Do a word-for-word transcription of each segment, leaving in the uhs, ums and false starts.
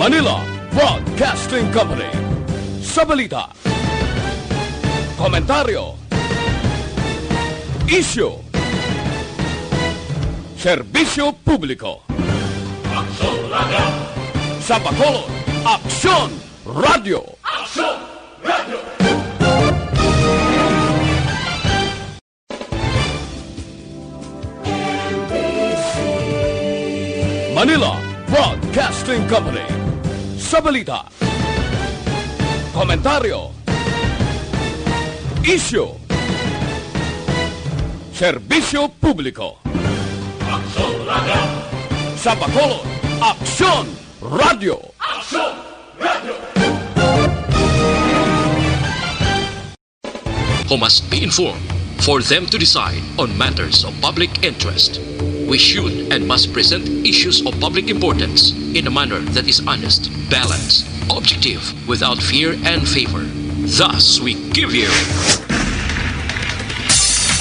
Manila Broadcasting Company. Sa balita, komentaryo, isyu, serbisyo publiko. Aksyon Radyo. Sa Bacolod, Aksyon Radyo. Aksyon Radyo. Manila Broadcasting Company. Sa balita, komentaryo, isyu, serbisyo publiko. Aksyon Radyo. Sa Bacolod, Aksyon Radyo. Aksyon Radyo. Who must be informed for them to decide on matters of public interest. We should and must present issues of public importance in a manner that is honest, balanced, objective, without fear and favor. Thus, we give you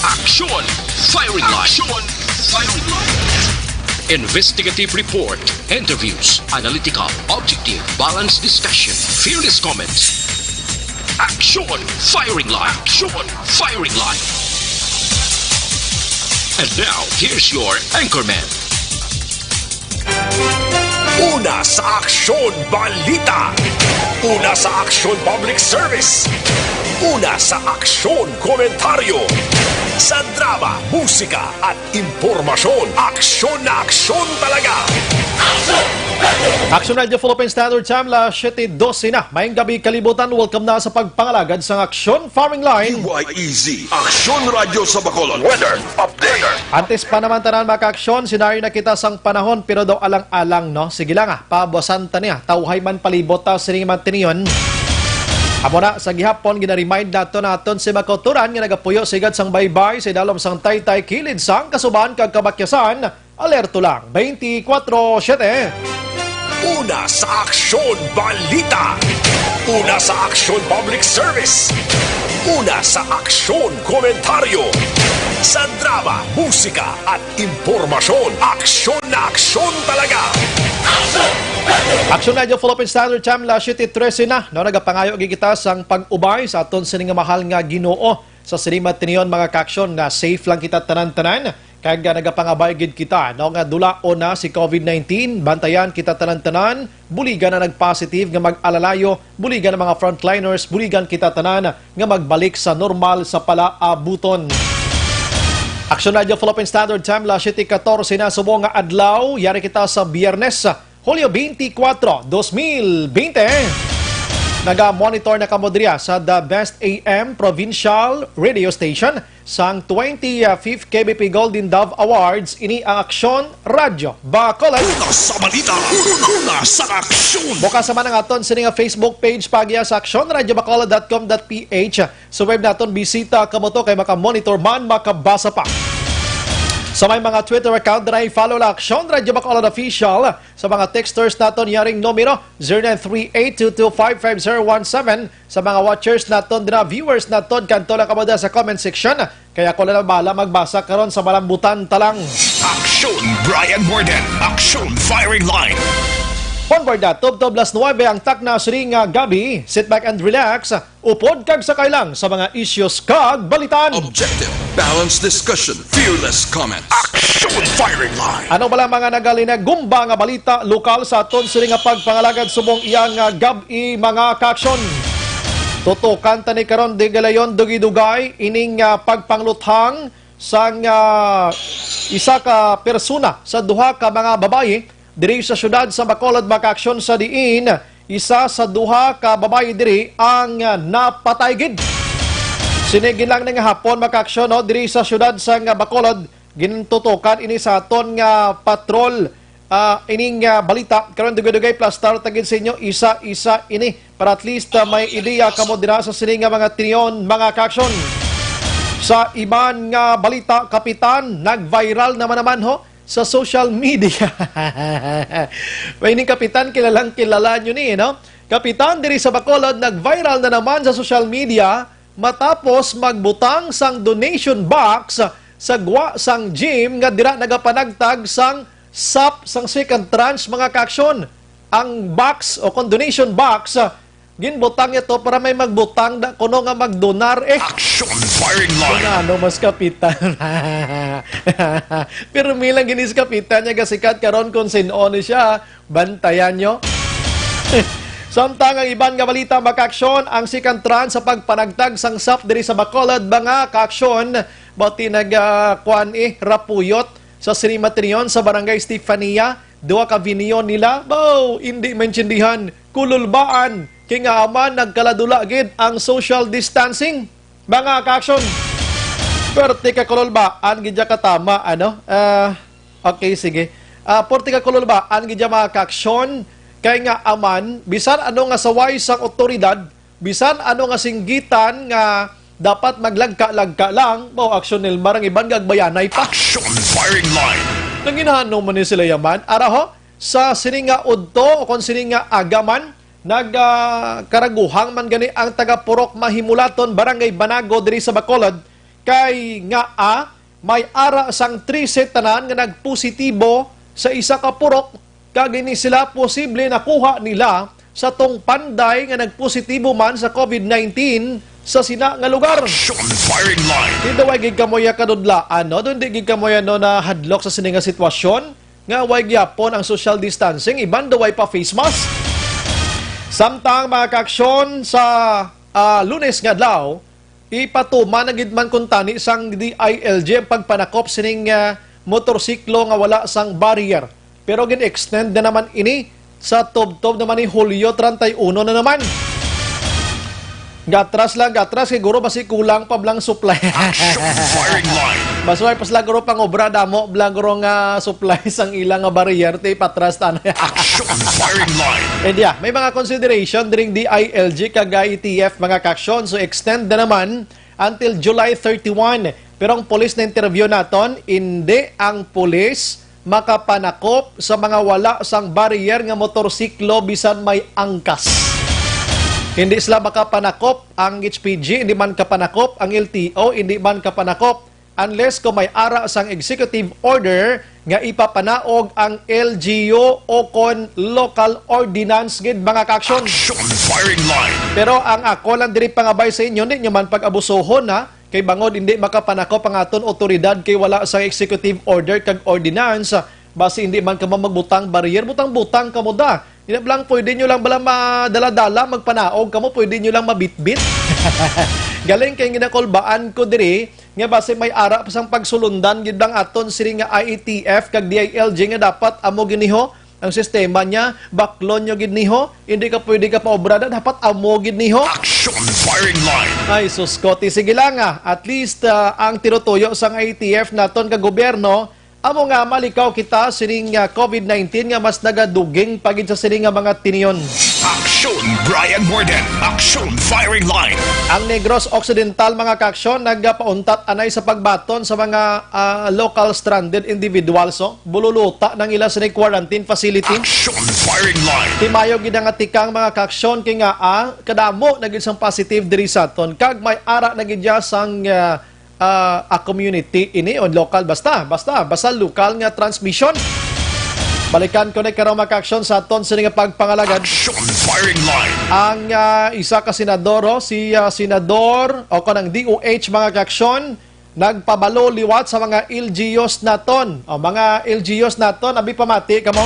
Action Firing Line. Action Firing Line. Investigative report, interviews, analytical, objective, balanced discussion, fearless comments. Action Firing Line. Action Firing Line. And now, here's your anchorman. Una sa Aksyon Balita. Una sa Aksyon Public Service. Una sa Aksyon Komentaryo. Sa drama, musika, at impormasyon, aksyon na aksyon talaga. Aksyon Radyo Philippine Standard Time, las siete dose na. Maayong gabi, kalibutan. Welcome na sa pagpangalagad sang Aksyon Firing Line. D Y E Z, Aksyon Radyo sa Bacolod. Weather update. Antes pa naman tanan, mga ka-aksyon, senaryo na kita sang panahon, pero daw alang-alang, no? Sige lang, ah, pabuasan ta niya. Tawhay man palibot ta sining mga tinion. Amo na, sa gihapon, gina-remind nato naton si mga kautoran nga nagapuyo sigad sang baybay sa idalom sang taytay, kilid sang kasuban kag kabakyasan. Alerto lang, twenty-four seven. Una sa Aksyon Balita. Una sa Aksyon Public Service. Una sa Aksyon Komentaryo. Sa drama, musika, at impormasyon, aksyon na aksyon talaga. Aksyon Radyo Philippine Standard Time, las siete trese na, no, nagapangayo gid kita sang pag-ubay sa aton sini nga mahal nga Ginoo. Sa sini nga tinion, mga ka-aksyon, nga safe lang kita tanan-tanan, kag, ah, nagapangabay gid kita, no, nga dulaon na si covid nineteen. Bantayan kita tanan-tanan, buligan na nag-positive nga mag-alalayo, buligan ang mga frontliners, buligan kita tanan nga magbalik sa normal sa palaabuton. Aksyon Radyo Philippine Standard Time, las siete catorce na subong nga adlaw. Yari kita sa Biyernes, Hulyo twenty-four, dos mil bente. Naga-monitor na kamo diri sa The Best A M Provincial Radio Station sang twenty-fifth K B P Golden Dove Awards. Ini ang Aksyon Radyo Bacolod. Una sa balita, una sa aksyon. Bukas naman ang aton sini nga Facebook page, paagian sa aksyon radyo bacolod dot com dot P H. Sa web naton, bisita kamo to kay maka-monitor man, makabasa pa. Sa may mga Twitter account, diri follow la Aksyon Radyo Bacolod Official. Sa mga texters naton, yaring numero, zero nine three eight two two five five zero one seven. Sa mga watchers naton, dira viewers naton, kanto lang kamo dira sa comment section. Kaya ako na lang bahala magbasa karon sa malambutan ta lang. Aksyon Brian Warden, Aksyon Firing Line. Onboard na, tubtob las nuebe ang takna sining nga gabi. Sit back and relax. Upod kag sakay lang sa mga issues kag balitaan. Objective, balanced discussion, fearless comments. Action Firing Line. Ano bala mga nagalinagumba nga balita lokal sa aton sini nga pagpangalagad subong iya nga gab-i, mga kaaksyon? Tutukan ta ni karon, di galayon, dugay-dugay ining, ah, pagpangluthang sang, ah, isa ka persona sa duha ka mga babayi diri sa siyudad sa Bacolod, mga kaaksyon, sa diin isa sa duha ka babayi diri ang, ah, napatay gid. Sini gid lang ning hapon, mga kaaksyon, no, diri sa siyudad sa nga Bacolod, gintutukan ini sa aton nga patrol, ah, ining, ah, balita. Karon dugay-dugay, plastar ta gid sa inyo isa-isa ini para at least, ah, may ideya kamo dira sa sini nga mga tinion, mga kaaksyon. Sa iban nga balita, kapitan, nag-viral naman naman ho sa social media. May ning kapitan, kilalang kilala nyo ni, no? Kapitan diri sa Bacolod, nag-viral na naman sa social media matapos magbutang sang donation box sa gwa sang gym nga dira nagapanagtag sang sap sang second tranche, mga kaaksyon. ang box o kon donation box, ah, ginbutang niya to para may magbutang da kuno nga magdonar, eh. Action firing line. Nga ano, mas kapitan. Pero milang ginis kapitan niya gasikat karon kung sin-o ni siya. Bantayan nyo. Samtang ang iban nga balita, mga kaaksyon, ang second tranche sa pagpanagtag sang SAF diri sa Bacolod, mga kaaksyon, bati nag, ah, kuan, eh, rapuyot sa Sri Matrion sa Barangay Stefania. Duha ka venue nila, bow, hindi maintindihan, kululbaan, kay nga aman nagkaladula gid ang social distancing. Mga kaaksyon, perte ka kululbaan gid ya katama, ano? Ah, okay, sige. Ah, perte ka kululbaan gid ya, mga kaaksyon, kay nga aman, bisan ano nga saway sang otoridad, bisan ano nga singgitan nga dapat maglagka-lagka lang, mao aksyon nila, marang iban nga agbayanay pa. Action firing line. Nanginhano man ni sila yaman? Ara ho, sa sini nga udto o kon sini nga agaman, nag, ah, karaguhang man gani ang taga Purok Mahimulaton, Barangay Banago, diri sa Bacolod, kay nga, ah, may ara sang trese tanan nga nagpositibo sa isa ka purok, kag ini sila posible nakuha nila sa tong panday nga nagpositibo man sa COVID nineteen sa sina nga lugar. Action firing line. Di daw ay gid kamo ya kadudlaan, no? Doon di gid kamo ya, no, nahadlok sa sini nga sitwasyon nga way gyapon ang social distancing, iban daw ay pa face mask. Samtang, mga kaaksyon, sa, ah, Lunes nga adlaw, ipatuman na gid man kuntani sang D I L G ang pagpanakop sining, ah, motorsiklo nga wala sang barrier. Pero gin-extend na naman ini sa tubtob naman ni Hulyo treinta y uno na naman. Gatras lang, gatras, siguro basi kulang pa blang supply. Action firing line. Mas may pa sila guro pang obra, damo blang guro nga supply sang ilang nga barrier, ti patras ta na. Action firing line. And yeah, may mga consideration dring D I L G kag I T F, mga kaaksyon. So, extend na naman until July thirty-one. Pero ang pulis na interview naton, hindi ang pulis makapanakop sa mga wala sang barrier nga motorsiklo bisan may angkas. Hindi sila makapanakop ang H P G, hindi man kapanakop ang L T O, hindi man kapanakop unless kung may ara sang executive order nga ipapanaog ang L G U o kon local ordinance gid, mga kaaksyon. Action firing line. Pero ang ako lang diri pangabay sa inyo, hindi nyo man pag-abusohon, ha? Kay bangod hindi makapanakop ang aton otoridad kay wala sang executive order kag ordinance, basi hindi man kamo magbutang barrier, butang-butang kamo da. Ina lang, pwede nyo lang bala madala-dala, magpanaog kamo, pwede nyo lang mabitbit. Galing kay ginakulbaan ko diri, nga basi may ara pa sang pagsulundan gid lang aton sini nga I A T F kag D I L G nga dapat amo giniho ang sistema niya, baklon nyo gid niho, hindi ka pwede ka paobrada, dapat amo gid niho. Action firing line. Ay, sus ko, ti, sige lang, ah. At least, ah, ang tinutuyo sang I A T F naton ka gobyerno, amo nga malikaw kita sining, ah, COVID nineteen nga mas nagaduging pa gid sa sini nga mga tinion. Action, Brian Morden. Action firing line. Ang Negros Occidental, mga kaaksyon, nagapauntat anay sa pagbaton sa mga, ah, local stranded individuals, oh. Bululuta nang ila sa quarantine facility. Action firing line. Ti mayo gid nga tikang, mga kaaksyon, kay nga, ah, kadamo na gid sang positive diri sa aton. Kag may ara na gid ya sang, ah, ah, a community ini o local, basta, basta, basta lokal nga transmission. Balikan ko na karon, mga kaaksyon, sa aton sini nga pagpangalagad. Action firing line. Ang, ah, isa ka senador, oh, si, ah, Senador o kanang D O H, mga kaaksyon, nagpabalo liwat sa mga L G Us naton. O, mga L G Us naton, abi pamati kamo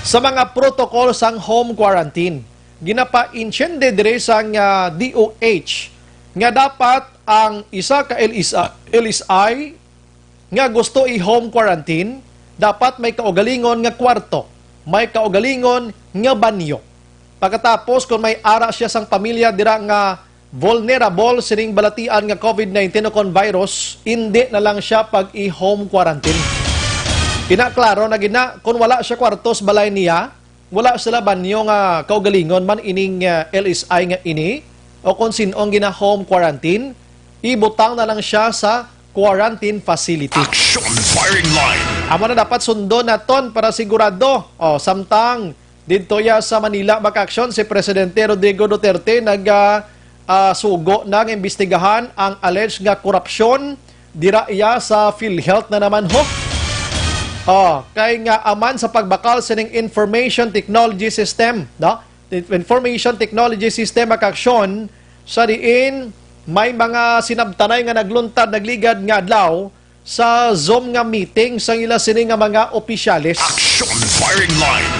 sa mga protocol sang home quarantine. Ginapaintiende diri sang, ah, D O H nga dapat ang isa ka L S I, L S I nga gusto i-home quarantine, dapat may kaugalingon nga kwarto, may kaugalingon nga banyo. Pagkatapos, kung may ara siya sang pamilya dira nga vulnerable sining balatian nga COVID nineteen o kon virus, indi na lang siya pag i-home quarantine. Kina klaro na gid na, kung wala siya kwarto sa balay niya, wala sila banyo nga kaugalingon man ining, ah, L S I nga ini, o kung sin-ong gina-home quarantine, ibutang na lang siya sa quarantine facility. Action firing line. Amo na dapat sundon naton para sigurado. O, samtang didto ya sa Manila, mga kaaksyon, si Presidente Rodrigo Duterte nag, ah, ah, sugo na nga imbestigahan ang alleged nga korupsyon dira iya sa PhilHealth na naman, ho. Oh, kay nga aman sa pagbakal sining information technology system, no? Information technology system, mga kaaksyon, sa diin may mga sinabtanay nga nagluntad, nagligad nga adlaw sa Zoom nga meeting sang ila sini nga mga opisyales. Action Firing Line.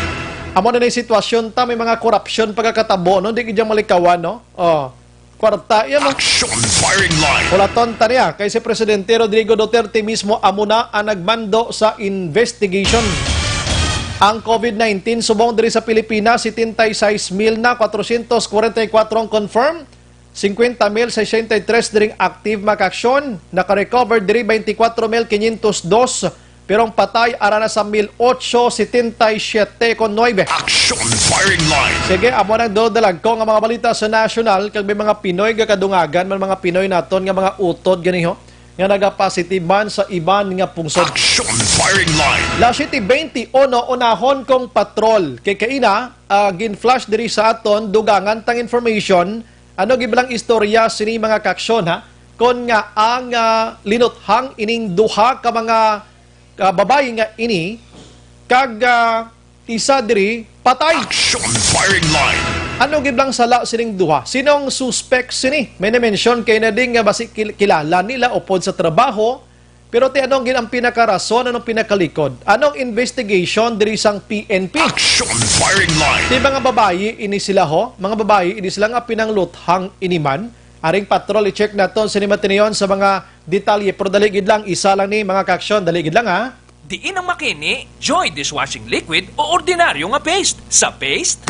Amo na ni sitwasyon ta, may mga korupsyon pagkakatabo, no? Di gid yan malikawan, no? Oh. Kwarta, yan, no? Action Firing Line. Hulaton ta niya, kay si Presidente Rodrigo Duterte mismo amo na ang nagmando sa investigation. Ang COVID nineteen subong diri sa Pilipinas, setenta y seis mil na kwatrocientos kwarenta y kuwatro ang confirm, cincuenta mil sesenta y tres diri ang active, mga kaaksyon, naka-recover diri twenty-four mil quinientos dos, pero ang patay ara na sa mil ocho setenta y siete con nueve. Action Firing Line. Sige, amo nang dudalagko nga mga balita sa national, kag may mga Pinoy nga kadungagan man, mga Pinoy naton nga mga utod ganiho nga nagapositive man sa iban nga pungsod. Action Firing Line. Las siete twenty-uno, unahon kong patrol. Kay kaina, ah, gin-flash diri sa aton dugangan tang information. Ano gid bala ang istorya sini, mga kaaksyon, ha? Kon nga ang, ah, linuthang ining duha ka mga, ah, babayi nga ini, kag, ah, isa diri patay. Action Firing Line. Ano gid bala ang sala sining duha? Sinong suspect sini? May na-mention kay na din nga basi kil-, kilala nila upod sa trabaho. Pero ti, ano gid ang pinakarason, anong pinakalikod? Anong investigation diri sang P N P? Action Firing Line. Ti, mga babayi ini sila, ho? Mga babayi ini sila nga pinangluthang ini man? Aring patrol, i-check naton sini matinion sa mga detalye. Pero dali gid lang, isa lang ni, mga kaaksyon. Dali gid lang, ha? Diin ang makini, Joy dishwashing liquid o ordinaryo nga paste? Sa paste?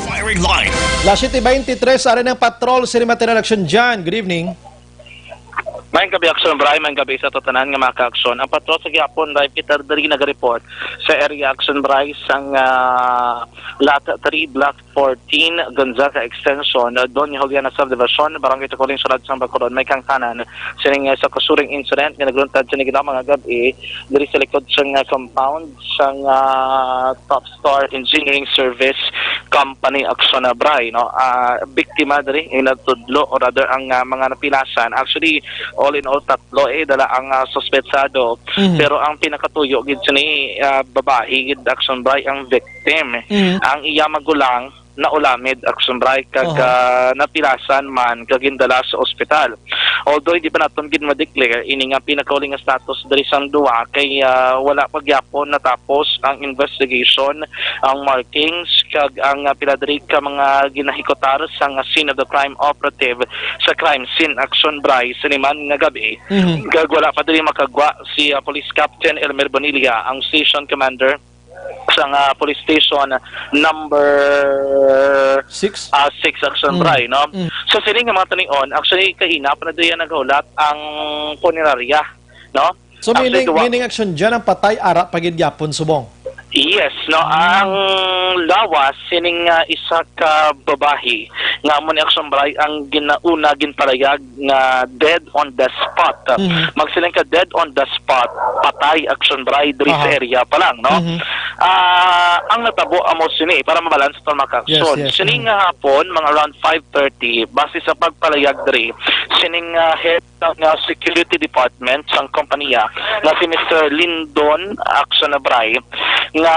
Firing Line. Las siete veintitrés, ari ang patrol, City Material Action John. Good evening. Maayong gabi, Action Bray. Maayong gabi sa tanan nga mga ka-aksyon. Ang patrol sa gihapon, live kita diri nag-report sa area, Action Bray, sang, ah, Lot three, Block fourteen, Gonzaga Extension, Doña Juliana Subdivision, Barangay Tukuling, Syudad sang Bacolod. May kangtanan sining, ah, sa kasuring incident nga nagluntad sini ginawa mga gab-i diri sa likod sang, ah, compound sang, ah, Top Star Engineering Service Company, Action Bray, no? Ah, biktima diri, inatudlo, or rather, ang, ah, mga napilasan. Actually, all in all, tatlo, eh, dala ang, ah, suspetsado. Mhm. Pero ang pinakatuyo gid sini, ah, babayi gid, Action Bray, ang victim. Mhm. Ang iya magulang, naulamid, Action Bray, kag, Aha. ah, napilasan man, kag gindala sa ospital. Although hindi pa naton gid ma-declare ini nga pinakauli nga status diri sang duha, kay, ah, wala pa gyapon natapos ang investigation, ang markings, kag ang, ah, pila diri ka mga ginahikutar sang scene of the crime operative sa crime scene, Action Bray, sini man nga gab-i. Mhm. Kag wala pa diri makagwa si, ah, Police Captain Elmer Bonilla, ang station commander sang, ah, police station number, Six? ah, six, Action Mm. Bray, no? Mm. So, sini nga mga tanion, actually, kaina pa na diyan naghulat ang punerarya, no? So, Actually, meaning, duwa- meaning, Action John, ang patay ara pa gid gyapon subong? Yes, no? Mm. Ang lawas sining, ah, isa ka babayi nga amo ni, Action Bray, ang ginauna ginpalayag nga dead on the spot. Mhm. Magsiling ka dead on the spot, patay, Action Bray, diri sa Aha. area pa lang, no? Mhm. Ah, ang natabo amo sini, para mabalance to, mga ka-aksyon. Yes, yes. Sini Mhm. nga hapon, mga around five thirty, base sa pagpalayag diri, sining, ah, head sang, ah, security department sang kompanya nga si Mister Lindon Action Bray, nga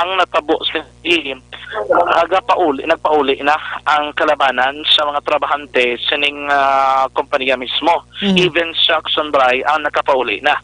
ang natabo sini, nagapauli, nagpauli na ang kalabanan sa mga trabahante sining, ah, kompanya mismo. Mhm. Even si Action Bray ang nakapauli na.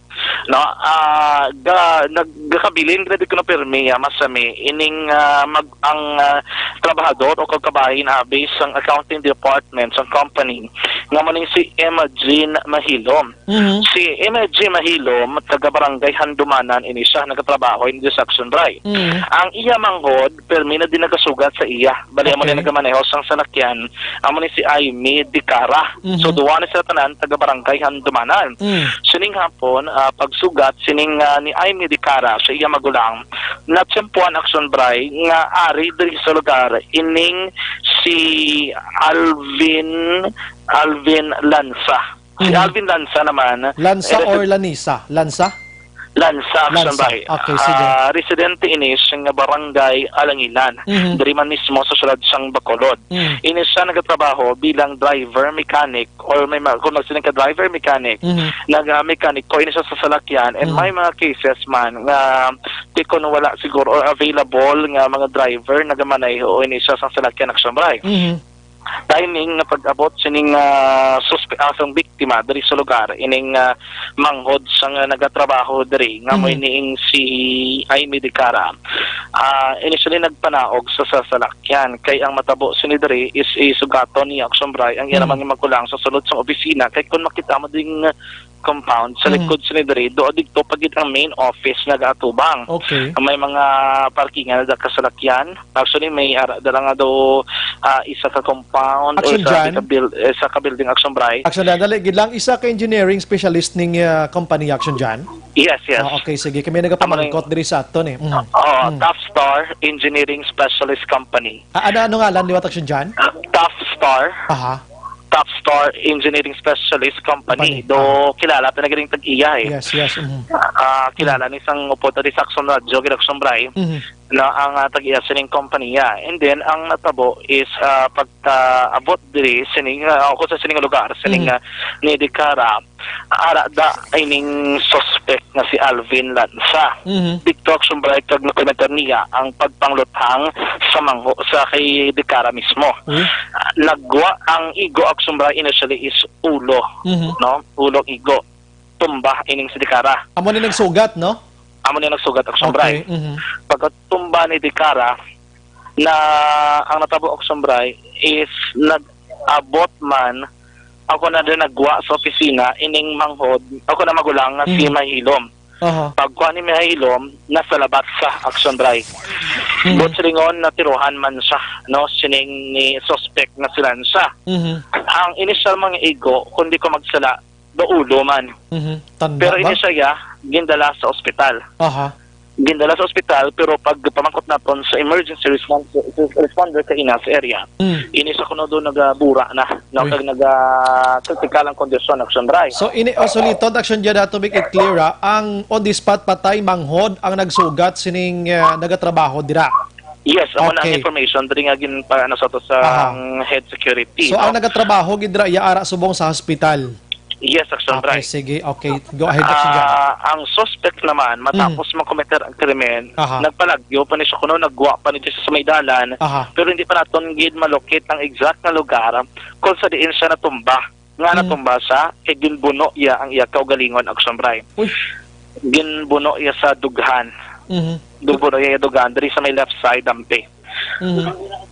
No, ah, ga-, nag-, gakabilin gid kuno pirmi, ah, masami ining, ah, mag-, ang, ah, trabahador o kagkabahin abi sang accounting department sang company nga amo ni si M G Alvin Mahilom. Mhm. Si M J Mahilom, taga Barangay Handumanan, ini siya nagatrabaho in this action, Bri. Mhm. Ang iya manghod, permi na din nagasugat sa iya. Bali, amo ni Okay. nagamaneho sang salakyan, amo ni si Aimee Dicara. Mhm. So, duwa ni sila tanan, taga Barangay Handumanan. Mm. Sining hapon, ah, pagsugat sining, ah, ni Aimee Dicara sa iya magulang, natiyempuhan, action, Bri, nga ari diri sa lugar ining si Alvin, Alvin Lanza. Si Mhm. Alvin Lanza naman, Lanza eh, or Lanisa? Lanza? Lanza, Lanza. Action, Bri. Okay, sige. Ah, residente ini sa nga barangay Alanginan. Mhm. Diri man mismo sa siyudad sang Bacolod. Mhm. Ini siya nagatrabaho bilang driver mechanic or may ma-, kung magsiling ka driver mechanic, Mhm. naga-mechanic ko ini siya sa salakyan, and Mhm. may mga cases man nga di ko wala siguro or available nga mga driver nagamaneho ini siya sa salakyan, action, Bri. Mhm. Timing nga pag-abot sining, ah, suspe-, ah, sang biktima diri sa lugar, ining, ah, manghod sang, ah, nagatrabaho diri, nga mo Mhm. iniing si Aimee Dicara. Ah, initially nagpanaog sa, sa salakyan, kay ang matabo sini diri is isugaton ni, action, Bri, ang iya Mhm. naman nga magulang sa sulod sang opisina, kay kung makita mo ding compound sa Mhm. likod sini diri, do didto pa gid ang main office nagaatubang. Okay. May mga parkingan na ka salakyan. Actually, may ara dala nga do, ah, isa ka compound o Action, isa Jan. ka buil-, isa ka building, action, Bri. Action, Jan, dali gid lang, isa ka engineering specialist ning, ah, company, action, Jan? Yes, yes. Ah, okay, sige. Kami nagapamangkot Amo ning diri sa aton, eh. Mhm. Oo, Mm. Top Star Engineering Specialist Company. Ah, ano, ano ngalan liwat, action, Jan? Top Star. Aha. Top Star Engineering Specialist Company. Company. Do, Ah. kilala ta na galing tag-iya, eh. Yes, yes, mhm. Ah, kilala Mm. ni sang upod diri sa Action Radio, gid, action, Bri, Mhm. na ang, ah, tag-iya sining kompanya. And then, ang natabo is, ah, pagkaabot diri sining, ah, ako sa sining lugar, sining, Mhm. ah, ni Dicara, ara da ining suspect nga si Alvin Lanza. Mhm. Didto, action, Bri, kag nakometer niya ang pagpangluthang sa mangho-, sa kay Dicara mismo. Uy. Ah, nagwa ang igo, action, Bri, initially is ulo, Mhm. no? Ulo, igo. Tumba ining si Dicara. Amo ni nagsugat, no? Amo ni nagsugat, action, Bri. Okay, mhm. Pagkatumba ni Dicara, na ang natabo, action, Bri, is nag-abot man, ako na din nagwa sa opisina, ining manghod, ako na magulang nga si Mhm. Mahilom. Aha. Pagkuha ni Mahilom, nasa labat sa, action, Bri. Mhm. Buot silingon, natirohan man siya, no, sining ni suspect nga si Lanza. Mhm. Ang initial mga igo, kung di ko magsala, do ulo man. Mhm. Tanda Pero ba? ini siya, ya, gindala sa ospital. Aha. Gindala sa ospital, pero pag pamangkot naton sa emergency response, responder kaina sa area, Mm. ini sa kuno do nagabura na, no, Uy. kag naga-critical ang kondisyon, action, Bri. So, ini, oh, so, Lito, action, dyan nato, make it clear, ah. Ang on the spot patay, manghod ang nagsugat sining, ah, nagatrabaho dira. Yes, amo na ang Okay. information diri nga gin-, pa-, ano sa to sa Aha. ang head security, So, no? ang nagatrabaho gid dira, iya ara subong sa hospital? Yes, action, Okay, Bri. sige. Okay, go ahead, action, Jan. Ah, ang suspect naman, matapos Mm. makometer ang krimen, Aha. nagpalagyo pa ni siya kuno, nagwa pa ni siya sa may dalan, Aha. pero hindi pa naton gid malukit ang exact na lugar kung sa diin siya natumba. Nga Mm. natumba siya, kay ginbuno iya ang iya kaugalingon, action, Bri. Uy. Ginbuno iya sa dughan. Mhm. Ginbuno iya dughan, diri sa may left side, ampe. Mhm.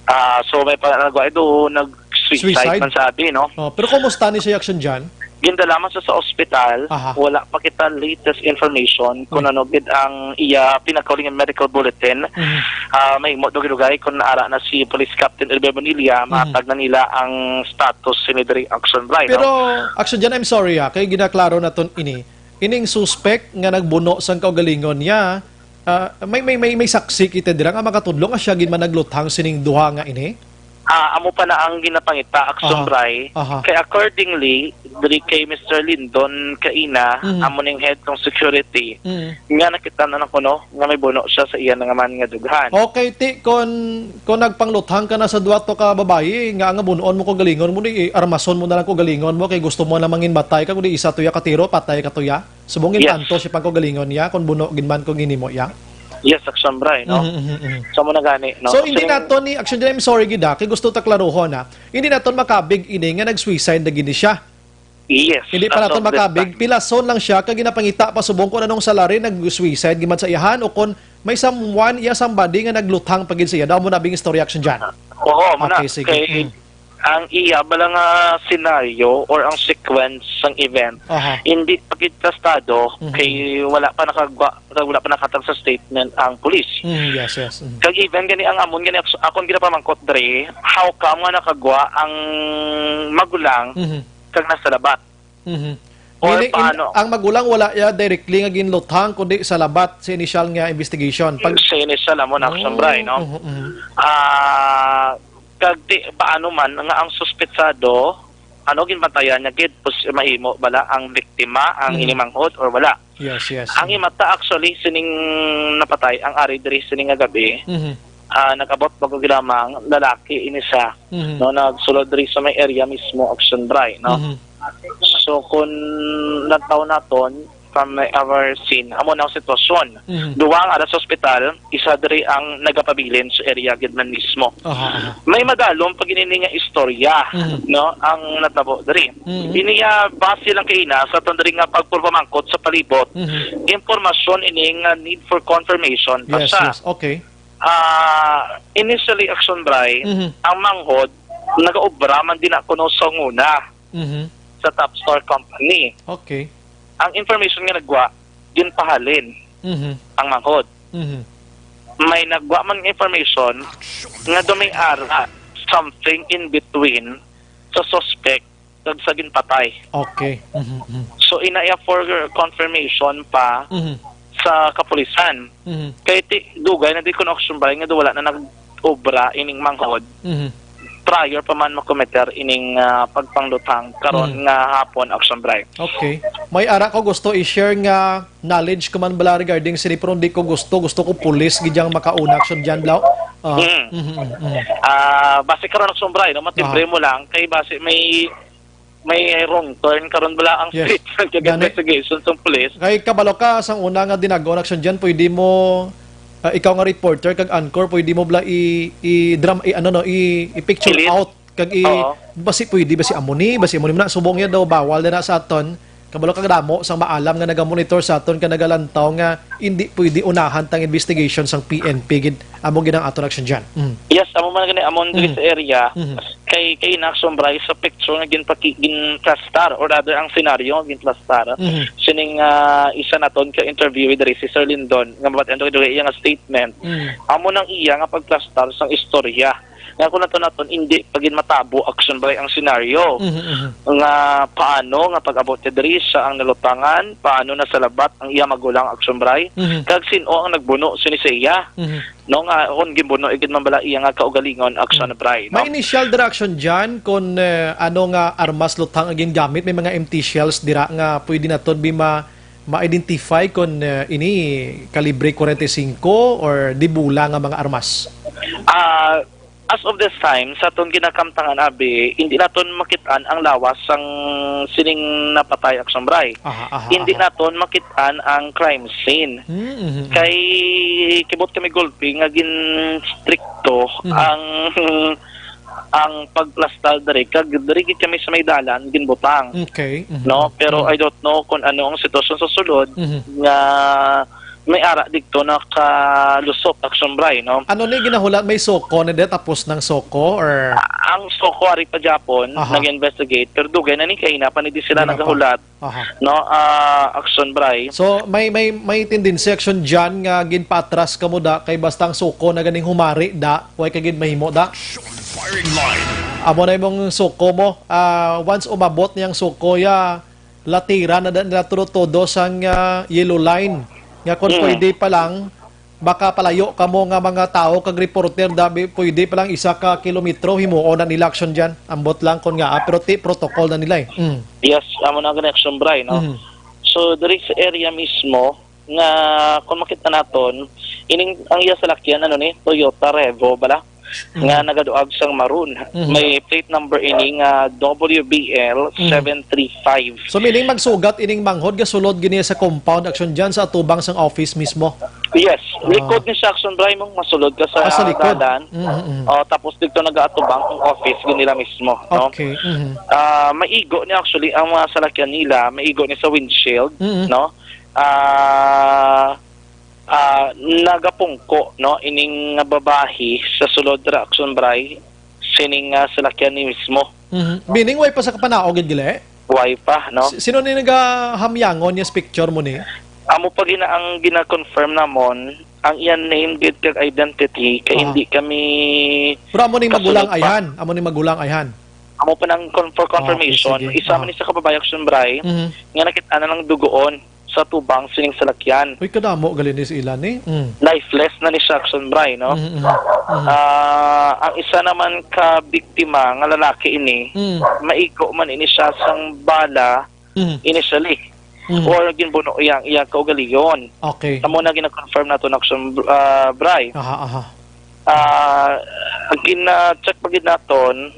Ah, so may pa-, nag-, do, nag-suicide Suicide? man sabi, no? Oh, pero kumusta ni siya, action, Jan? Gindala man siya sa ospital, Aha. wala pa kita latest information kung Uy. ano gid ang iya pinakauling medical bulletin. Mhm. Ah, mahimo dugay-dugay kung ara na si Police Captain Elmer Bonilla, Mhm. matag na nila ang status sini diri, action, Bri, no? Pero, action, Jan, I'm sorry, ah, kay ginaklaro naton ini. Ining suspect nga nagbuno sang kaugalingon niya, ah, may, may, may, may saksi kita dira nga makatudlo nga siya gid man nagluthang sining duha nga ini? Ah, amo pa na ang ginapangita, action, Aha. Bri. Aha. Kay accordingly, diri kay Mister Lindon kaina, Mhm. amo ning head ng security, Mhm. nga nakita na lang kuno nga may buno siya sa iya nga man nga dughan. Okay, ti, kon, kon nagpangluthang ka na sa duha to ka babayi, nga nga bunuon mo kaugalingon mo ni, armason mo na lang kaugalingon mo, kay gusto mo na mangin matay ka, kundi isa to ya katiro, patay ka to ya. Subong Yes. intanto siya pang kaugalingon niya, kung buno gid man kung ginimo iya. Yes, action, Bri, no? Mhm, mhm, mhm. So, mo na gani, no? So, hindi Siling nato ni, actually, I'm sorry gid, ah, kay gusto ta klaruhon, ah. Hindi naton makabig ini nga nag-suicide na gid ni siya. Yes, Hindi pa naton absolutely. makabig, pilason lang siya, kag ginapangita pa subong kung anong salary, nag-suicide gid man sa iyahan, o kung may someone, iya somebody nga nagluthang pa gid sa iya. Daw mo na bing istorya, action, Jan. Oo, mo na. Okay, sige. Kay Mm. Ang iya bala nga senaryo or ang sequence sang event, Aha. hindi pa gid plastado Mhm. kay wala pa nakagwa, wala pa nakatag sa statement ang pulis. Mm, yes, yes. Mm. Kag even gani ang amon gani, ak-, akon ginapamangkot diri, how come nga nakagwa ang magulang Mhm. kag nasalabat? Mhm. Or Meaning, in-, paano? ang magulang wala ya directly nga ginluthang, kundi salabat sa initial nga investigation. Pag Sa initial, amo na, Action Oh, Bray, no? mhm, mhm. Ah, kag ti-, paano man nga ang suspetsado, ano, ginbantayan niya gid, pos-, mahimo bala ang biktima ang Mhm. inimanghod or wala? Yes, yes. Ang Mhm. himata, actually, sining napatay, ang ari diri sining nga gabi, Mhm. ah, nag-abot bago gilamang, lalaki ini siya, Mhm. no, nagsulod diri sa may area mismo, Action Bray, no? Mhm. So, kung lantaw naton, from our scene, amo na ang sitwasyon. Mhm. Duwa ang ara sa ospital, isa diri ang nagapabilin sa area gid man mismo. Aha, aha. May madalom pa gid ini nga istorya, Mhm. no, ang natabo diri. Mhm. Ini, ah, base lang kay ina sa aton diri nga pagpurpamangkot sa palibot. Mhm. Impormasyon ini nga need for confirmation pa Yes, siya. yes. Okay. Ah, initially, Action Bray, Mhm. ang manghod nagaobra man din kuno sa nguna Mhm. sa Top Star Company. Okay. Ang information nga nagwa, ginpahalin Mhm. ang manghod. Mhm. May nagwa man nga information nga daw may ara something in between sa suspect kag sa ginpatay. Okay. Mhm, mhm. So, inaya for confirmation pa Mhm. sa kapulisan. Mhm. Kay ti-, dugay na di kuno, Action Bray, nga wala na nag-obra ining manghod Mhm. prior pa man makometer ining, ah, pagpangluthang karon Mhm. nga hapon, Action Bray. Okay. May ara ko gusto i-share nga knowledge ko man bala regarding sini, pero hindi ko gusto. Gusto ko pulis gid ang makauna, Action Jan, bala. Ah, Mm. mhm, mhm, mhm. Ah, base karon, Action Bray, no, matibre Aha. mo lang kay base may, may wrong turn karon bala ang Yes. statement kag Gani. investigation sang pulis. Kay kabalo ka, sang una nga dinag-on, Action Jan, pwede mo, ah, ikaw nga reporter kag anchor, pwede mo bala i, i-dram-, i, ano, no, i, i-picture Elite. out kag i, Oo. basi pwede, basi amo ni, basi amo ni na, subong niya daw, bawal na, na sa aton. Kabalo ka, damo sang maalam nga nagamonitor sa aton ka nagalantaw nga hindi pwede unahan tang investigation sang P N P gid. Amo gid ang aton action dyan. Mm. Yes, amo man gani amon diri Mm. sa area. Mm. Kay, kay Inaction Bryce sa picture nga ginpaki-, ginplastar, or rather ang senaryo nga ginplastar. Mm. Sining, ah, isa naton ka interview diri si Sir Lindon nga mabatian to diri iya nga statement. Mm. Amo nang iya nga pagplastar sang istorya. Nga kung nato naton, hindi pa gid matabo, Action Bryce, ang senaryo Mhm, mhm. nga paano nga pag-abot niya diri siya ang nalutangan, paano nasalabat ang iya magulang, Action Bryce, Mhm. kag sin-o ang nagbuno sini sa iya. Mhm. No, nga kung ginbuno igid man bala iya nga kaugalingon, Action Mhm. Bryce, no? May initial direction dyan kung, eh, ano nga armas lutang ang gingamit, may mga empty shells dira nga pwede naton bi ma-, ma-identify kung, eh, ini kalibre forty-five or di bula nga mga armas? Ah, as of this time, sa aton ginakamtangan, abi, hindi naton makit-an ang lawas sang sining napatay, Action Bryce. Aha, aha, Hindi aha. naton makit-an ang crime scene. Hmm, mhm, mhm. Kay kibot kami gulpi nga ginstrikto Mhm. ang, ang pagplastar diri, kag diri gid kami sa may dalan ginbutang. Okay. Mhm. No, pero Mhm. I don't know kung ano ang sitwasyon sa sulod Mhm. nga may ara dito nakalusot, Action Bryce, no? Ano ni ginahulat? May soko na di, tapos ng soko, or? Ang soko ari pa gyapon Aha. nag-investigate, pero dugay na ni, kay ina pa ni di sila Ina pa. nagahulat, Aha. no? Ah, Action Bryce. So, may, may, may tendency, Action Jan, nga ginpatras ka mo da, kay basta ang soko na ganing humari da, way ka gid mahimo da. Firing line. Amo na imong soko mo. Ah, once umabot niyang soko ya, latira na da nila todo-todo sang, ah, yellow line. Nga kung Mm. pwede pa lang, baka palayo kamo nga mga tao kag reporter, dabi pwede pa lang isa ka kilometro, himuon na nila action dyan. Ambot lang kung nga, ah, pero ti protocol na nila eh. Mm. Yes, amo na ang Action Bryce, no? Mhm. So, diri sa area mismo, nga kung makita naton, ining ang iya salakyan, ano ni, Toyota Revo bala, Mhm. nga nagaduag sang maroon. Mhm. May plate number ini nga W B L seven three five. So, meaning magsugat ining manghod nga sulod gini sa compound action dyan sa atubang sang office mismo? Yes. Ah. Likod ni sa action, Bryce, mong masulod ka sa Ah, sa likod. dalan. Mhm, mhm. Oh, tapos dito nagaatubang ang office gid nila mismo, no? Okay. Mhm. Ah, maigo niya actually ang mga salakyan nila, maigo niya sa windshield, Mhm. no? Ah, ah, nagapungko, no, ining babayi sa sulod ra, Action Bryce, sining, ah, salakyan ni mismo. Mhm. Meaning, way pa sa kapanaog gid gali? Way pa, no? Si-, sino ni nagahamyangon niya sa picture mo ni? Amo pa gina ang gina-confirm namon, ang iya name gid kag identity, kay Aha. hindi kami Pero amo ni magulang kasulod pa. ayhan, amo ni magulang ayhan. Amo pa nang con-, for Ah, okay, confirmation, sige. isa Aha. man ni sa kababayan, Action Bray, Mhm. nga nakita na lang dugoon sa tubang sining salakyan. Uy, kadamo gali ni sa ila ni. Mm. Lifeless na ni siya, Action Bray, no? Mhm, mhm, mhm. Ah, ang isa naman ka biktima nga lalaki ini, Mm. maigo man ini siya sang bala Mhm. initially. Mhm. Or ginbuno iya ang iyang kaugalingon. Okay. Amo na gina-confirm nato na, Action, ah, Bray. Aha, aha. Ah, gina-check pa gid naton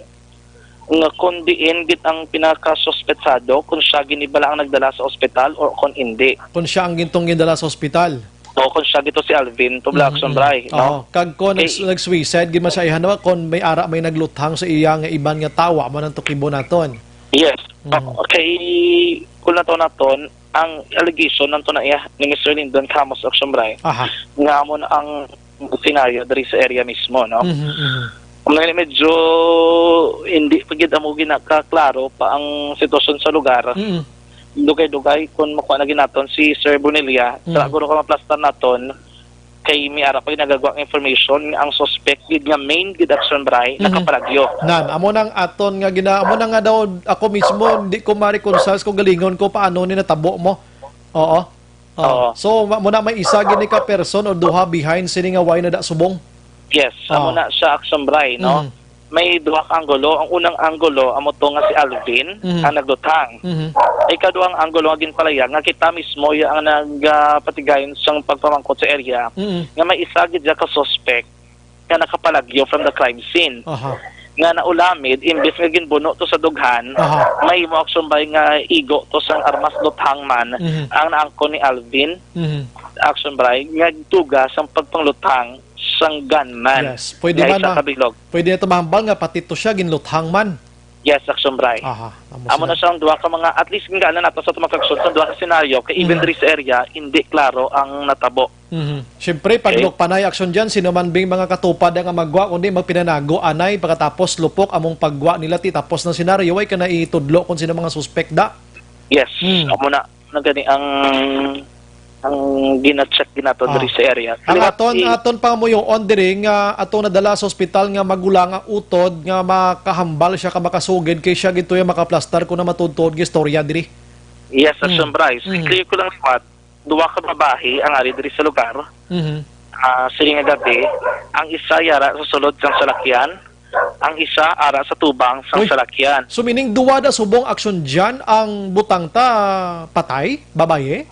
nga kung diin gid ang pinakasuspetsado, kung siya gid ni bala ang nagdala sa ospital or kung hindi. Kung siya ang gintong gindala sa ospital. O kung siya gid to si Alvin, to, Mhm, Blackson mhm. Bray, no? Oo. Kag kung Eh, nags-, nag-suicide gid man siya, ihan, no? Kung may ara, may nagluthang sa iya nga iban nga tawo, amo nang tukibo naton. Yes. Mhm. Okay, kung nato naton, ang allegation nato na iya ni Mister Lindon Camus, Action Bray, Aha. nga amo na ang senaryo diri sa area mismo, no? Mhm, mhm. Kung nga medyo hindi pa gid amo ginakaklaro pa ang sitwasyon sa lugar. Mhm. Dugay-dugay kung makuha na gid naton si Sir Bonilla, Mhm. sa guro ka maplastar naton, kay may ara pa gid nagagwa nga information nga ang suspect gid nga main gid, Action Bray, Mhm. nakapalagyo. Nan, amo nang aton nga gina-, amo na nga daw ako mismo, di ko ma-reconcile sa kaugalingon ko paano ni natabo mo. Oo. Oh. Oo. So, ma-, mo na may isa gid ni ka person o duha behind sini nga way na da subong? Yes, amo Ah. na siya, Action Bray, no? Mm. May duha ka anggulo. Ang unang anggulo, amo to nga si Alvin, Mhm. ang nagluthang. Mhm. Ikaduhang anggulo nga ginpalayag, nga kita mismo ya ang nag, ah, patigayon sang pagpamangkot sa area, Mhm. nga may isa gid ya ka suspect nga nakapalagyo from the crime scene. Aha. Nga naulamid, imbis nga ginbuno to sa dughan, Aha. may mo, Action Bray, nga igo to sang armas luthang man Mhm. ang naangkon ni Alvin, Mhm. Action Bray, nga tuga sang pagpangluthang sang gunman Yes. Pwede nga man isa ma-, ka bilog. pwede na to mahambal nga pati to siya ginluthang man. Yes, Action Bray. Aha, amo Amo sila. na siyang duha ka mga, at least, gingaan na nato sa tumang kaaksyon sa duha ka senaryo, kay even Mhm. diri sa area, hindi klaro ang natabo. Mhm. Siyempre, pag Okay. lukpanay action dyan, sino man bing mga katupad ang magwa, kundi magpinanago, anay, pagkatapos lupok, among pagwa nila, ti tapos ng senaryo, way ka na itudlo kung sino mga suspect da. Yes, Hmm. amo na, na gani ang, ang gina-check gid nato Ah. diri sa area. Ang Liwat aton, i- aton pangamuyoon diri nga aton nadala sa ospital nga magulang nga utod nga makahambal siya ka makasugid kay siya gid to yung makaplastar kung na matuod-tuod nga istorya diri. Yes, Sir Mm. Bryce. Mm. Clear ko lang liwat, duha ka babayi ang ari diri sa lugar. Mhm. Ah, sini nga gabi, ang isa yara sa sulod sang salakyan, ang isa ara sa tubang sang Uy. salakyan. So, meaning, duwa da subong action dyan ang butang ta patay, babayi?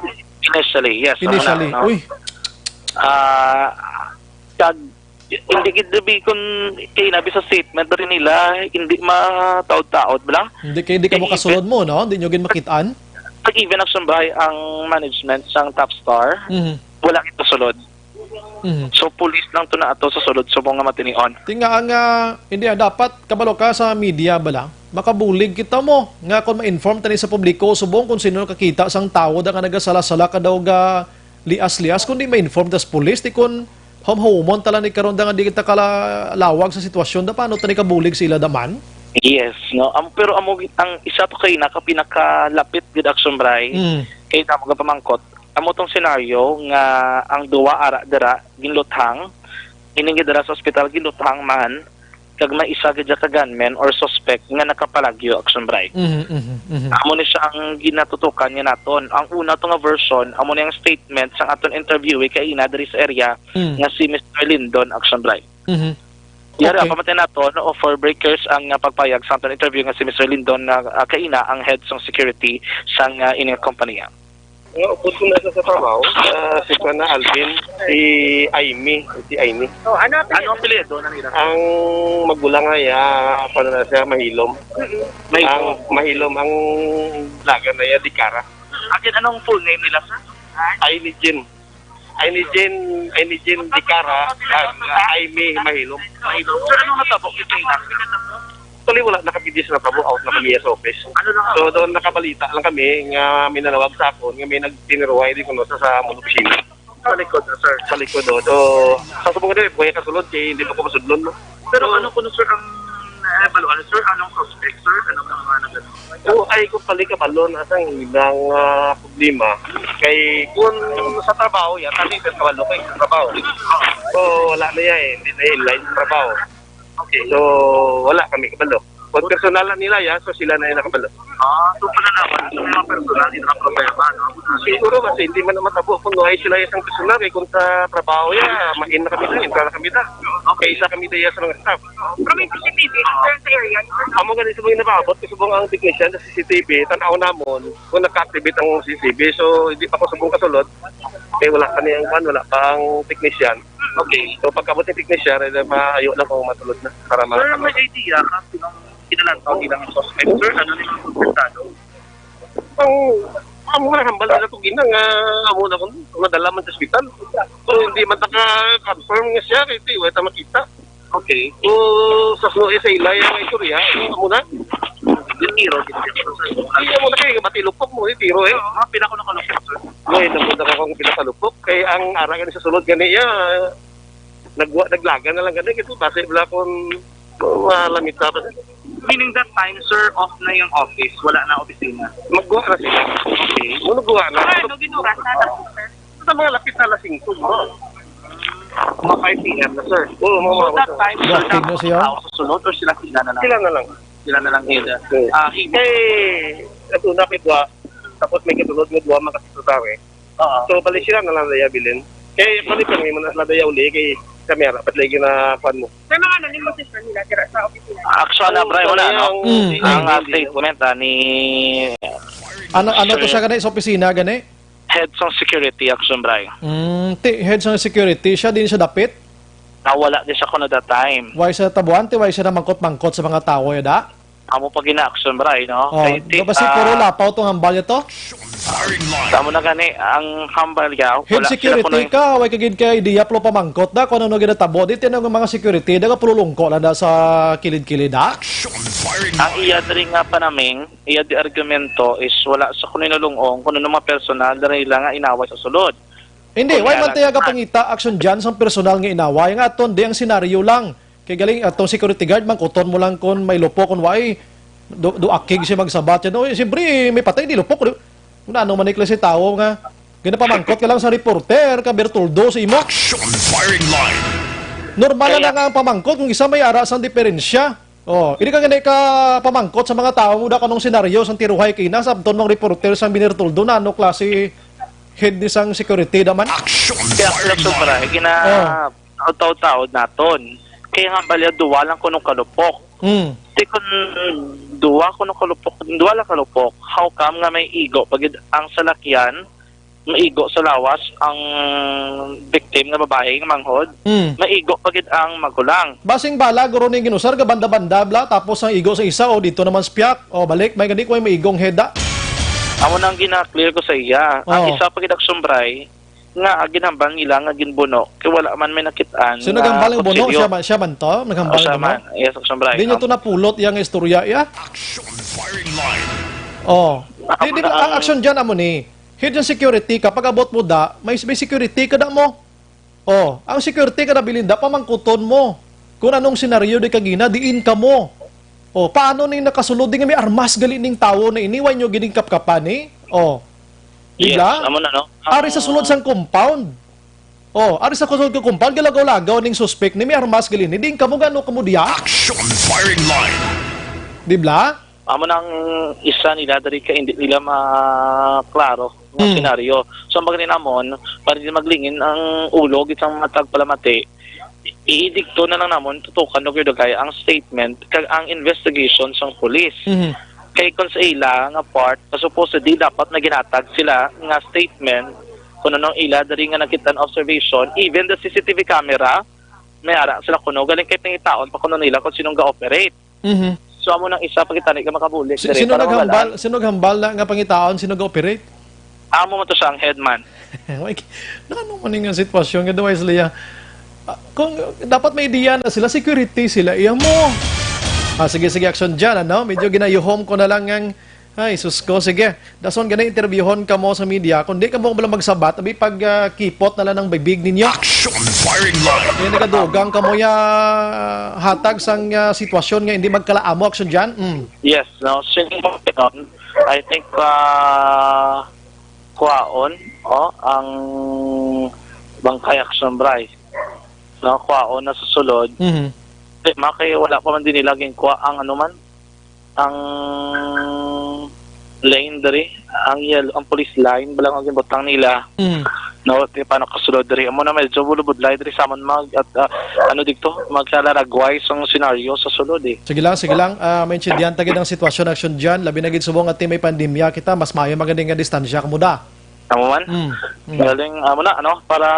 Initially, yes, amo na, Initially. no? Uy. Ah, kag, hindi gid labi kun kay nabi sa statement rin nila, hindi mataod-taod, bala? Hindi kay, di ka mo Kay kasulod mo, no? Hindi nyo gid makitaan? Pag even action by ang management sang Top Star, Mhm. wala kita sulod. Mhm. So, police lang to na ato sa sulod subong nga matinion. Tinga nga, hindi, ah, dapat kabalo ka sa media bala. Makabulig kita mo nga kung ma-inform tani sa publiko subong kung sino nakakita sang tawo da nga nagasala-sala ka daw ga lias-lias, kundi ma-inform tas pulis, di kun humhumon tala ni karon da nga di kita kalawag sa sitwasyon da, paano tani kabulig sila daman? Yes, no. Am, pero amo gid ang isa to kay naka pinakalapit gid action, Bray. Mm. Kay namo gapamangkot, amo tong senaryo nga ang duwa ara dira ginluthang, ining gidala sa ospital ginluthang man, kag may isa gid ka gunman or suspect nga nakapalagyo, action, Bray. Mhm, mhm, mhm. Amo ni siya ang ginatutukan niya naton. Ang una to nga version, amo ni ang statement sang aton interviewee kaina diri sa area Mm. nga si Mister Lindon, action, Bray. Mhm. Yara, Okay. Pamatay nato, no, for breakers ang, ah, pagpayag sa aton interview nga si Mister Lindon nga, ah, kaina ang head sang security sang, ah, ining kompanya. Nga upod ko na sa, sa trabaho, ah, si kuwan na Alvin, si Aimee, si Aimee. Oh, ano apelyido? Ano apelyido na nila? Ang magulang nga iya, paano na siya, Mahilom. Mm-mm. Mahilom. Ang Mahilom, ang lagan na iya, Dikara. Again, anong full name nila, sir? Aimee Jean. Aimee Jean, Aimee Jean Dikara, kag Aimee Mahilom. Mahilom. Sir, anong natabo kay Kayla? Actually, wala na kami di sa natabo, out na kami sa office. Ano lang? So, doon nakabalita lang kami nga may nanawag sa akon, nga may nagtiniruhay di kuno sa, sa amon opisina. Sa likod na, sir? Sa likod, oh. So, sa subong na, buhay kasulod, kay hindi pa ko masudlon, no? Pero ano kuno, sir, ang Ay, balo, ano, sir? Anong suspect, sir? Ano ang mga nag- Oo, ay, kung pali kabalo na sang ilang ah, problema. Kay kung sa trabaho, ya, kami sa kabalo kay sa trabaho. So, wala na yan eh. Hindi na yung line sa trabaho. Okay. So, wala kami kabalo. Kung personal na nila, ya, so sila na yung nakabalo. Ah, so pananawan sa mga personal, di na problema, no? Siguro kasi hindi man na matabo kung nuhay sila isang personal, eh, kung sa trabaho, ya, main na kami na, entra na kami na. Okay, isa kami na, ya, sa mga staff. Pero may C C T V, sir, sa area? Amo gani subong yung napaabot, subong ang technician sa C C T V, tanaw namon kung nagka-activate ang C C T V. So, hindi pa ko subong kasulod. Kay wala pa niyang kwan, wala pa ang technician. Okay. So, pagkabot ng technician, eh, maayo lang kung matulod na para Sir, may idea ka sinong kinalantaw nilang suspect, sir? Ano nilang suspectado? Ang, ang mga hambal nila kung ina nga, amo na kung madala man sa ospital. So, hindi man taka-confirm nga siya, kay di, wala ta makita. Okay. So, sa sunod sa ilay ang istorya, amo na. Yung tiro, yung tiro, sir. Hindi, amo na kay, bati lupok mo, yung tiro, eh. Ah, pila ko nakalupok, sir? May, napunta ka kung pila ka lupok. Kay ang ara gani sa sulod gani, ya, nagwa, naglaga na lang gani. Kasi basi wala kung malamita pa. Meaning that time, sir, off na yung office, wala na opisina? Magwa na sila. Okay. Mo nagwa na. Ano, ginuras na tapos, sir? Sa mga lapit na alas singko, bro. Mga five P M na, sir. Oo, mga So, mga that time, sir, Active na siya? Tao sa sulod or sila, sila na lang? Sila na lang. Sila na lang, sir. Oo. Ah, ibig Kay, at una kay Dua, tapos may kasunod nga Dua, mga sekretary. Oo. So, bali sila na lang naya bilin. Kay, bali pa, may muna sila naya uli, kay kami, ara, ba't lagi na, kwan mo? May mga ano, yung position nila, dira sa opisina? Actually, Oo, Bray, wala, kaya no? ang Mm, Ang mm. uh, statement ah, ni Ano, ano to Sir siya gani sa opisina gani? Head sang security, Action Bray. Mm, ti head sang security siya, din siya dapit. Nawala din siya kuno that time. Why siya tabuan, ti why siya namangkot-mangkot sa mga tawo ya da? Amo pa gina Action Bray, no? Oh, Kay ti- do ba si ah, puro lapaw tong hambal niya to? Tamo na gani ang hambal ya. Head Wala sila security kuno ka, why ka gid kay idea plo pamangkot da kung ano ginatabo. Di tinang mga security, daga pululungko lang da sa kilid-kilid, ha? Ang iya diri nga panaming, iya di argumento is wala sa kuno nalung-ong, kuno mga personal diri lang nga inaway sa sulod. Hindi, Kung why man niya tayo lang- kapangita action dyan sang personal nga inaway? Nga aton, di ang senaryo lang. Kay galing, atong security guard, mangkuton mo lang kung may lupok, kung why. Do, do akig siya magsabat yan. Oy, siyempre, may patay, di lupok. Di, kung ano man yung klase tao nga, ginapamangkot ka lang sa reporter, ka Bertoldo, sa imo. Action firing line. Normal Kaya- na nga ang pamangkot kung isa may ara sang diferensya. Oh, hindi ka gani ka pamangkot sa mga tao mo da kanong senaryo sang tiruhay kina sa abton mong reporter sa Bertoldo na ano klase head ni sang security naman. Action Kaya firing sa sobra, line. gina Oh. taod-taod naton. Kaya nga balya duwa lang kuno kalupok. Hmm. Ti kun duwa kuno kalupok, duwa lang kalupok, how come nga may igo pagid ang salakyan, maigo sa lawas ang victim nga babae nga manghod, Hmm. maigo pagid ang magulang. Basing bala guro ni ginusar ka banda-banda bla, tapos ang igo sa isa o dito naman sa piyak. O balik, may gani ko may maigong heda. Amo nang gina-clear ko sa iya. Ang Oh. isa pagid ang sumbray, nga ginhambal nila nga ginbuno kay wala man may nakit-an Sino nga naghambal ng buno? kutsilyo. Siya man, siya man to? Naghambal Oh, siya ng buno? man. Yes, ang sumbray. Di nyo Um, to napulot yang istorya, iya? Action firing line. Oh. Di, di ba, ang action dyan, amo ni? Head yung security, kapag abot mo da, may, may security ka da mo. Oh, ang security ka na bilinda, pamangkuton mo. Kung anong senaryo di kagina, diin ka mo. Oh, paano ning nakasulod di nga may armas gali ning tawo na ini, wa nyo gining kapkapan ni? Oh. Di Yes, ba? amo na, no? Ari sa Ang sulod sang compound. Oh, ari sa sulod ka compound, galagaw-lagaw ning suspect ni may armas gali ni. Diin ka mo gano ka mo diya? Action firing line. Di ba? Amo nang isa nila diri ka hindi nila maklaro nga Hmm. senaryo. So, ang bagay namon, para di maglingin ang ulo gid sang mga tagpalamati, iidikto na lang namon tutukan, Doktor Dugay, ang statement kag ang investigation sang pulis. Mhm. Kay kung sa ila nga part, supposedly dapat may ginatag sila nga statement kung anong ila diri nga nakita ang observation, even the C C T V camera, may ara sila kuno. Galing kay pangitaon pa kuno nila kung sinong ga-operate. Mhm. So, amo nang isa pagitani ka makabulik Si, diri sino para naghambal, mabal-an. Sino naghambal na nga pangitaon, sino ga-operate? Amo man to siya ang headman. Wait, na ano man nga sitwasyon nga duwa sila? Ah, kung dapat may idea na sila, security sila, iya mo. Ah, sige, sige, action dyan, ano? Medyo ginayuhom ko na lang ang Ay, sus ko. Sige, dason gani interviewon kamo sa media. Kung di kamo bala magsabat, abi pag, ah, kipot na lang ang bibig ninyo. Action firing line. Kaya nagadugang kamo ya, hatag sang, ah, sitwasyon nga hindi magkalaamo, Action Jan. Mm. Yes, no. Sino mo, I think, ah, kwaon, oh, ang bangkay, Action Bryce. No, kwaon na sa sulod. Mhm. Di, ma, kay wala pa man din nila ginkwa ang ano man, ang lane diri, ang yellow, ang police line, bala nga ginbutang nila. Mm. No, di pa nakasulod diri. Amo na medyo bulubudlay diri sa amon mag, at, ah, ano dito, magkalaragway sang senaryo sa sulod, eh. Sige lang, sige lang. Ah, maintindihan ta gid ang sitwasyon, Action Jan. Labi na gid subong nga may pandemya kita, mas maayo man gani nga distansya kamo da. Tama man? Mm, mm. Galing, ah, muna, ano, para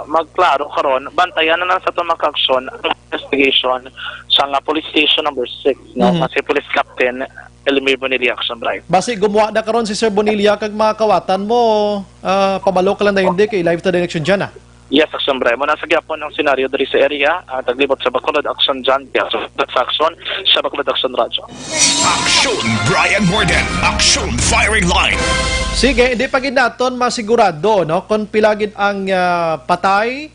magklaro karon, bantayan na lang sa itong mga aksyon ang investigation sa nga police station number six, no? Mhm. Nga si Police Captain Elmer Bonilla, Action Bryce. Basi gumuha na karon si Sir Bonilla kag mga kawatan mo, ah, pabalo ka lang na hindi kay live ta direction dyan, ah. Yes, Action Bryce. Muna sa gyapon ang senaryo diri sa area, ah, taglibot sa Bacolod, Action Jan Diaz. Sa Action, sa Bacolod Action Radyo. Action Brian Morden, Action Firing Line. Sige, hindi pa gid naton masigurado, no, kung pila gid ang, ah, patay,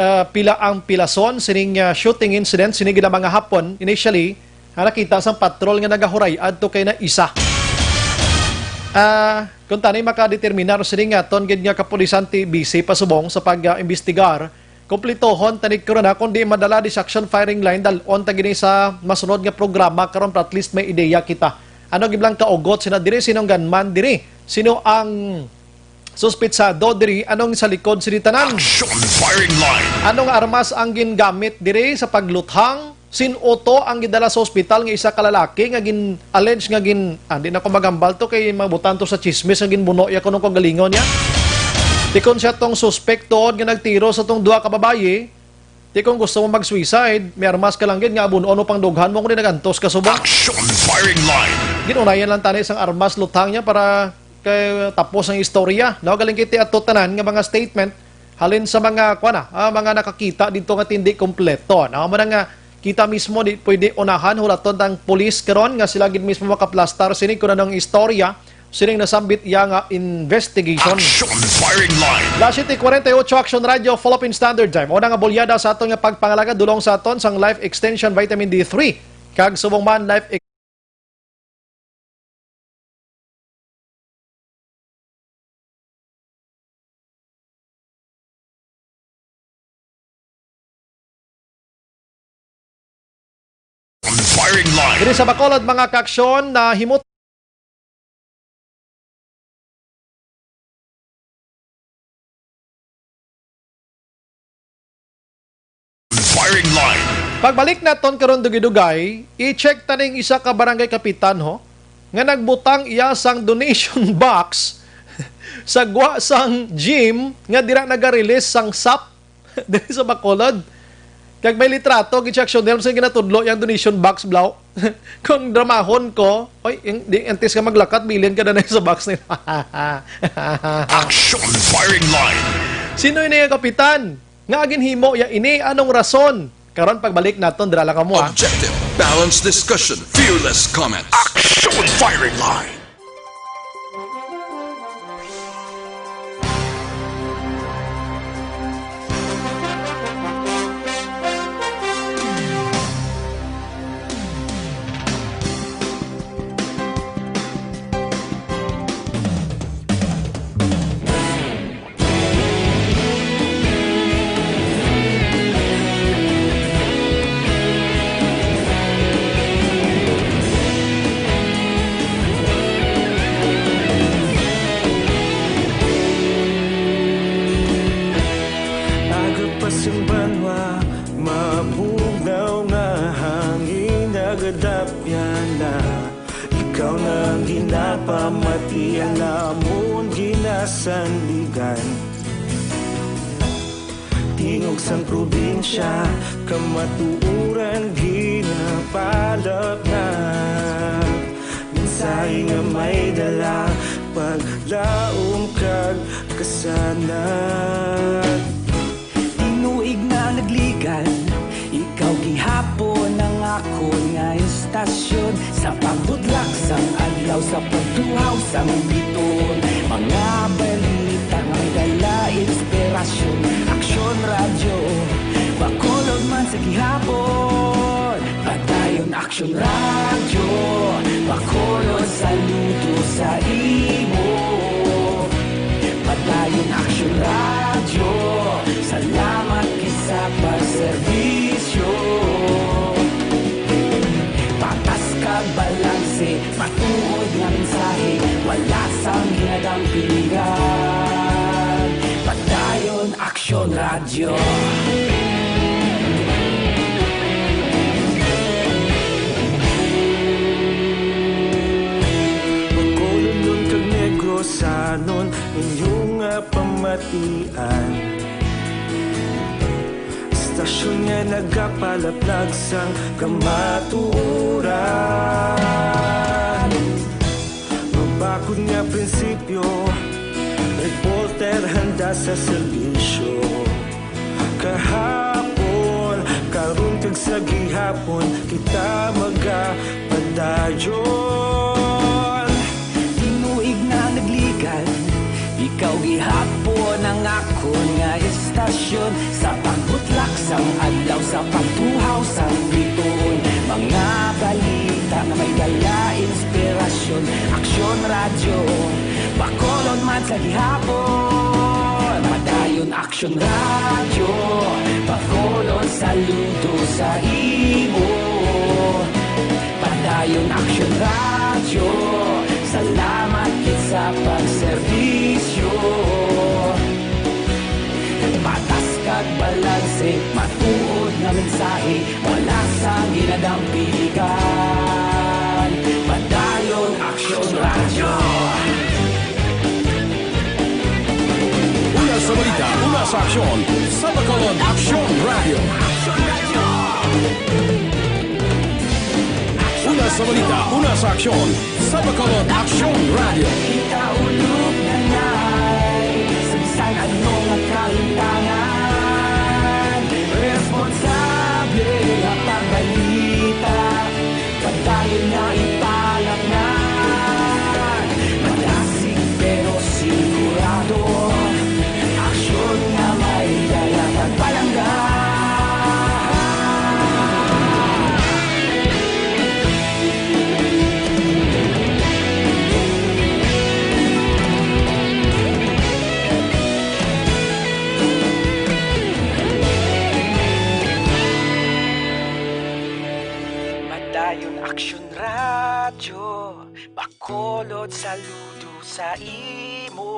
ah, pila ang pilason sining, ah, shooting incident sini gid ang mga hapon initially nga nakita sang patrol nga nagahuray adto kay na isa. Ah, kung tani makadeterminar sini nga aton gid nga kapulisan ti busy pa subong sa pag, ah, imbestigar, Kumpletohon tani karon, ha, kundi madala di sa action firing line, dal-on ta gini sa masunod nga programa karon para at least may ideya kita. Ano giblang kaugot sina diri, sinong gunman diri? Sino ang suspetsado diri? Anong sa likod sini tanan? Action firing line. Anong armas ang gingamit diri sa pagluthang? Sin-o to ang gidala sa ospital nga isa ka lalaki nga gin-allege nga gin-, ah, di na ko magambal to kay mabutan to sa chismis nga ginbuno iya kuno kaugalingon niya. Ti kon siya tong suspect tuod nga nagtiro sa tong duha ka babayi, ti kon gusto mo mag-suicide, may armas ka lang gid nga abun-on mo pang dughan mo kundi nagantos ka subong. Action firing line. Ginunayan lang tani sang armas luthang niya para kay tapos ang istorya. No, galing kiti ato tanan nga mga statement halin sa mga, kuwan na, ah, mga nakakita dito nga tindi kompleto. No, mo na nga kita mismo di pwede unahan, hulaton tang pulis karon nga sila gid mismo makaplastar sini kung anong istorya sining nasambit iya nga investigation. Action firing line. Las siete cuarenta y ocho, Action Radio, Philippine Standard Time. Una nga bulyada sa aton nga pagpangalaga, dulong sa aton sang Life Extension Vitamin D three. Kag subong man, Life Firing line. Diri sa Bacolod, mga kaaksyon, nahimut Firing line. Pagbalik naton karon dugay-dugay, i-check ta ning isa ka barangay kapitan, ho, nga nagbutang iya sang donation box sa gwa sang gym nga dira naga-release sang sap diri sa Bacolod. Kag may litrato gid siya, Action Nelson, ginatudlo yang donation box, blaw. Kung dramahon ko, oy, yung, di, antes ka maglakat, bilin ka na na sa box nila. Action firing line. Sino ini nga kapitan? Nga ginhimo ya ini? Anong rason? Karon pagbalik naton, dira lang kamo, ha? Objective, balanced discussion, fearless comment. Action firing line. Aga pa sing banwa, mabugnaw nga hangin, nagadapyan na. Ikaw na ang ginapamati, ang amon ginasandigan. Tingog sang probinsya, kamatuoran ginapalapnag. Mensahe nga may dala, paglaom kag kasanag. Tinuig na nagligad, ikaw gihapon ang akon nga istasyon. Sa pagbudlak sang adlaw, Sa pagtuhaw sang biton, mga balita nga may dala inspirasyon. Aksyon Radyo, Bacolod man sa gihapon. Padayon Aksyon Radyo, Bacolod saludo sa imo. Padayon Aksyon Radyo, salamat gid sa pagserbisyo. Patas kag balanse, matuod nga mensahe, wala sang ginadampigan. Padayon Aksyon Radyo. Bacolodnon kag Negrosanon, inyo nga pamatian. Istasyon nga nagapalaplag sang kamatuoran. Mabakod nga prinsipyo, reporter handa sa serbisyo. Kahapon, karon kag sa gihapon, kita magapadayon. Tinuig na nagligan, ikaw gihapon ang akon nga istasyon. Sa pagbutlak sang adlaw, sa pagtuhaw sang bituon, mga balita nga may dala inspirasyon. Aksyon Radyo, Bacolod man sa gihapon. Padayon Aksyon Radyo, Bacolod saludo sa imo. Padayon Aksyon Radyo, salamat gid sa pagserbisyo. Patas kag balanse, matuod nga mensahe, wala sang ginadampigan. Padayon Aksyon Radyo. Una sa balita, una sa aksyon, sa Bacolod Aksyon Radyo. Una sa balita, una sa aksyon, sa Bacolod Aksyon Radyo. Kita ulog na nay, sa bisan ano nga kalimtangan, responsable nga pagbalita, padayon nga ipalatngan. Madasig pero sigurado, aksyon nga may dala kag palangga. Padayon Aksyon Radyo, Bacolod saludo sa imo.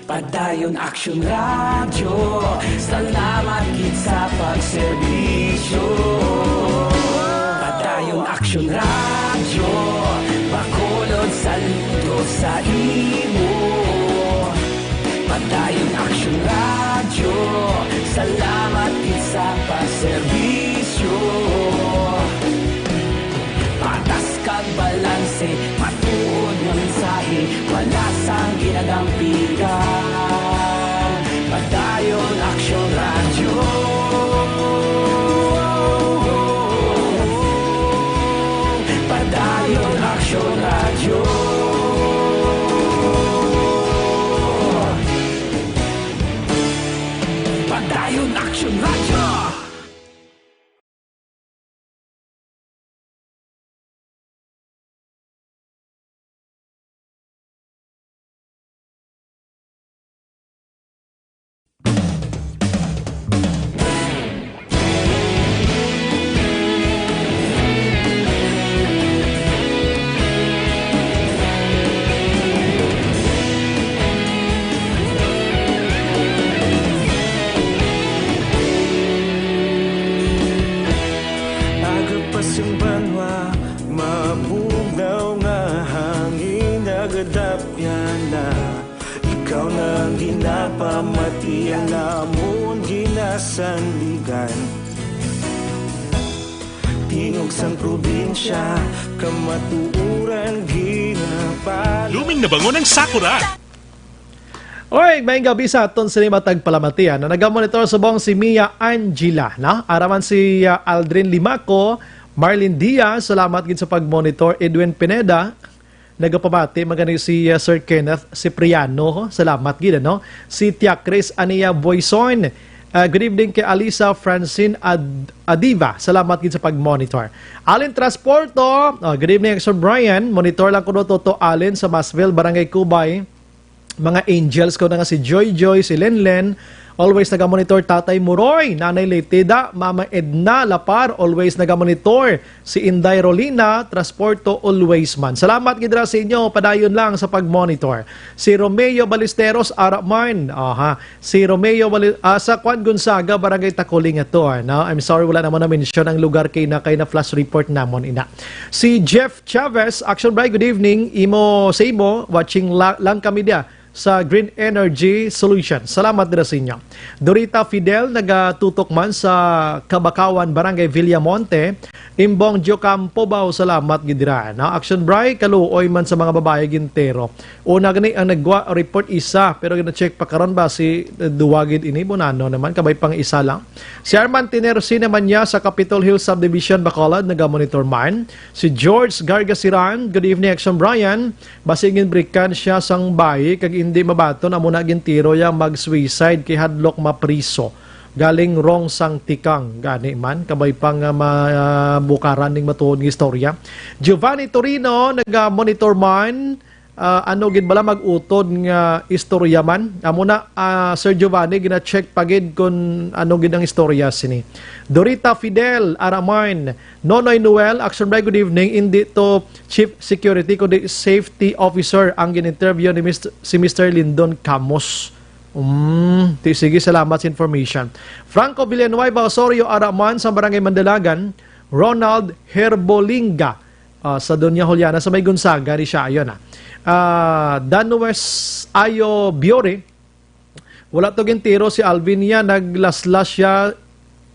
Padayon Aksyon Radyo, salamat gid sa pagserbisyo. Padayon Aksyon Radyo, Bacolod saludo sa imo. Padayon Aksyon Radyo, salamat gid sa pagserbisyo. Patas kag balanse, matuod nga mensahe, wala sang ginadampigan. Padayon Aksyon Radyo. Padayon Aksyon Radyo. Padayon Aksyon Radyo. Aga pa sing banwa, mabugnaw nga hangin nagadapyan na. Ikaw na ang ginapamatian namon ginasandigan. Tingog sang probinsya, kamatuoran ginapal- Blooming na bangon ang sakura. Oy, maayong gabi sa aton sini matag palamatian. Ang nagamonitor subong si Mia Angela, no? Araman si, ah, Aldrin Limaco, Marlene Diaz, salamat gid sa pag-monitor. Edwin Pineda, nagapamati, magani si, uh, Sir Kenneth Cipriano, salamat gid, ano? Si Tia Chris Ania Boyson, uh, good evening kay Alisa Francine Ad- Adiva, salamat gid sa pag-monitor. Allen Transporto, uh, good evening, Sir Brian. Monitor lang ko, Toto Allen, sa Masville, Barangay Cubay. Mga angels ko na nga si Joy Joy, si Len Len, always nagamonitor. Tatay Muroy, Nanay Letida, Mama Edna Lapar, always nagamonitor. Si Inday Rolina Transporto, always man. Salamat gid ra sa inyo, padayon lang sa pag-monitor. Si Romeo Ballesteros, ara man. Aha. Si Romeo Bali- ah, sa Juan Gonzaga, Barangay Tacoling ato, ano? I'm sorry, wala naman na-mention ang lugar kay na, kay na-flash report namon ina. Si Jeff Chavez, Action Bright, good evening. Imo, sa imo, watching la- lang kami dia sa Green Energy Solution. Salamat dira sa inyo. Dorita Fidel, nagatutok man sa Kabakawan, Barangay Villamonte. Imbong Diocampo ba, salamat gid dira. Na Action Bright, kaluoy man sa mga babae gintero. Una gani ang nagwa report isa, pero gina-check pa karon ba si, eh, duwa gid ini, bunano naman, kabay pang isa lang. Si Arman Tinersi naman niya sa Capitol Hill Subdivision, Bacolod, nagamonitor man. Si George Gargasiran, good evening, Action Brian. Basig ginbrikan siya sang bayi kag indi mabaton, amo na gintiro ya mag-suicide kay hadlok mapriso. Galing Rong sang Tikang, gani man, kabay pang, ah, mabukaran ning matuod nga istorya. Giovanni Torino, naga-monitor man, ah, ano gid bala mag-utod nga istorya man? Amo na, ah, Sir Giovanni, gina-check pa gid kung ano gid ang istorya sini. Dorita Fidel, Araman, Nonoy Noel, Action Bright, good evening. Indi to Chief Security, kundi Safety Officer ang gin-interview ni Mister, si Mister Lindon Camus. Um, ti, sige, salamat sa information. Franco Villanueva Osorio, Araman, sa Barangay Mandalagan. Ronald Herbolinga, ah, sa Doña Juliana, sa may Gonzaga, di siya, ayun, ah. Ah, Danwes Ayo Biore, wala to gintiro si Alvin niya, naglaslas siya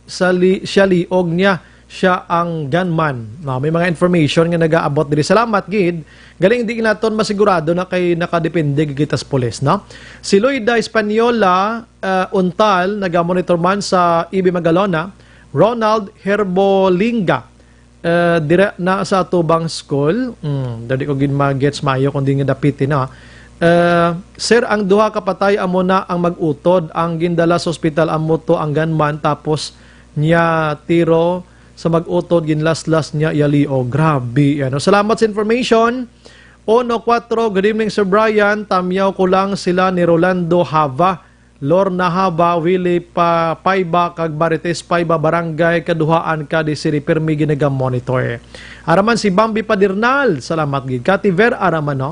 sa li-, siya liog niya, siya ang gunman. No, may mga information nga nagaabot diri. Salamat gid. Galing di naton masigurado na kay nakadepende gid kita sa pulis, no? Si Loida Española, ah, Untal, nagamonitor man sa E B Magalona. Ronald Herbolinga, eh, dira na sa atubang school. Hmm, dali ko gid ma-gets maayo kung di nga dapiti na. Eh, sir, ang duha ka patay amo na ang mag-utod. Ang gindala sa ospital amo to ang gunman, tapos niya tiro sa mag-utod, ginlaslas niya iya liog. Grabe, ano. Salamat sa information. Uno kuwatro, good evening, Sir Brian. Tamyaw ko lang sila ni Rolando Hava, Lorna Hava, Willie pa Paiba, kag Marites Paiba, Barangay Kaduhaan, Cadiz City. Pirmi ginaga-monitor. Araman si Bambi Padernal, salamat gid. Kati Ver, araman, no?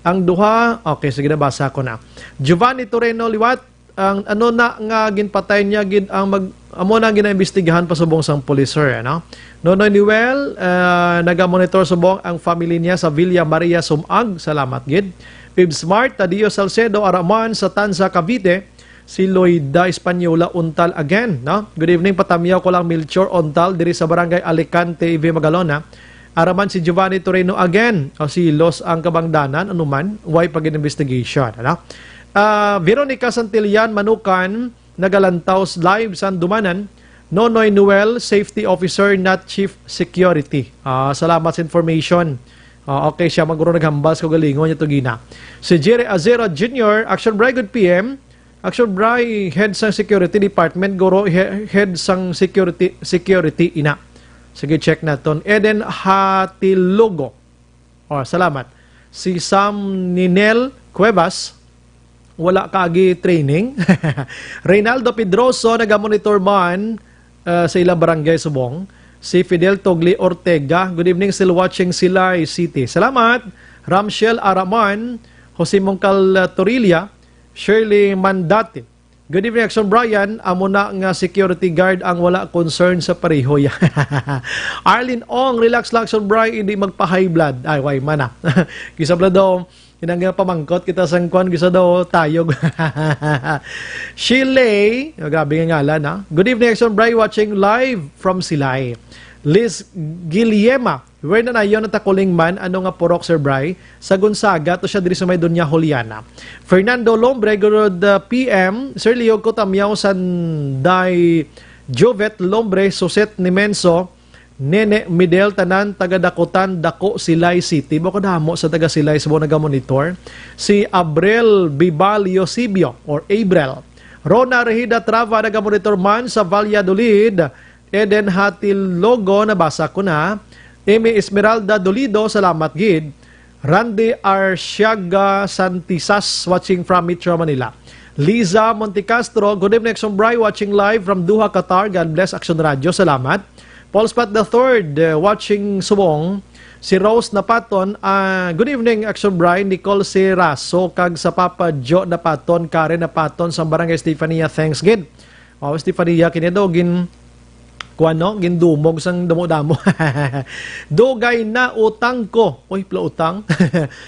Ang duha, okay, sige, nabasa ko na. Giovanni Toreno liwat, ang ano na nga ginpatay niya gid ang mag-, amo na ang ginaimbestigahan pa subong sang pulis, sir, ano? Nonoy Niwel, ah, naga-monitor subong ang family niya sa Villa Maria Sumag. Salamat gid. Pib Smart, Tadio Salcedo, Araman sa Tanza, Cavite. Si Loida Española Untal again, no? Good evening, patamyaw ko lang Melchor Untal diri sa Barangay Alicante, Ibe Magalona. Araman si Giovanni Toreno again. O, silos ang kabangdanan, anuman, way pa gid investigation, ano? Ah, Veronica Santillan Manukan, nagalantaw s-, live sa Dumanan. Nonoy Noel, safety officer, not chief security. Ah, salamat sa information. Ah, okay, siya maguro naghambal sa kagalingon niya to gina. Si Jerry Azero Junior, Action Bray, good P M. Action Bray, head sang security department, guro, he-, head sang security, security ina. Sige, check naton. Eden Hatilogo. Oh, salamat. Si Sam Ninel Cuevas, wala ka agi training. Reynaldo Pedroso, naga-monitor man, uh, sa ilang barangay subong. Si Fidel Togli Ortega, good evening, still watching Silay City. Salamat. Ramshel Araman, Jose Mongcal, uh, Torilla, Shirley Mandati. Good evening, Action Brian. Amo na nga security guard ang wala concern sa pareho ya. Arlene Ong, relax lang, Action Brian, hindi magpa-high blood. Ay, why man ah. Gisabla daw, inang pamangkot kita sang kwan, gisa daw tayog. Shirley, oh, grabe nga ngalan, ha? Good evening, Action Brian, watching live from Silay. Liz Guillema, where na nayon ang Takuling man? Ano nga purok, Sir Bry? Sa Gonzaga to siya diri sa may Doña Juliana. Fernando Lombre, good, uh, P M. Sir Leo Cotamyao, Sanday Jovet Lombre, Suset Nimenso, Nene Midel, tanan taga Dakutan, Dako, Silay City. Bako damo sa taga Silay sa mga nagamonitor. Si Abrel Bibalio Sibio or Abrel. Rona Rehida Trava, nagamonitor man sa Valladolid. Eden Hatilogo, nabasa ko na. Amy Esmeralda Dolido, salamat gid. Randy Arsiaga Santisas, watching from Metro Manila. Liza Montecastro, good evening, Action Bri, watching live from Doha, Qatar. God bless, Action Radio. Salamat. Paul Spot the third, uh, watching subong. Si Rose Napaton, ah, good evening, Action Bri. Nicole Seraso, kag sa Papa Jo Napaton, Karen Napaton, sa Barangay Stefania. Thanks gid. Oh, Stefania, kini daw gin-, kuwan, no? Gindumog sang damo-damo. Dugay na utang ko. Uy, pla utang.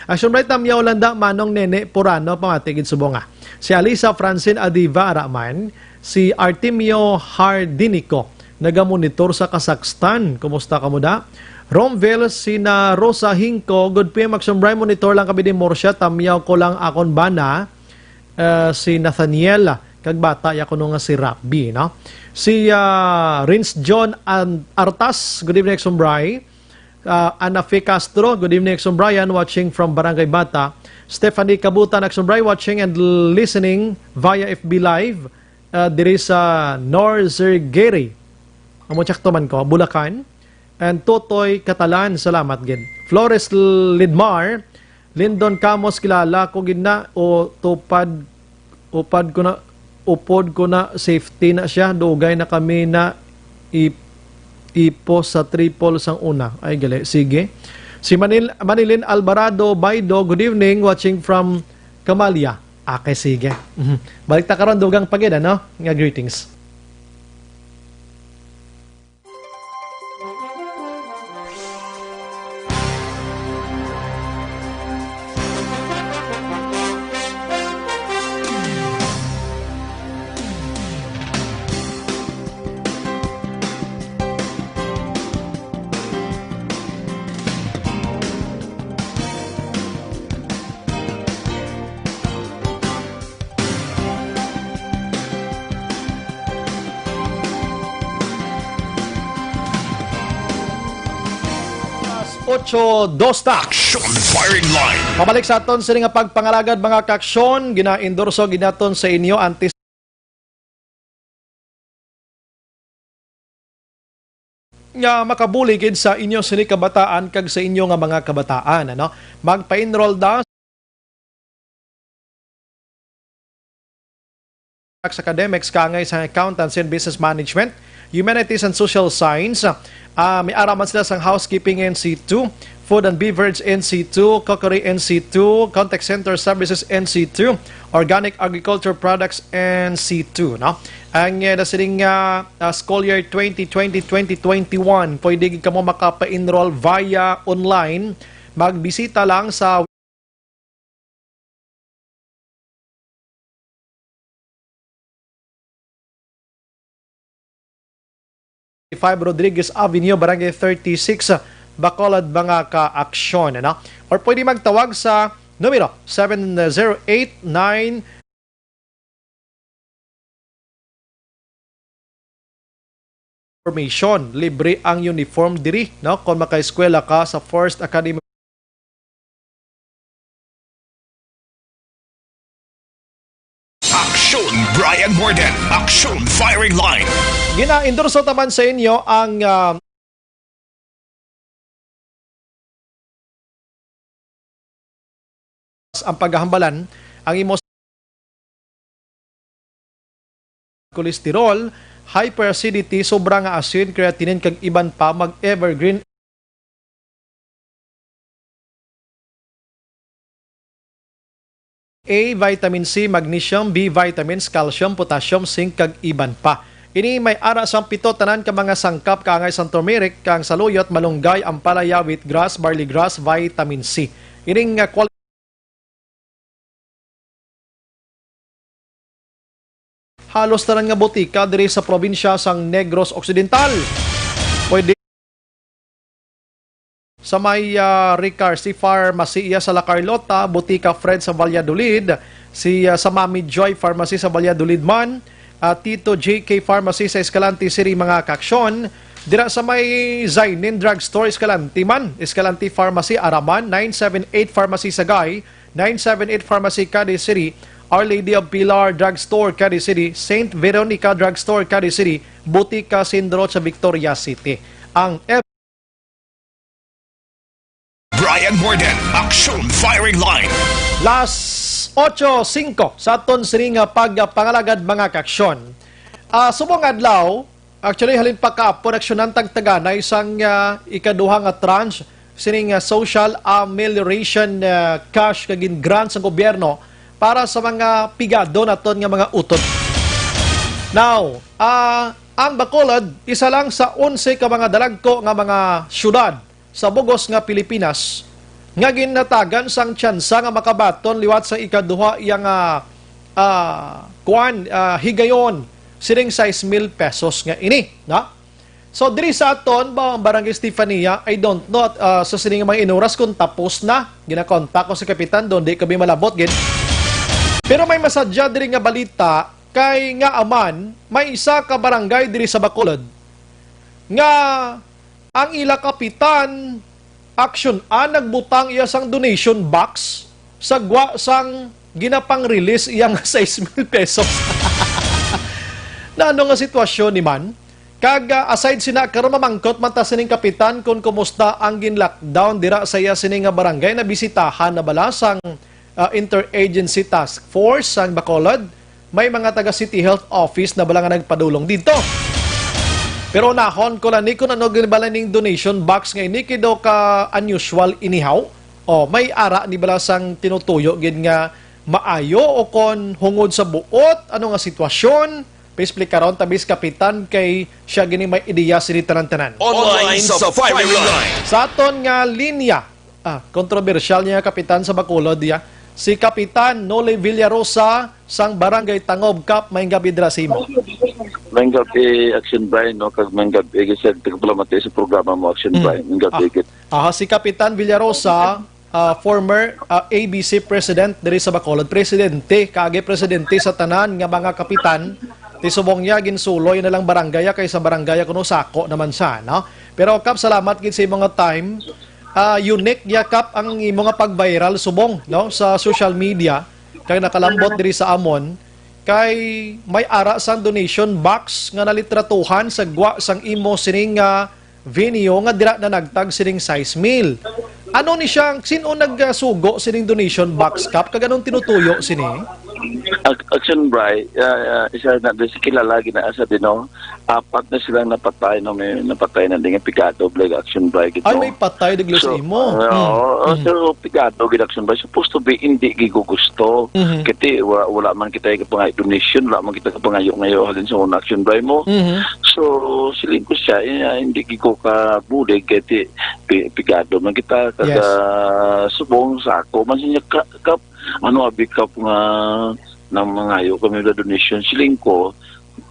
Action Bri, tamyaw lang da, Manong Nene Purano, pamati gid subong, ah. Si Alisa Francine Adiva, ara man. Si Artemio Hardinico, nagamonitor sa Kazakhstan. Kumusta kamo da? Romville, sina Rosa Hingko, good P M, Action Bri, monitor lang kami di Murcia, tamyaw ko lang akon bana. Ah, si Nathaniel, kag bata ya kuno nga si Rabbi, no? Si, ah, Rins John An-, Artas, good evening, Action Bri. Ah, Ana Fe Castro, good evening, Action Brian, watching from Barangay Bata. Stephanie Kabutan, Action Bri, watching and listening via F B Live, ah, diri sa Northern Gary. Amo, tsakto man ko, Bulacan. And Totoy Catalan, salamat gid. Flores Lidmar, Lindon Camos, kilala ko gid na, o tupad, upad ko na, upod ko na, safety na siya, dugay na kami na ip-, ipos sa triple sang una. Ay, gali. Sige. Si Manil-, Manilin Alvarado Baido, good evening, watching from Camalia. Okay, sige. Mhm. Balik ta karon, dugang pa gid, ano? Nga greetings. Alas ocho dos na. Action Firing Line. Pabalik sa aton sini nga pagpangalagad, mga kaaksyon, ginaendorso ginaton sa inyo antes nga makabulig gid sa inyo sini kabataan kag sa inyo nga mga kabataan, ano? Magpa-enroll da sa academics, kaangay sa accountancy and business management, humanities and social science. Ah, may ara man sila sang housekeeping N C two, food and beverage N C two, cookery N C two, contact center services N C two, organic agriculture products N C two, no? Ang, eh, nasiling nga, ah, school year twenty twenty, twenty twenty-one, pwede gid kamo makapa-enroll via online. Magbisita lang sa five Rodriguez Avenue, Barangay thirty-six, Bacolod, mga kaaksyon, ano? Or pwede magtawag sa numero seven zero eight nine Formation. Libre ang uniform diri, no? Kung makaeskwela ka sa First Academy. Action Brian Morden. Action Firing Line. Gina-endorso taman sa inyo ang, ah, ang paghambalan, ang imo cholesterol, hyperacidity, sobra nga asin, creatinine, kag iban pa, mag Evergreen A, vitamin C, magnesium, B vitamins, calcium, potassium, zinc, kag iban pa. Ini may ara sang pito tanan ka mga sangkap kaangay sang turmeric, kang saluyot, malunggay, ampalaya, wheatgrass, barley grass, vitamin C. Ining, ah, kwal- Halos tanan nga botika diri sa probinsya sang Negros Occidental. Pwede sa may, ah, Ricarsi Pharmacy iya sa La Carlota, Botika Fred sa Valladolid, si, ah, sa Mami Joy Pharmacy sa Valladolid man, ah, Tito J K Pharmacy sa Escalante City, mga kaaksyon, Dira sa may Zainin Drugstore, Escalante man, Escalante Pharmacy, Araman, nine seven eight Pharmacy Sagay, nine seven eight Pharmacy Cadiz City, Our Lady of Pilar Drugstore, Cadiz City, Saint Veronica Drugstore, Cadiz City, Butika Sindro sa Victoria City. Ang F- Brian Borden, Action Firing Line. Las ocho singko sa aton sini nga pagpangalagad, mga kaaksyon. Ah, subong adlaw, actually, halin pa kahapon, aksyonan tagtaganay sang, ah, ikaduha nga tranche sining, ah, social amelioration, ah, cash nga gin-grant sang gobyerno para sa mga pigado naton nga mga utod. Now, ah, ang Bacolod, isa lang sa onse ka mga dalagko nga mga syudad sa bugos nga Pilipinas nga ginhatagan sang tsansa nga makabaton liwat sa ikaduha iya nga, ah, kuan, ah, higayon sining sais mil pesos nga ini, no? So, diri sa aton ba, Barangay Stefania, I don't know, ah, sa sining mga inuras kung tapos na. Ginakontak ko si Kapitan doon, di kami malabot gid. Pero may masadya diri nga balita kay nga aman may isa ka barangay diri sa Bacolod nga ang ila kapitan, aksyon-an, nagbutang iya sang donation box sa gwa sang ginapang-release iya nga sais mil pesos. Na ano nga sitwasyon ni man? Kag, ah, aside sina, karon mamangkot man ta sining kapitan kung kumusta ang gin-lockdown dira sa iya sini nga barangay. Nabisitahan na bala sang, ah, Interagency Task Force sang Bacolod? May mga taga City Health Office na bala nga nagpadulong didto. Pero unahon ko lang ni kung ano gid bala ning donation box nga ini, kay daw ka unusual inihaw. O, may ara ni bala sang tinutuyo gid nga maayo o kon hungod sa buot ano nga sitwasyon? Paesplikaron ta bis kapitan kay siya gini may ideya sini tanan-tanan. Online sa firing line. Sa aton nga linya, ah, kontrobersyal niya kapitan sa Bacolod, ya. Si Kapitan Noli Villarosa sang Barangay Tangob, Kap, may gabi dira sa imo. May gabi, Action Brian, no? Kag may gabi, kasi nagpalamati sa programa mo, Action Mm. Brian. May gabi, Ah. gid. Aha, si Kapitan Villarosa, ah, former, ah, A B C President diri sa Bacolod. Presidente, kaagi presidente sa tanan nga mga kapitan. Ti subong niya, ginsuloy na lang barangay, ah, kay sa barangay, ah, kuno sako naman siya, no? Pero, Kap, salamat gid sa imo nga time. Ah, unique niya, Kap, ang imo nga pag-viral subong, no, sa social media, kag nakalambot diri sa amon, kay may ara sang donation box nga nalitratuhan sa gwa sang imo sining nga venue nga dira na nagtag sining sais mil. Ano ni siya, sin-o nagsugo sining donation box, Kap, kag anong tinutuyo sini? Ac- Action Brian, ah, ah, isa na din si kilala, ginaasa din, no? Apat na silang napatay, no? May napatay na din, pigado, Black Action Brian, gid, Ay, no? May patay, diglo sa So, imo. ah, Mm. oo, Mm. so, pigado, gid, Action Brian. Supposed to be, hindi gid gusto. Mhm. Kasi wala, wala man kita kapangay donation, wala man kita kapangayo-ngayo halin sa una, Action Brian, mo. Mhm. So, siling ko siya, eh, hindi gid ko kabulig, kasi pi- pigado man kita, kada Yes. subong sa ako, man siya ka, ka, ano, abi, Kap, nga nang mangayo kami na donation, siling ko,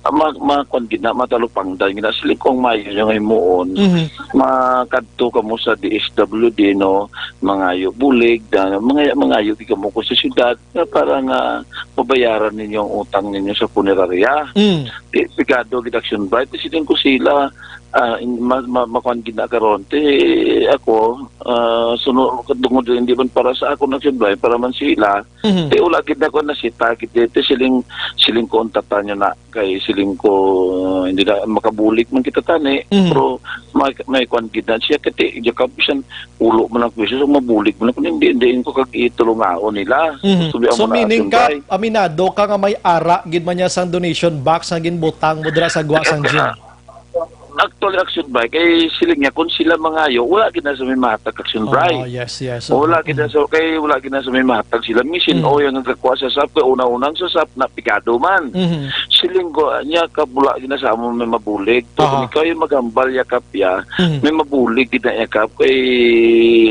ma, ma, kwan gid na, matalupangdan gid na, siling ko ang maayo nga himuon, Mhm. makadto kamo sa D S W D, no, mangayo bulig, na, mangayo, mangayo gid kamo ko sa syudad, nga para nga mabayaran ninyo ang utang ninyo sa punerarya. Mm. Ti, pigado gid, Action Brian, ti siling ko sila, ah, in, ma, ma, makuan gid na karon. Ti ako, ah, suno, tungod hindi man para sa ako, Action Brian, para man sila. Mhm. Ti wala gid na ko nasita gid, ti siling, siling ko, untatan nyo na, kay siling ko, hindi na, makabulig man kita tani, Mhm. pero may, may kuan gid na siya, kati, Jacob, bisan ulo man ang kwiso, so mabulig man ako, hindi, hindi ko kag itulungaon nila. Mhm. Gusto ba So, mo na, meaning, Action Kap, Brian? aminado ka nga may ara gid man niya sang donation box nga ginbutang mo dira sa gwa sang gym? Actually, Action Brian, kay siling niya, kung sila mangayo, wala gid na sa may matag, Action Brian. Oh, yes, yes. Wala Mm. gid na sa, kay wala gid na sa may matag sila. Misin, Mm. o yung nagkakuha sa sap, kay una-unang sa sap, na pigado man. Mhm. Siling ko niya, kap, wala gid na sa amon may mabulig. To, Aha. Ikaw yung maghambal, yakap ya. Mhm. May mabulig gid na, yakap. Kay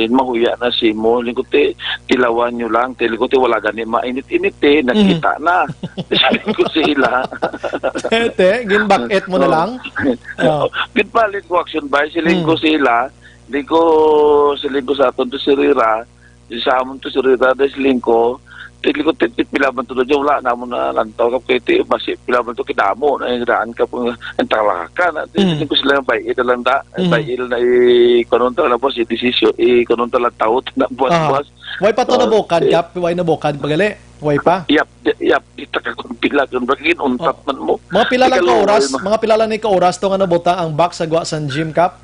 mahuya na si mo. Lingkod, ti, tilawan nyo lang. Ti, lingkod, ti, wala gani mainit-init, eh. Nakita na. Siling ko sila. Tete, ginbak-et mo na lang? Oh. Ginpalit ko, Action Brian. Siling ko Hmm. sila. Di ko, siling ko sa aton to si Rira. Di sa amon to si Rira. Di siling ko, Ti, liko, ti, ti, pila man to dyan, wala namon na lantaw ka, kay ti, basi pila man to, kinamo na yung daan ka, kung ang talaka na, ti, Mm. Ti, ko sila yung bay-i na lang da, Mm. Bay-i na i-, kuno ta na, boss, i-desisyon, i-, kuno ta lang taot na, boss, Aha. Boss. Way pa to Oh, nabukad, eh. Kap? Way nabukad pa gali? Way pa? Yap, di, yap, di ta ka kung pila, kung bakit, untat Oh. man mo. Mga pila lang Ikaw, ka oras, ay, ma- mga pila lang ni ka oras to nga nabutang ang box sa gwa sang gym, Kap?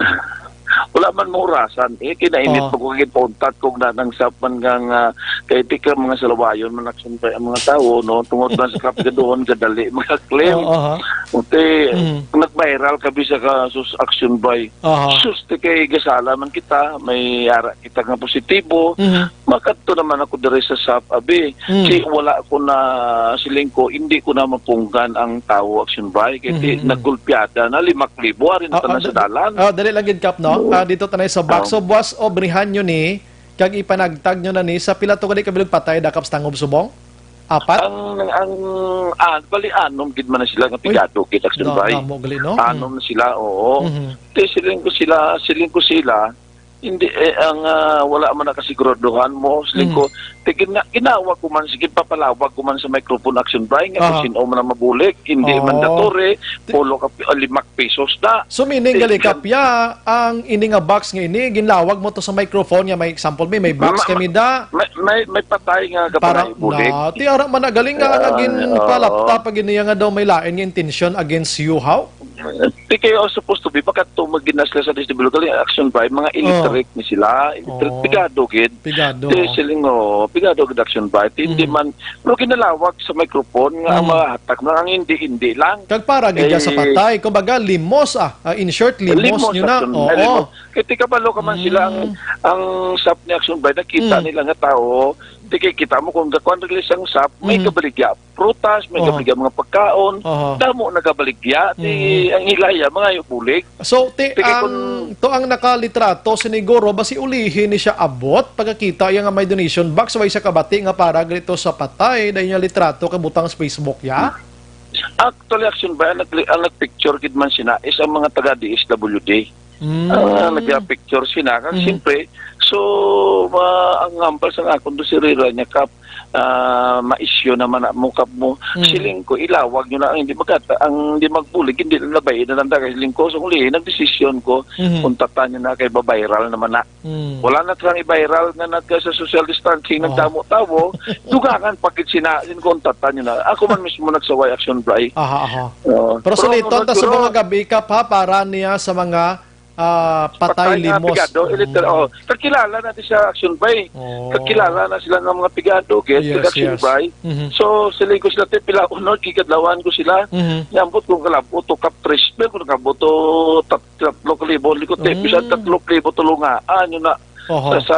Wala man mo orasan, eh, kinainit Oh. pa ko, kay untat kung nanang sap man nga, nga, kay di ka mga salawayon man action by ang mga tawo, no? Tungod man sa kap ka doon, kadali, mga claim. Oh, aha. Unti, Mhm. nag-viral ka bisa ka sus action by. Aha. Sus, ti kay gasala man kita, may ara kita nga positibo. Mhm. Makadto naman ako diri sa sap, abi. Mm. Si wala ko na, siling ko, hindi ko na mapunggan ang tawo action by. Kay ti, Mhm, mhm. nagulpiada na, lima ka libo, ari na Ah, tanan ah, sa da-, dalan. ah, dali lang gid, Kap, no? Oo. Ah, dito tanay sa box. Oo. So, buwas obrihan nyo ni, kag ipanagtag nyo na ni, sa pila to gali ka bilog patay, da, Kap, sa Tangob Subong? Apat? Ang, ang, ah, bali, anom gid man na sila nga Uy, pigado gid action da-, by. Damo gali, no? Anom Mm. na sila, oo. Mhm. Ti, siling ko sila, siling ko sila, hindi, eh, ang, ah, wala man nakasiguraduhan mo, siling Mm. ko, ti gina-, ginawag ko man, sige, papalawag ko man sa microphone action by, nga Aha. kung sino man ang mabulig, hindi Oo. mandatory, Ti- pulo ka pi-, ah, lima ka pesos na. So, meaning, Ti gali, yan. Kap, ya, ang ini nga box nga ini, ginlawag mo to sa microphone nga may example, may, may box Ma-, kami da. may, may, may patay nga Para, kapatay bulig. na, ti ara man na galing nga, nga Ah, ginpalapta oo. pa gid niya nga daw may lain nga intensyon against you, how? Ti kayo supposed to be, baka to magginasla sa disability, action by, mga Oh. electric ni sila, electric, Oh. pigado gid. Pigado, Ti oh. siling, oh, pigado gid action by. Ti hindi Mm. man, pero ginalawag sa microphone nga ang Mm. mga hatak na ang hindi, hindi lang. Kag para gid siya sa Eh, patay. Kumbaga, limos, ah. Ah, in short, limos limos nyo na. action, Oo. limos. Kay ti kabalo ka man sila ang, Mm. ang sap ni action by, nakita Mm. nila nga tao, ti kay kita mo kung gakuan nila sang sap, may Mm. kabaligya. Prutas, may Oho. kabaligya mga pagkaon, Oho. damo nagabaligya, ti Mm. ang hilaya, mga bulig. So, ti, Ti kay ang, kun to ang nakalitrato, siniguro, basi ulihi ni siya abot, pagkakita iya nga may donation box, way siya kabati nga para grito sa patay, dahil niya litrato, kabutang sa Facebook, ya? Actually, action ba, ang nag-, ang nagpicture gid man sina is ang mga taga D S W D. Mm. Ah, nagpicture sina. Kag Mhm. siyempre, so, ma-, ang hambal sa akon do si Rira niya, Kap, ah, ma-issue naman na mo, Kap, mo. Mm. Siling ko, ilawag nyo na ang hindi magkata-, ang hindi magbulig, hindi na labay na lang daw. Siling ko, so, uli, nagdesisyon ko, Mhm. kung tatan nyo na kay babayral naman na. Mm. Wala na silang i-viral nga nagka sa social distancing, Oh. nagdamo tawo, dugangan pa gid sina, siling ko, kung tatan nyo na. Ako man mismo nagsaway action, Bray. Aha, aha. Oo. Pero Pero suliton ta sa siguro mga gabi, Kap, ha, para niya sa mga ah, patay Patay nga limos. pigado, ilitar-, Mm. oh. Kakilala na di sa action bay. Oh. Kakilala na sila nga mga pigado, gid, Yes, taga action yes. bay. Mhm. So, sila ko sila, te, pila unod, kikadlawan ko sila. Mhm. Nyambot ko kalabo to, kap tres mil, kung kalabo to, tat-, tatlo ka libo, likot, te, Mm. bisan tatlo ka libo, tulungaan, yun na. Oho. Sa, sa,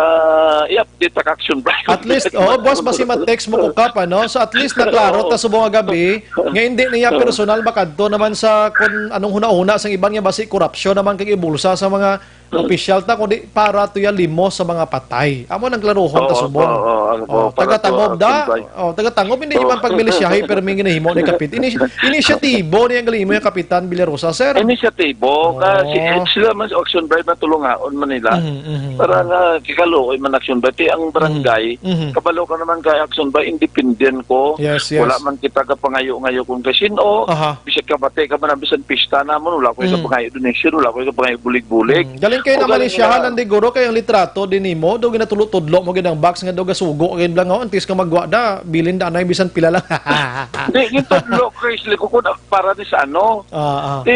i-update ang action bay. At least, oh, boss, basi ma-text mo ko, kap, ano? So, at least, naklaro Oo. ta subong nga gabi, nga hindi niya Oo. personal makadto naman sa kung anong hunahuna sang iban nga basi korupsyon naman kag ibulsa sa mga Oo. opisyal ta, kundi para to ya limos sa mga patay. Amo nang klaruhon ta Oo, subong. oo, oo, ano po, Oh, para to, taga-Tangob ah, da. Action Bay. Oh, taga-Tangob, hindi Oo. man pagmilisyahe, pero may ginahimo ni Kapit. Ini-, inisyatibo niya ang galimo yung Kapitan Villarosa, sir. Inisyatibo, Oo. kasi sila man sa action bay, matulungaon man nila. Mhm, mhm. Para nga, kikaluoy man action bay. Ti ang barangay, Mhm, mhm. kabalo ka naman kay action bay, independent ko. Yes, yes. Wala man kita kapangayo-ngayo kung kay sino. Aha. Bisag kabati ka man, bisan pista namon, wala ko Mm. kapangayo donation, wala ko kapangayo bulig-bulig. Mm. Galing kayo O naman galing siya, na lang di guro, kay ang litrato din nimo, do ginatudlo-tudlo mo gid ang box nga do gasugo gid lang, oh, antes ka magwa da, bilin da na bisan pila lang. Di, gintudlo ko, isli ko kung para ni sa ano. Ah, ah. Di,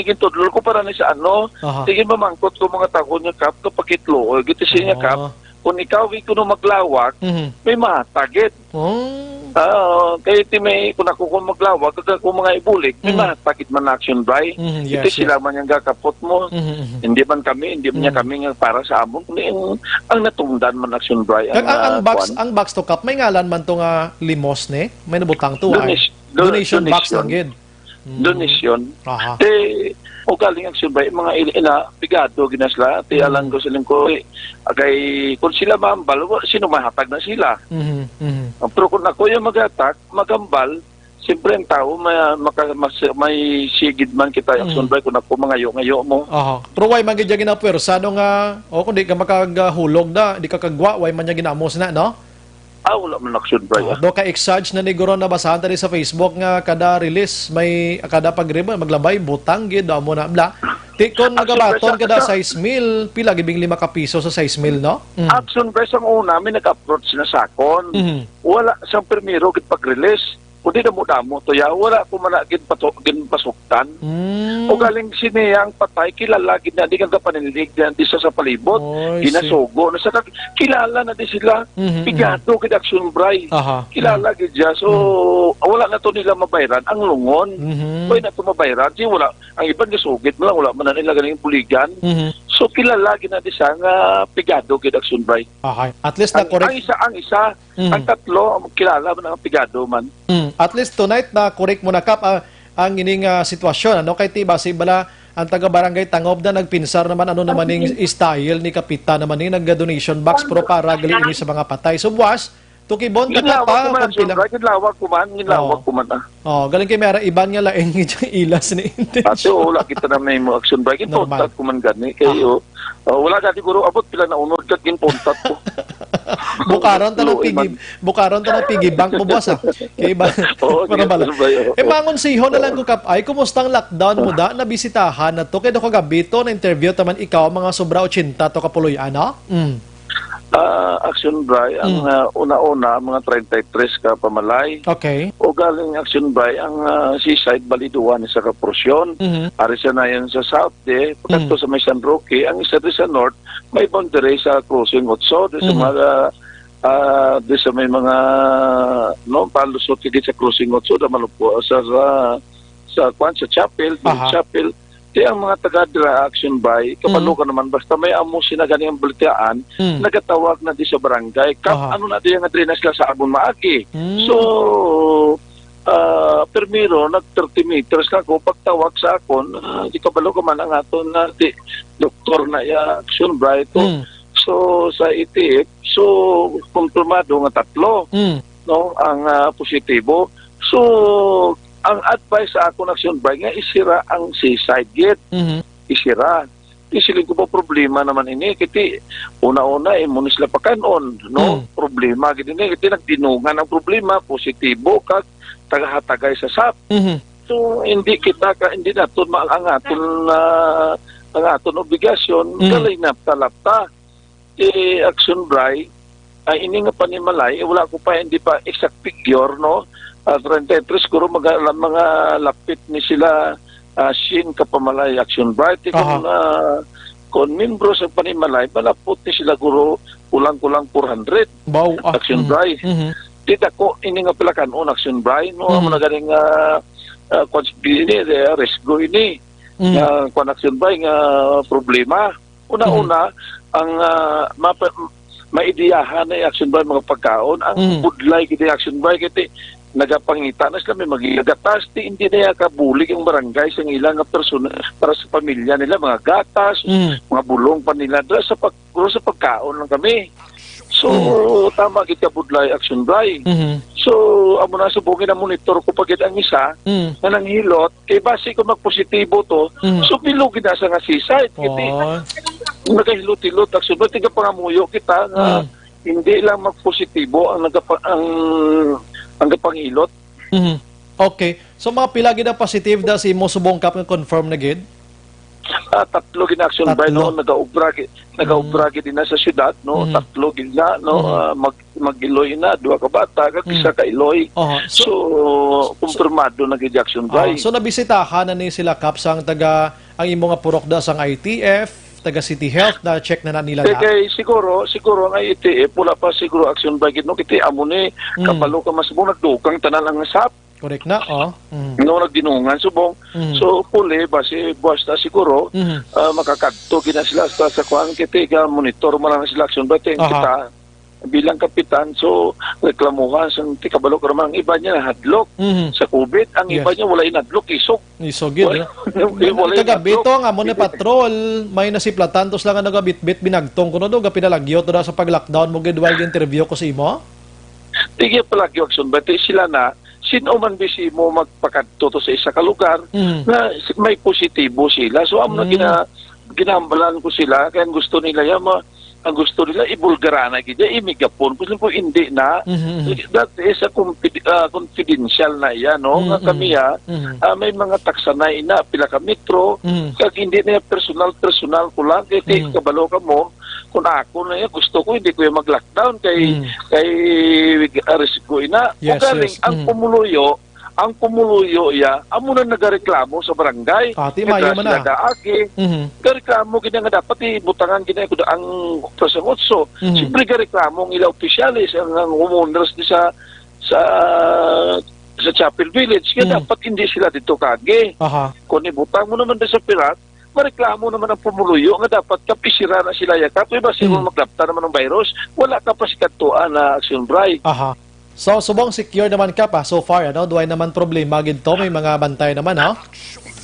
gintudlo ko para ni sa ano. Aha. Sige, mamangkot ko mga tao niya, kap, kapakitlo, oh, gito siya niya, kap. Ah. Kung ikaw, gid kuno maglawak, Mhm. may mahatag gid. Oh. Ah, kay ti may, kung ako kung maglawak, kag ako mga ibulig, may Mm. mahatag gid man action, bay. Mhm, Ito yes, sila yes. man yung gakapot mo. Mhm, mhm. Hindi man kami, hindi man niya Mm. kami nga para sa amon. Kundi ang, ang natungdan man action, bay, Kag ang, ang, ang ah, box, kwan. ang box to, kap, may ngalan man to nga limos ni? May nabutang to, ay. Donis-, do-, Donation box donation. lang gid. Mm. Donation. Aha. Ti, o galing ang subay, mga il-, ina, pigado, ginas la, ti Mm. alang ko siling ko, eh, agay, kung sila mahambal, wa-, sino mahatag na sila? Mhm, mhm. Pero kung ako yung maghatag, magambal, siyempre ang tao, ma-, maka-, mas-, may sigid man kita, Mm. action bay, kung ako mangayo-ngayo mo. Aha. Pero way man gid yung ginapuwersa, no, nga, o kung di ka makagahulog na, di ka kagwa, way man niya ginamos na, no? Ah, wala man, Action Bray, ah. Do ka exage na ni guro, nabasahan tani sa Facebook nga kada release, may, kada pag-release, maglabay, butang gid, amo na, bla. Ti kon Action Bray, nagabaton sa, kada sa sais mil, pila gibing lima ka piso sa sais mil, no? Mm. Action Bray, sang una, may nag-approach na sa akon. Mhm. Wala sang primero gid pag-release. Kundi damo-damo to, ya. Wala ko man na ginpato-, ginpasuktan. Mm. O galing sini ang patay, kilala gid na, di kang kapanindig na di sa, sa palibot. Oh, I see. Ginasugo na sa kag-, kilala na di sila. Mhm, mhm. Pigado gid, Action Bray. Aha. Kilala Mhm. gid siya. So, Mhm. wala na to nila mabayran ang lungon. Mhm. Pwede na to mabayran. Di wala, ang iban gasugid mo lang, wala man na nila ganing buligan. Mhm. So, kilala gid na di siya nga pigado gid, Action Bray. Aha. At least Ang, na-correct. ang isa, ang isa, Mhm. ang tatlo, ang kilala man ang pigado man. Mm. At least tonight na-correct mo na, Kap, ah, ang ining, ah, sitwasyon, ano? Kay ti basi bala ang taga Barangay Tangob na nagpinsar naman, ano naman ning style ni Kapitan naman ni nagga-donation box, pero para gali ini sa mga patay. So, buwas, tukibon ta, Kap, Ginlawag ko man, kung Action pila. Bray, ginlawag ko man, ginlawag Oo. ko man, ah. Oh, galing kay may ara iban nga lain nga ilas ni Intel. Ate, wala kita na may mo, Action Bray. Normal. Important ko man gani. Kay, Aha. oh, oh, wala gani, guro, abot pila na unod kag important ko. Bukaron ta ng Luoy piggy, man. Bukaron ta ng piggy bank mo, boss, ah. Kay iba, Oo, para sige, bala. Action Bray, oo. Eh, mangonseho na lang ko, Kap, ay, kumusta ang lockdown mo, da? Nabisitahan na to. Kaya do kagabi to, na-interview taman ikaw, mga sobra ochenta to kapuloy, ano? Mm. Ah, Action Bray, ang, Mm. ah, una-una, mga treinta y tres ka pamalay. Okay. O galing Action Bray, ang, ah, Seaside, bali duwa ni sa ka porsyon. Mhm. Ari sa nayon sa South, eh, pagkadto Mhm. sa may San Roque, ang isa di sa North, may boundary sa Crossing Otso, di sa Mhm. mga, ah, di sa may mga, no, palusot gid sa Crossing Otso, da malupo sa, sa, sa, kwan, sa chapel, Aha. Chapel. Di ang mga taga dira, Action Bray, kabalo Mhm. ka naman, basta may amo sina gani ang balitaan, Mm. nagatawag na di sa barangay. Kap, Aha. ano na di nga diri na sila sa amon maagi? Mm. So, ah, primero, nag thirty meters na ako. Pagtawag sa akon, ah, di kabalo ka man ang aton na di, doktor na iya, Action Bray, to. Mm. So, sa E T F, so, kumpirmado nga tatlo, Mm. no, ang, ah, positibo. So, ang advice sa akon, Action Bray, nga isira ang Seaside gate. Mhm. Isira. Di siling ko ba problema naman ini? Kiti, una-una, imo ni sila pakanon, no? Mm. Problema gid ini. Kiti, nagdinungan ang problema, positibo, kag tagahatagay sa sap. Mhm. So, hindi kita ka, hindi naton ma-, ang aton, ah, ang aton obligasyon, Mm. galay na talapta. Eh, Action Bray, ah, ini nga panimalay, eh, wala ko pa, hindi pa exact figure, no? Ah, treinta y tres, siguro mga, mga lapit ni sila, ah, siyam ka pamalay, Action Bray. Ti kung, Aha. ah, kung membro sa panimalay, malapot ni sila, guro, kulang-kulang four hundred. Baw, ah, Action mm, Bray. Mhm. Ti dako ini nga pila kan-on, Action Bray, no? Mm. Amo na ganing, ah, ah, kwan, ini, eh, resgo ini. Mm. Nga, kwan, Action Bray, nga problema. Una-una, Mhm. ang, ah, mapa-, maidiyahan na yung Action Bray mga pagkaon. Ang Mhm. budlay gid yung Action Bray, kaya ti, nagapangita na sila, may magigagatas, ti, hindi na yung kabulig ang barangay sa ilang nga persona, para sa pamilya nila, mga gatas, Mhm. mga bulong pa nila, dra sa pag-, puro sa pagkaon lang kami. So, Mhm. tama gid ka budlay, Action Bray. Mhm. So, amo na, subong na monitor ko pa gid ang isa, Mhm. nga nanghilot, kay basi kung magpositibo to, Mm. so bilog gid na sa nga Seaside. Kiti, Oh. nagahilot-hilot, Action Bray, tiga pangamuyo kita nga Mm. hindi lang magpositibo ang nagapa-, ang, ang gapanghilot. Mhm. Okay. So, mga pila gid ang positive da sa imo subong, Kap, nga confirm na gid? Ah, tatlo gid na, Action Bray, Tatlo. no? Nagaubra gi-, nagaubra Mm. gid na sa syudad, no? Mm. Tatlo gid na, no? Mm. Ah, mag-, mag-Iloy na, duha ka bata, kag Mm. isa ka Iloy. Oho. So, So, so, kumpirmado na gid, Action Bray. Ah, so nabisitahan na ni sila, Kap, sang taga, ang imo nga purok da sang I T F, taga City Health, na-check na na nila Kay, na? kay siguro, siguro ang I T F, wala pa siguro, Action Bray gid, no? Kiti amo ni, Mm. kabalo ka, mas mo nagdugang tanan ang sap. Correct na, oh. Mm. No, nagdinungan subong. Mm. So, hopefully, basi buwas na siguro, Mm. ah, makakadto gid na sila sa, sa kuan, kay tiga monitor man lang sila, Action Bray, Aha. kita bilang kapitan. So, reklamuhan sa ti kabalo ka naman, ang iba niya nahadlok Mm. sa covid, ang iba Yes. niya wala inadlok, isog. Isog gid, Wala, no? wala Kagabi inadlok. to, ang amo ni patrol, may nasiplatan to sila nga nagabitbit, binagtong kuno do, gapinalagyo to da sa pag-lockdown mo gid while interview ko sa imo? Tigya palagyo, Action Bray, ti sila na, sino man bisi mo magpakadto to sa isa ka lugar Mm. nga si-, may positibo sila. So, amo na Mm. gina-, ginambalan ko sila, kaya ang gusto nila yan, ma-, ang gusto nila, ibulgaranay gid, imigapon. Kung ko hindi na, Mhm, mhm. that is a confid-, ah, confidential na iya, no? Nga Mhm. kami, ah, Mhm. ah, may mga taksanay ina, pila ka metro, Mhm. kag hindi na iya personal, personal ko lang, kay Mhm. kabalo ka mo, kung ako na iya, gusto ko, hindi ko iya mag-lockdown, kay, Mhm. kay, ah, risgo ina. O Yes, galing, yes. ang Mhm. pumuluyo, ang pumuluyo iya, amo na nagareklamo sa barangay. Ah, ti Nga maayo man sila na. gaagi. Mhm. Gareklamo gid nga dapat ibutangan gid ang Prasang Otso. Mhm. Siyempre gareklamo ang ila opisyales, ang, ang homeowners di sa, sa, sa Chapel Village, nga Mm. dapat hindi sila dito kagi. Aha. Kung ibutang mo naman di sa pirat, mareklamo naman ang pumuluyo nga dapat kapisira na sila yata. Kung iba, sila Mm. maglapta naman ang virus, wala ka pa si kadtuan na action, Bray. Aha. So, subong secure naman ka pa so far, ano? Duway naman problema gid to, may mga bantay naman, ha?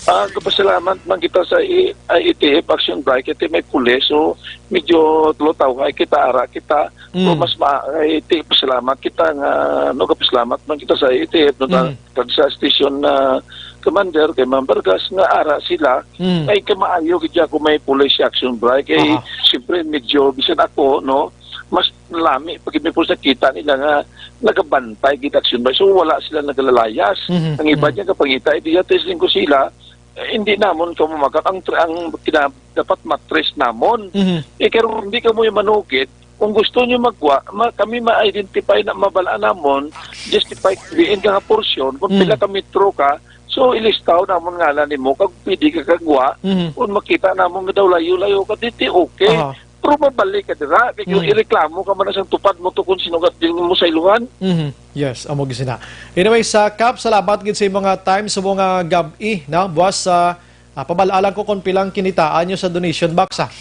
Ah, kapasalamat man kita sa i-, I T F Action Bike, kay may pulis, so medyo tulutaw ay kita, ara kita. So, Mm. mas ma-, ay, ti-, pasalamat kita nga, no, kapasalamat man kita sa I T F, no, Mm. kag sa station na commander kay Ma'am Vargas nga ara sila, Mm. ay kamaayo gid ako may police action bike. Kay, Aha. siyempre, medyo, bisan ako, no, mas lami pag may pulis nakita nila nga nagabantay gid action bike. So, wala sila naglalayas. Mhm, Ang iba mhm. niya kapangita, eh, diya testing ko sila, eh, hindi namon kamo makat ang, ang kina-, dapat matres namon. Mhm. Eh, karon hindi kamo yung manukit. Kung gusto niyo magwa, ma-, kami ma-identify na mabala namon, justify diin ka nga porsyon, kung Mm. pila ka metro ka, so ilistaw namon ngalan nimo, kag pwede ka kagwa, Mhm. kung makita namon nga daw layo-layo ka, di, di okay. Aha. Pero mabalik ka dira, kay kung Mm. ireklamo ka man sa tupad mo to kung sino ka, di mo sa iluhan. Mhm. Yes, amo gid sina. Anyway, sa Kap, salamat gid sa imong, ah, time sa mga gab-i, no? Buwas sa, ah, pabal-a lang ko kung pilang kinitaan nyo sa donation box, ah.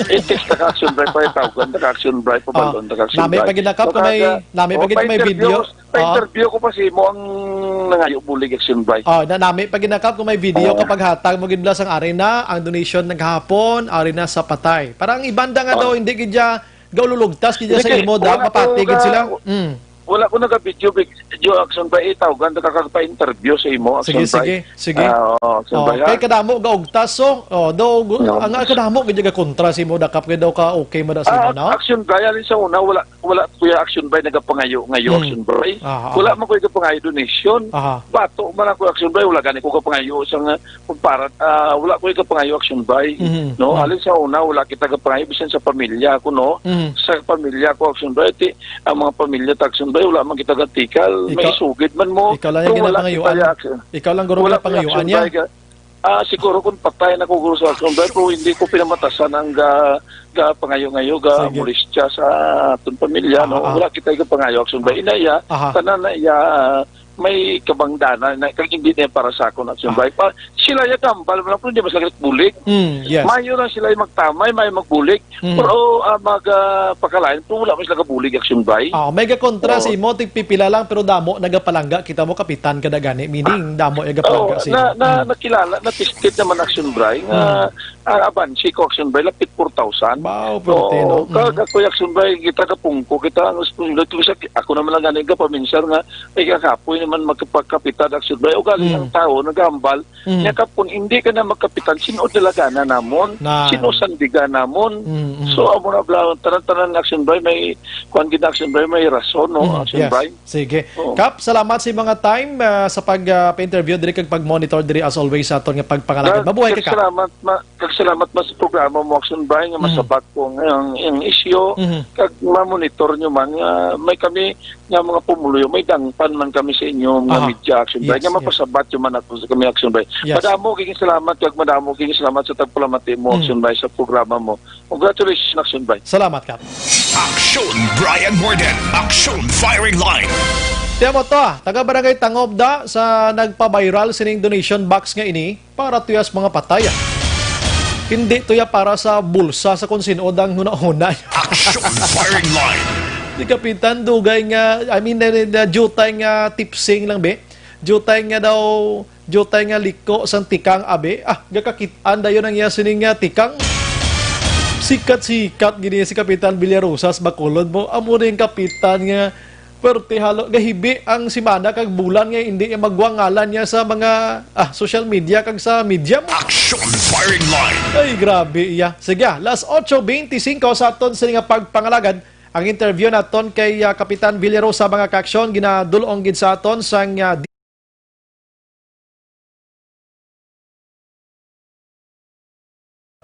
Eh, text na ka, Action Bright, pa itawgan na ka, Action Bright, Ah, pabalon na ka, Action nami Bright. pa gid na, Kap, kung may, Makaga-, nami oh, pa gid may pa-interview, video. Ah. pa-interview ko pa si mo ang nangayo bulig, Action Bright. Ah, na, nami pa gid na, Kap, kung may video Oo. kapag hatag mo gid bala sang ari na, ang donation naghapon, ari na sa patay. Para ang ibanda nga Ah. daw, hindi gid siya gaululugtas gid siya Hindi, sa imo, da, wala ko mapati gid ka-, sila. Mm. wala ko naga-video, big-, video, Action Bright, itawgan na ka kag pa-interview sa imo, Sige, Action Bright. sige, sige. Ah, oo, Action Oh, Bright, ha? kay kadamo gaugtas, so, oh, daw, gu-, No. ang kadamo gid ga kontra sa imo, da, Kap, kay daw ka okay mo da sa Ah, imo, no? Action Bright, alin sa una, wala, wala ko yung Action Bright nagapangayo ngayo, Hmm. Action Bright. Ah, ah. Wala man ko yung kapangayo donation. Aha. Bato man ako, Action Bright, wala gani ko kapangayo sa nga, kung para, ah, wala ko yung kapangayo, Action Bright. Mhm, No, mhm. alin sa una, wala kita kapangayo, bisan sa pamilya ko, no? Mhm. Sa pamilya ko, Action Bright, ti, ang mga pamilya ta, Action Bright, wala man kita gatikal. May Ikaw, isugid man mo, ikaw lang pero yung wala ginapangayuan. kita ya, Action. Ikaw lang guro Wala yung ko, pangayuan Action niya. Bright, ga-, Ah, siguro kung patay na ko, Guro Salson, pero hindi ko pinamatasan ang ga-, ga pangayo-ngayo, ga Sige. molestya sa aton pamilya, no? Aha, aha. Wala kita yung pangayo, Action Bright. Aha. Inaya, Aha. tanan na iya, may kabangdanan na, kag hindi na para sa akon, Action Aha. Bright. Pa, sila yung tambal, wala po, hindi mas lagit bulig. Mm, yes. Mayo na sila yung magtamay, mayo magbulig. Mm. Pero, ah, mag, ah, pakalain, pero wala man sila kabulig, Action Bright. Ah, may gakontra Oo. sa imo, tigpipila lang, pero damo nagapalangga. Kita mo, kapitan ka na gani. Meaning, damo yung Oo, gapalangga sa na, imo. na, Mm. nakilala, na-tested naman, Action Bright, nga Mm. ang abansi ko, Action Bright, lapit four thousand. Wow, pwerte, Oo, no? Mm. kag ako, Action Bright, kita kapungko, kita ang responsibility. Ako naman lang gani, kapaminsar nga, ay, kakapoy naman magkapagkapitan, Action Bright. O galing Mm. ang tao, nagambal, Mm. Nya kapon, hindi ka na magkapitan, sino dalagana namon? Na. Sino sandigan namon? Mm, mm. So, amo na bala, tanan-tanan na Action Bright, may, kuwan gid na Action Bright, may rason, no? Mm, Action yes. Bright. Sige. Oo. Kap, salamat sa mga time, ah, sa pag, ah, pa-interview diri kag pag-monitor diri as always sa aton nga pagpangalagad. Kag, Mabuhay ka, kag Kap. salamat, ma-, kag salamat man sa programa mo, Action Bright, nga Mm. masabat ko ang, ang, ang isyu, Mhm. kag ma-monitor nyo man, nga may kami, nga mga pumuluyo, may dangpan man kami sa inyo, mga Aha. media, Action Bright, Yes, nga yes. mapasabat yung man ako sa kami, Action Bright. Yes. Madamo, kikis salamat, kag madamo, kikis salamat sa tagpalamati mo, Mm. Action Bright, sa programa mo. Congratulations, Action Bright. Salamat, Kap. Action Brian Morden, Action Firing Line. Tiyan mo to, ah. Taga Barangay Tangob da sa nagpa-viral sining donation box nga ini. Para tuya sa mga patay, ah. Hindi tuya para sa bulsa sa kung sino dang hunahuna. Action Firing Line. Di Kapitan, dugay nga, I mean, na, na, jutay nga tipsing lang, be. Jutay nga daw, jutay nga liko sang tikang, abi. Ah, gakakit-an dayon ang iya sining nga tikang. Sikat-sikat gini si Kapitan Villarosas, Bacolod mo. Amo na yung Kapitan nga Perte halo, gahibi ang simana kag bulan nga hindi iya magwa ngalan niya sa mga, ah, social media kag sa media mo. Action Firing Line. Ay, grabe iya. Sige, ah, las ocho beintisinko sa aton sini nga pagpangalagad. Ang interview naton kay, ah, Kapitan Villarosa, mga kaaksyon, ginadul-ong gid sa aton sang, ah,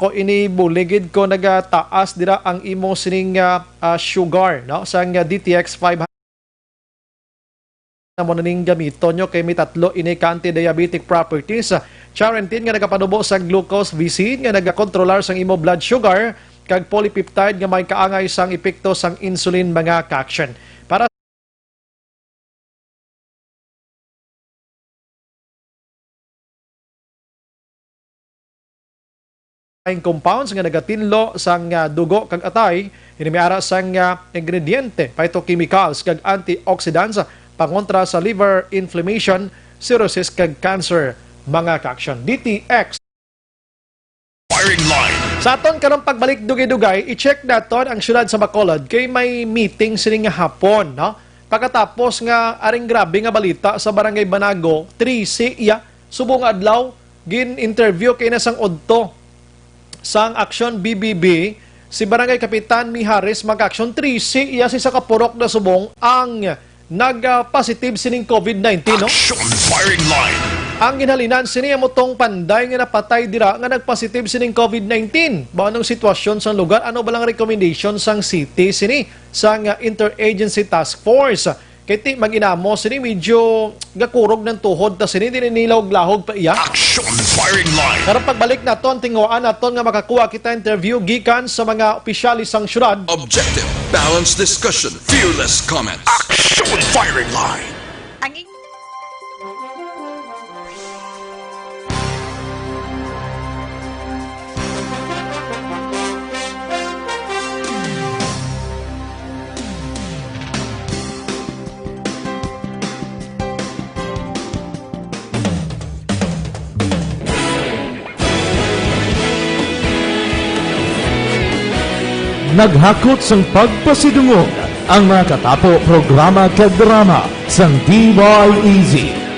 ko ini buligid ko nagataas dira ang imo sining, ah, ah, sugar, no? Sang, ah, D T X five hundred. Amo na ning gamiton nyo kay may tatlo ini ka anti-diabetic properties. Charantin nga nagapanubo sa glucose, visin nga nagakontrolar sang imo blood sugar, kag polypeptide nga may kaangay sang epekto sang insulin, mga kaaksyon. Para ang compounds nga nagatinlo sang, ah, dugo kag atay, ini may ara sang, ah, ingrediente, phytochemicals, kag antioxidants, pangontra sa liver inflammation, cirrhosis, kag cancer, mga kaaksyon. D T X. Firing Line. Sa aton karong pagbalik dugay-dugay, i-check naton ang siyudad sa Bacolod kay may meeting sini nga hapon, no? Pagkatapos nga aring grabe nga balita sa Barangay Banago, trese iya, subong adlaw, gin-interview kay na sang udto sang Aksyon B B B, si Barangay Kapitan Mijares, mga kaaksyon, trese iya, si sa kapurok na subong ang nag-positive sining covid nineteen, no? Action Firing Line. Ang ginhalinan sini amo tong panday nga napatay dira nga nag-positive sining covid nineteen. Mao nang sitwasyon sang lugar, ano ba lang recommendation sang city sini, sang, ah, Interagency Task Force? Kay ti mag-inamo sini, medyo gakurog ng tuhod ta sini, dili nilahog-lahog pa iya. Action Firing Line. Karong pagbalik naton, tinguhaan naton nga makakuha kita interview gikan sa mga opisyales sang syudad. Objective, balanced discussion, fearless comments. Action Firing Line. Ang ing- Naghakot sang pagpasidungog ang mga katapo programa kag drama sang D Y E Z,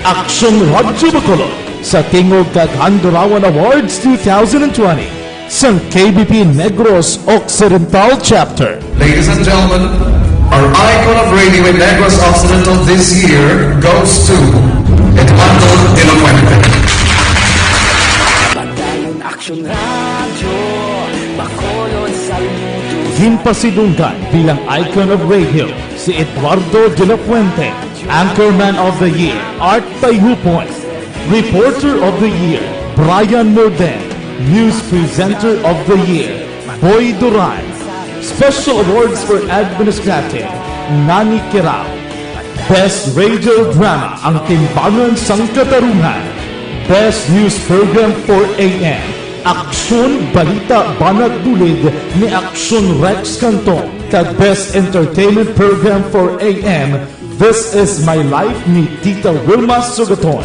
Aksyon Radyo Bacolod, sa Tingog kag Handurawan Awards two thousand and twenty. Sang K B P Negros Occidental Chapter. Ladies and gentlemen, our icon of radio in Negros Occidental this year goes to Eduardo de la Fuente. Padayon Aksyon Radyo, Bacolod, Salmuto. Ginpasidunggan bilang icon of radio si Eduardo de la Fuente, Anchorman of the Year, Art Tayhupon, Reporter of the Year, Brian Morden, News Presenter of the Year, Boy Duran, Special Awards for Administrative, Nani Kirao, Best Radio Drama, Ang Timbangan sang Katarungan, Best News Program for A M, Aksyon Balita Banat Bulig ni Aksyon Rex Cantong, kag Best Entertainment Program for A M, This Is My Life ni Tita Wilma Sugaton.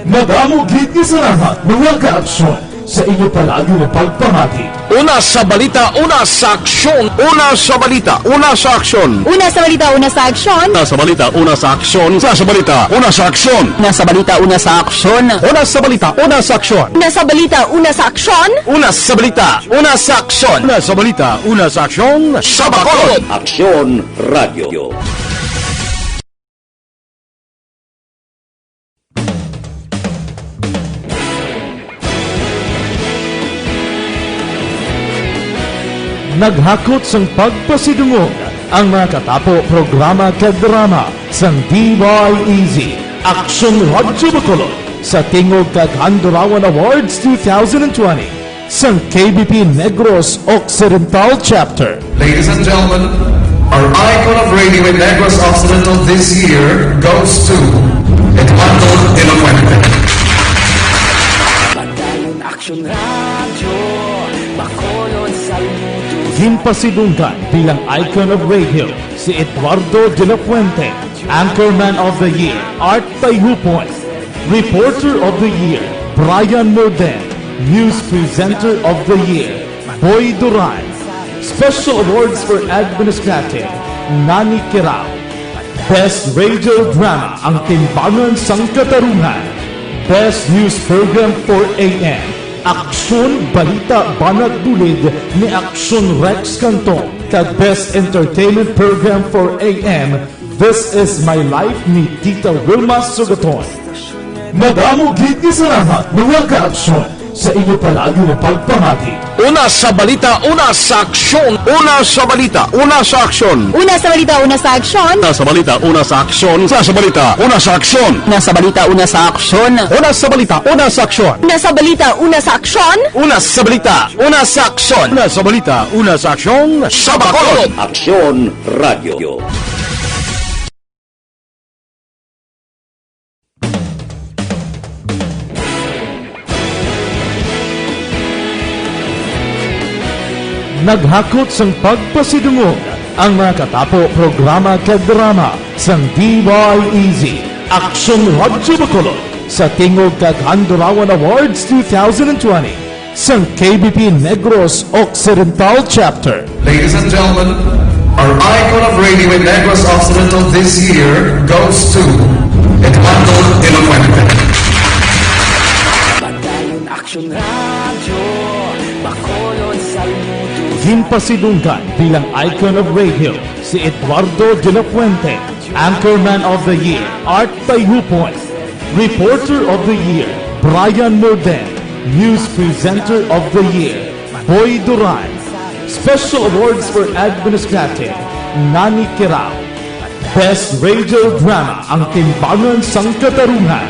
Madamo gid nga salamat, mga kaaksyon, sa inyo palagi nga pagpamati. Una sa balita, una sa aksyon. Una sa balita, una sa aksyon. Una sa balita, una sa aksyon. Una sa balita, una sa aksyon. Una sa balita, una sa aksyon. Una sa balita, una sa aksyon. Una sa balita, una sa aksyon. Una sa balita, una sa aksyon. Una sa balita, una sa aksyon. Una sa balita, una sa aksyon. Sa Bacolod. Aksyon Radio. Naghakot sang pagpasidungog ang mga katapo programa kag drama sang D Y E Z, Aksyon Radyo Bacolod, sa Tingog kag Handurawan Awards two thousand and twenty. Sang K B P Negros Occidental Chapter. Ladies and gentlemen, our icon of radio in Negros Occidental this year goes to Eduardo de la Fuente. Padayon Aksyon Radyo, Bacolod, Salmuto. Ginpasidunggan bilang icon of radio si Eduardo de la Fuente, Anchorman of the Year, Art Tayhupon, Reporter of the Year, Brian Morden, News Presenter of the Year, Boy Duran, Special Awards for Administrative, Nani Kirao, Best Radio Drama, Ang Timbangan sang Katarungan. Best News Program, four A M, Aksyon, Balita, Banat, Bulid ni Aksyon Rex Cantong, kag Best Entertainment Program, four A M, This Is My Life ni Tita Wilma Sugaton. Madamo gid nga salamat, mga ka-aksyon, sa inyo palagi nga pagpamati. Una sa balita, una sa aksyon. Una sa balita, una sa aksyon. Una sa balita, una sa aksyon. Una sa balita, una sa aksyon. Una sa balita, una sa aksyon. Una sa balita, una sa aksyon. Una sa balita, una sa aksyon. Una sa balita, una sa aksyon. Una sa balita, una sa aksyon. Una sa balita, una sa aksyon. Sa Bacolod. Aksyon Radio. Naghakot sang pagpasidungog ang mga katapo programa kag drama sang D Y E Z, Aksyon Radyo Bacolod, sa Tingog kag Handurawan Awards two thousand twenty, sang K B P Negros Occidental Chapter. Ladies and gentlemen, our icon of radio in Negros Occidental this year goes to Eduardo de la Fuente. Padayon Aksyon Radyo, Bacolod, Salmudo. Ginpasidunggan bilang icon of radio si Eduardo de la Fuente, Anchorman of the Year, Art Tayhupon, Reporter of the Year, Brian Morden, News Presenter of the Year, Boy Duran, Special Awards for Administrative, Nani Kirao. Best Radio Drama, Ang Timbangan sang Katarungan.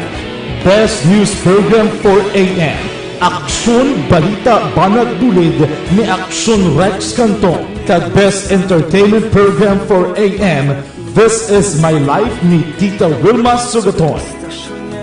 Best News Program, four A M, Aksyon, Balita, Banat, Bulid ni Aksyon Rex Cantong, kag Best Entertainment Program, four A M, This Is My Life ni Tita Wilma Sugaton.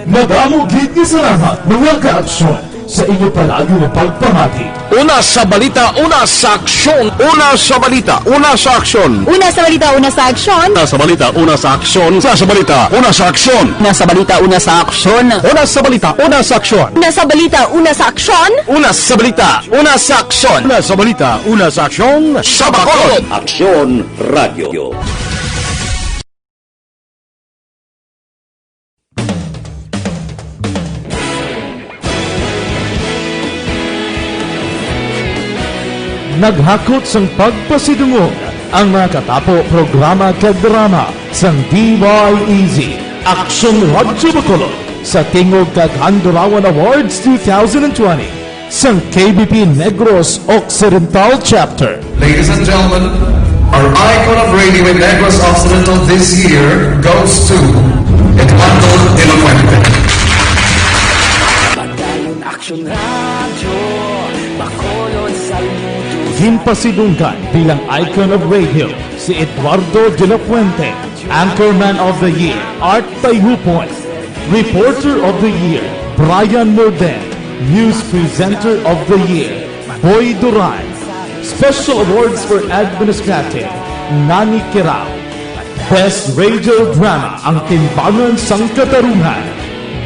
Madamo gid nga salamat, mga ka-aksyon, sa inyo palagi nga pagpamati. Una sa balita, una sa aksyon. Una sa balita, una sa aksyon. Una sa balita, una sa aksyon. Una sa balita, una sa aksyon. Una sa balita, una sa aksyon. Una sa balita, una sa aksyon. Una sa balita, una sa aksyon. Una sa balita, una sa aksyon. Una sa balita, una sa aksyon. Una sa balita, una sa aksyon. Sa Bacolod. Aksyon Radio. Naghakot sang pagpasidungog ang mga katapo programa kag drama sang D Y E Z, Aksyon Radyo Bacolod, sa Tingog kag Handurawan Awards two thousand twenty, sang K B P Negros Occidental Chapter. Ladies and gentlemen, our icon of radio in Negros Occidental this year goes to Eduardo de la Fuente. Padayon Aksyon Radyo, Bacolod, Salmudo. Ginpasidunggan bilang icon of radio si Eduardo de la Fuente, Anchorman of the Year, Art Tayhupon, Reporter of the Year, Brian Morden, News Presenter of the Year, Boy Duran, Special Awards for Administrative, Nani Kirao. Best Radio Drama, Ang Timbangan sang Katarungan.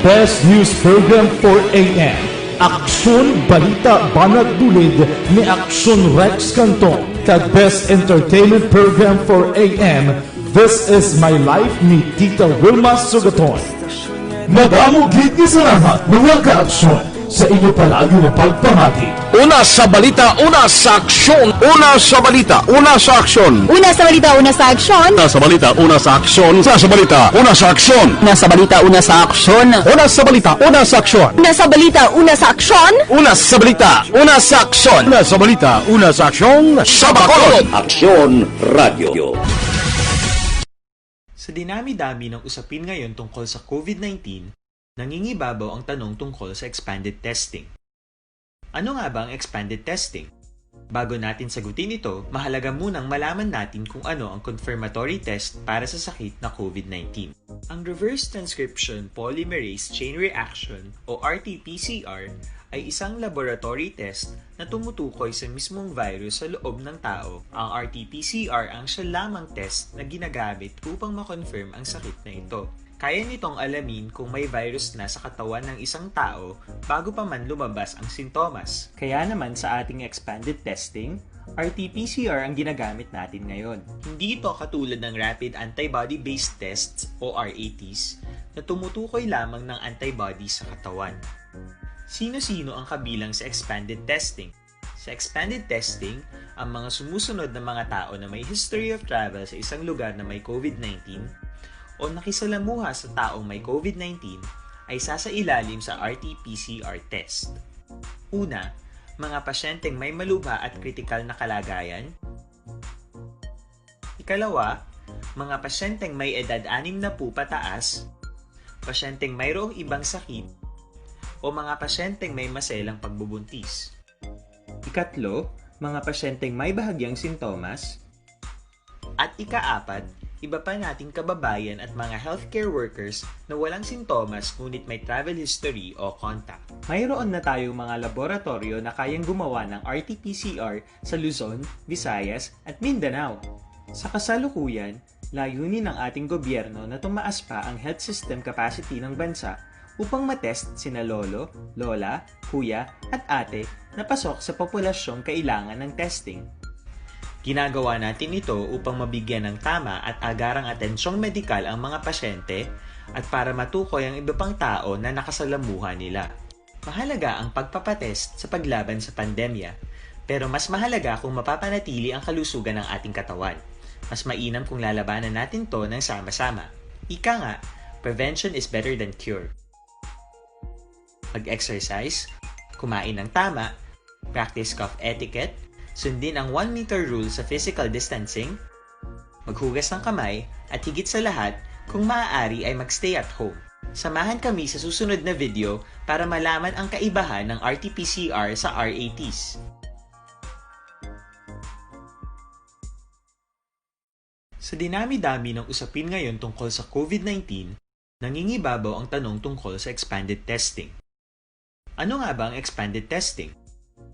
Best News Program, four A M, Aksyon, Balita, Banat, Bulid ni Aksyon Rex Cantong, kag Best Entertainment Program, four A M, This Is My Life ni Tita Wilma Sugaton. Madamo gid nga salamat, mga ka-aksyon, sa inyo palagi nga pagpamati. Una sa balita, una sa aksyon. Una sa balita, una sa aksyon. Una sa balita, una sa aksyon. Una sa balita, una sa aksyon. Una sa balita, una sa aksyon. Una sa balita, una sa aksyon. Una sa balita, una sa aksyon. Una sa balita, una sa aksyon. Una sa balita, una sa aksyon. Una sa balita, una sa aksyon. Sa Bacolod. Aksyon Radio. Sa dinami-dami ng usapin ngayon tungkol sa COVID nineteen, nangingibabaw ang tanong tungkol sa expanded testing. Ano nga ba ang expanded testing? Bago natin sagutin ito, mahalaga munang malaman natin kung ano ang confirmatory test para sa sakit na COVID nineteen. Ang reverse transcription polymerase chain reaction o R T P C R ay isang laboratory test na tumutukoy sa mismong virus sa loob ng tao. Ang R T P C R ang siya lamang test na ginagamit upang ma-confirm ang sakit na ito. Kaya nitong alamin kung may virus na sa katawan ng isang tao bago pa man lumabas ang sintomas. Kaya naman sa ating expanded testing, R T P C R ang ginagamit natin ngayon. Hindi ito katulad ng rapid antibody-based tests o R A Ts na tumutukoy lamang ng antibody sa katawan. Sino-sino ang kabilang sa expanded testing? Sa expanded testing, ang mga sumusunod na mga tao na may history of travel sa isang lugar na may COVID nineteen o nakisalamuha sa taong may COVID nineteen ay sasailalim sa R T P C R test. Una, mga pasyenteng may malubha at kritikal na kalagayan. Ikalawa, mga pasyenteng may edad anim na po pataas, pasyenteng mayroong ibang sakit, o mga pasyenteng may maselang pagbubuntis. Ikatlo, mga pasyenteng may bahagyang sintomas. At ikaapat, iba pa nating kababayan at mga healthcare workers na walang sintomas ngunit may travel history o contact. Mayroon na tayong mga laboratoryo na kayang gumawa ng R T P C R sa Luzon, Visayas, at Mindanao. Sa kasalukuyan, layunin ng ating gobyerno na tumaas pa ang health system capacity ng bansa upang matest sina lolo, lola, kuya, at ate na pasok sa populasyong kailangan ng testing. Ginagawa natin ito upang mabigyan ng tama at agarang atensyong medikal ang mga pasyente at para matukoy ang iba pang tao na nakasalamuha nila. Mahalaga ang pagpapatest sa paglaban sa pandemya, pero mas mahalaga kung mapapanatili ang kalusugan ng ating katawan. Mas mainam kung lalabanan natin to ng sama-sama. Ika nga, prevention is better than cure. Mag-exercise, kumain ng tama, practice cough etiquette, sundin ang one meter rule sa physical distancing, maghugas ng kamay, at higit sa lahat, kung maaari ay mag-stay at home. Samahan kami sa susunod na video para malaman ang kaibahan ng R T P C R sa R A Ts. Sa dinami-dami ng usapin ngayon tungkol sa COVID nineteen, nangingibabaw ang tanong tungkol sa expanded testing. Ano nga ba ang expanded testing?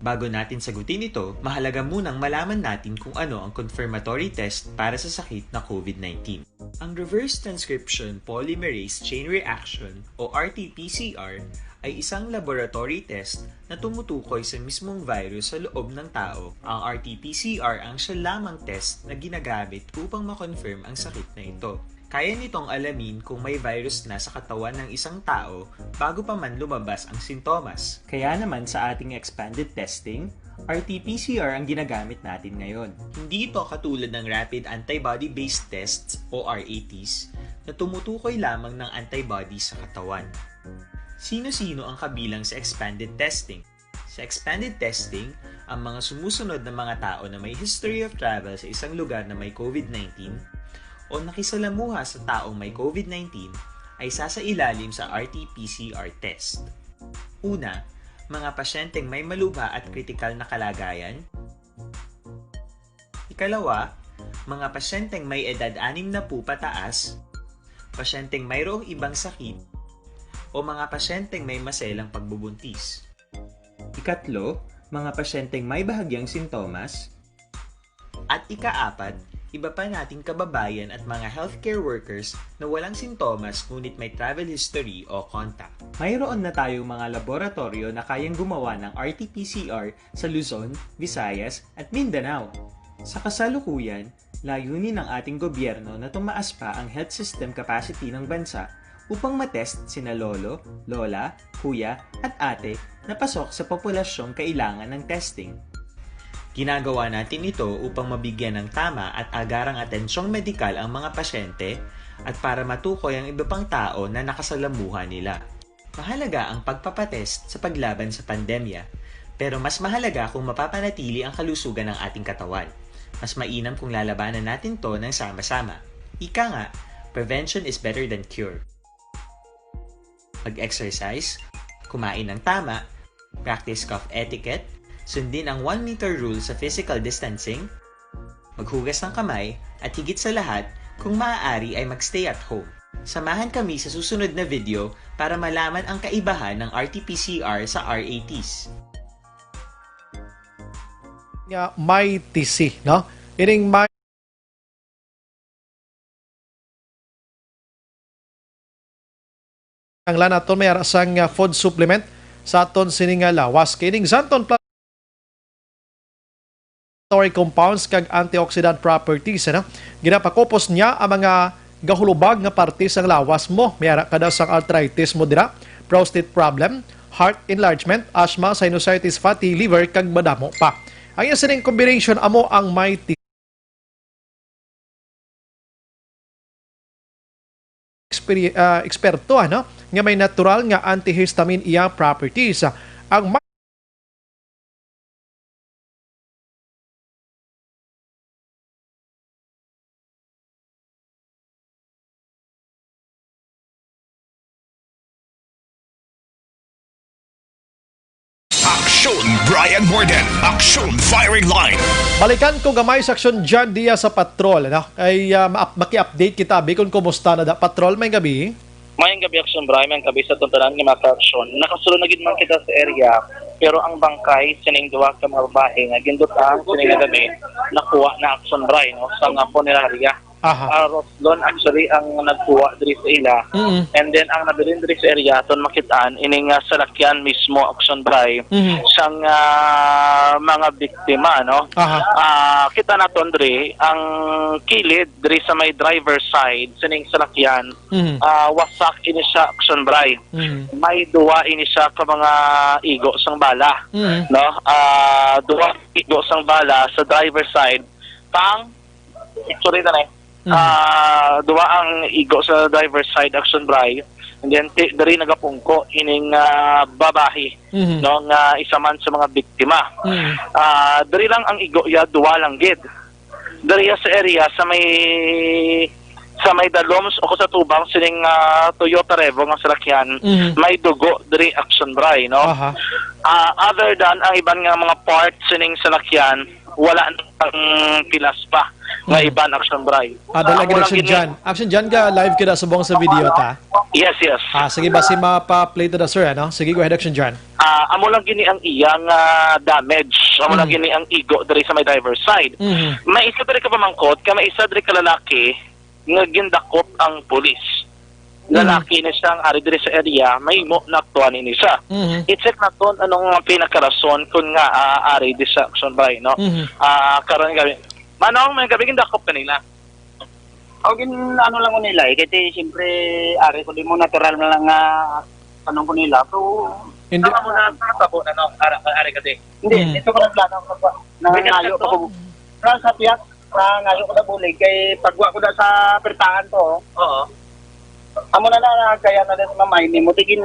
Bago natin sagutin ito, mahalaga munang malaman natin kung ano ang confirmatory test para sa sakit na COVID nineteen. Ang reverse transcription polymerase chain reaction o R T P C R ay isang laboratory test na tumutukoy sa mismong virus sa loob ng tao. Ang R T P C R ang siya lamang test na ginagamit upang ma-confirm ang sakit na ito. Kaya nitong alamin kung may virus na sa katawan ng isang tao bago pa man lumabas ang sintomas. Kaya naman sa ating expanded testing, R T P C R ang ginagamit natin ngayon. Hindi ito katulad ng rapid antibody-based tests o R A Ts na tumutukoy lamang ng antibody sa katawan. Sino-sino ang kabilang sa expanded testing? Sa expanded testing, ang mga sumusunod na mga tao na may history of travel sa isang lugar na may COVID nineteen o nakisalamuha sa taong may COVID nineteen ay sasailalim sa R T P C R test. Una, mga pasyenteng may malubha at kritikal na kalagayan. Ikalawa, mga pasyenteng may edad anim na po pataas, pasyenteng mayroong ibang sakit, o mga pasyenteng may maselang pagbubuntis. Ikatlo, mga pasyenteng may bahagyang sintomas. At ikaapat, iba pa nating kababayan at mga healthcare workers na walang sintomas ngunit may travel history o contact. Mayroon na tayong mga laboratoryo na kayang gumawa ng R T P C R sa Luzon, Visayas, at Mindanao. Sa kasalukuyan, layunin ng ating gobyerno na tumaas pa ang health system capacity ng bansa upang matest sina lolo, lola, kuya, at ate na pasok sa populasyong kailangan ng testing. Ginagawa natin ito upang mabigyan ng tama at agarang atensyong medikal ang mga pasyente at para matukoy ang iba pang tao na nakasalamuha nila. Mahalaga ang pagpapatest sa paglaban sa pandemya, pero mas mahalaga kung mapapanatili ang kalusugan ng ating katawan. Mas mainam kung lalabanan natin to ng sama-sama. Ika nga, prevention is better than cure. Mag-exercise, kumain ng tama, practice cough etiquette, sundin ang one meter rule sa physical distancing, maghugas ng kamay, at higit sa lahat, kung maaari ay mag-stay at home. Samahan kami sa susunod na video para malaman ang kaibahan ng R T P C R sa R A Ts. Nga may T C, no? Ining may ang lana aton may ara sang, ah, food supplement sa aton sini nga lawas. Kay ining Xanthone Plus inflammatory compounds kag antioxidant properties, ano? Ginapakupos niya ang mga gahulubag nga parte sang lawas mo. May ara ka daw sang arthritis mo dira, prostate problem, heart enlargement, asthma, sinusitis, fatty liver, kag madamo pa. Ang iya sining combination amo ang Mighty experi-, ah, eksperto, ano, nga may natural nga antihistamine iya properties. Ang ma-, Aksyon Brian Morden, Aksyon Firing Line. Balikan ko gamay sa Aksyon John Diaz sa patrol, ano? Ay, ah, ma-, maki-update kita, abi, kung kumusta na da patrol may gabi. Mayang gabi, Aksyon Brian, mayang gabi sa atong tanan nga mga ka-aksyon. Nakasulod na gid man kita sa area, pero ang bangkay sining duha ka mga babae nga gindutang sining nga gabi, nakuha na, Aksyon Brian, no, sa nga punerarya. Aha. Ah, Roslon, actually, ang nagkuha diri sa ila. Mm. And then, ang nabilin diri sa area, aton makitaan, ining, ah, salakyan mismo, Aksyon Brian, Mhm. sang, ah, mga biktima, no? Aha. Ah, kita naton diri, ang kilid diri sa may driver side sining salakyan, Mhm. ah, wasak ini siya, Aksyon Brian. Mhm. May duwa ini siya ka mga igo sang bala, Mhm. no? Ah, duwa igo sang bala sa driver side, pang Sorry na, eh. Mm. Ah, duwa ang igo sa driver's side, Aksyon Brian. And then, ti-, diri nagapungko ining, ah, babayi, Mhm. no, nga isa man sa mga biktima. Mhm. Ah, diri lang ang igo ya, duwa lang gid. Diri ya sa area sa may, sa may dalom o sa tubang sining, ah, Toyota Revo nga salakyan, Mhm. may dugo diri, Aksyon Brian, no? Aha. Ah, other than ang iban nga mga parts sining salakyan, wala nang pilas pa nga Mm. iban, Aksyon Brian. Ah, dali, Amo lang Aksyon gini. John. Aksyon John, ga-live kita subong sa video ta. Yes, yes. Ah, sige, basi mapa-play to da, sir, ano? Sige, go ahead, Aksyon John. Ah, amo lang gini ang iyang, ah, damage. Amo lang Mm. gini ang igo diri sa may driver's side. Mhm. May isa diri ka pamangkot, ka may isa diri ka lalaki, nga gindakop ang pulis. Mhm. Lalaki ni siya ang ari diri sa area, mahimo na aktuhan ini siya. Mhm. I-check naton anong pinakarason kun nga, ah, ari di sa Aksyon Brian, no? Mhm. Ah, karon gabi. Manong, may gabi gindakop kanila. O, gin-, ano lang ko nila, eh, kasi siyempre, ari ko di mo natural na lang nga tanong ko nila. So, Hindi. Tama mo na, tabo na, no? Ara, ari ka di. Hindi, Mm. ito ko lang plano ko pa. May Nangangayo kasal pa ko. to? Sa, sa tiyak, nangangayo ko na bulig. Kay pagwa ko na sa pertahan to, Oo. amo na na, kaya na din mamay ni mo. Tigin,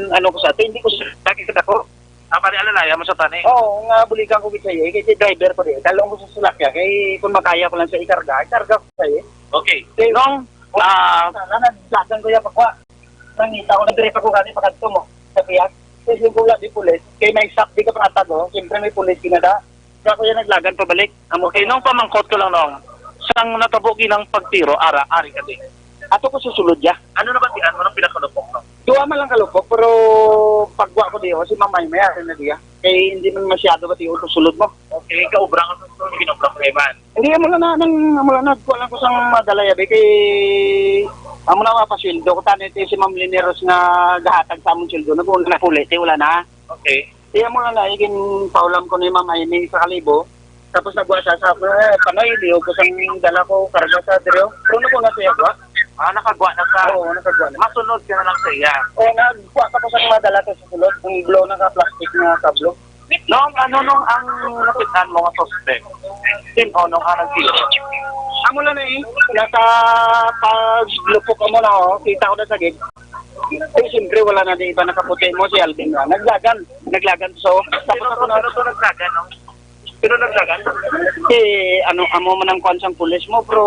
ano ko sa ato, hindi ko sa, lagi ka dako. Ah, pare, alalaya mo sa tani? Oo, nga bulikan ko gid sa iya. Kay si driver ko di. Dalong ko sa sulakya. Kay kung makaya ko lang sa ikarga, ikarga ko sa iya. Okay. Kay, Nung, ah, sana nagdagan ko yung pagwa. Nangita ko, nagdiri pa ko gani, pakadto mo. Sa tiyak. Kay siyempre wala di pulis. Kay may stop di ka pangatag, oh. Siyempre may pulis ginada. Sa ako yan naglagan pabalik. Amo Okay, nung pamangkot ko lang, nung, sang natabo ginang pagtiro, ara, ari ka di. Ato ko susulod ya. Ano na ba tiyan mo nung pinakalupok, no? Duha man lang kalupok, pero pagwa ko di, oh, si Mamay, may ari na diya. Kay hindi man masyado ba tiyo sulod mo. Okay, kaubra ka sa ginobra ko, Evan. Hindi, amo lang na, nang, amo lang na, kuha lang ko sang madala yabi kay amo na mapasweldo ko, tani ti si Ma'am Lineros nga gahatag sa among sweldo, nag-una na puli, ti wala na. Okay. Iya mo na na, igin paulam ko ni Ma'am Amy sa kalibo. Tapos nagwa siya sa, eh, panoy, liog ko sang dala ko, karga sa diri, oh. Pero nagwa na siya, gwa. Ah, nakagwa na ka. Oo, nakagwa na. Masunod ka na lang sa iya. Oo, nagwa ka po sa mga dala to sa sulod. Ang blow na ka, plastic na kablo. Nung ano, nung ang napitan mo nga suspect? Sin-o nung ang nagtiro? Amo lang na eh. Nasa paglupok mo na, oh. Kita ko na sa gig. Eh, siyempre, wala na di iba nakaputi mo, si Alvin na. Naglagan. Naglagan. So, tapos Sino ako to, na sino to naglagan, no? Sino naglagan? Si, ano, amo man ang kwan sang pulis mo, bro.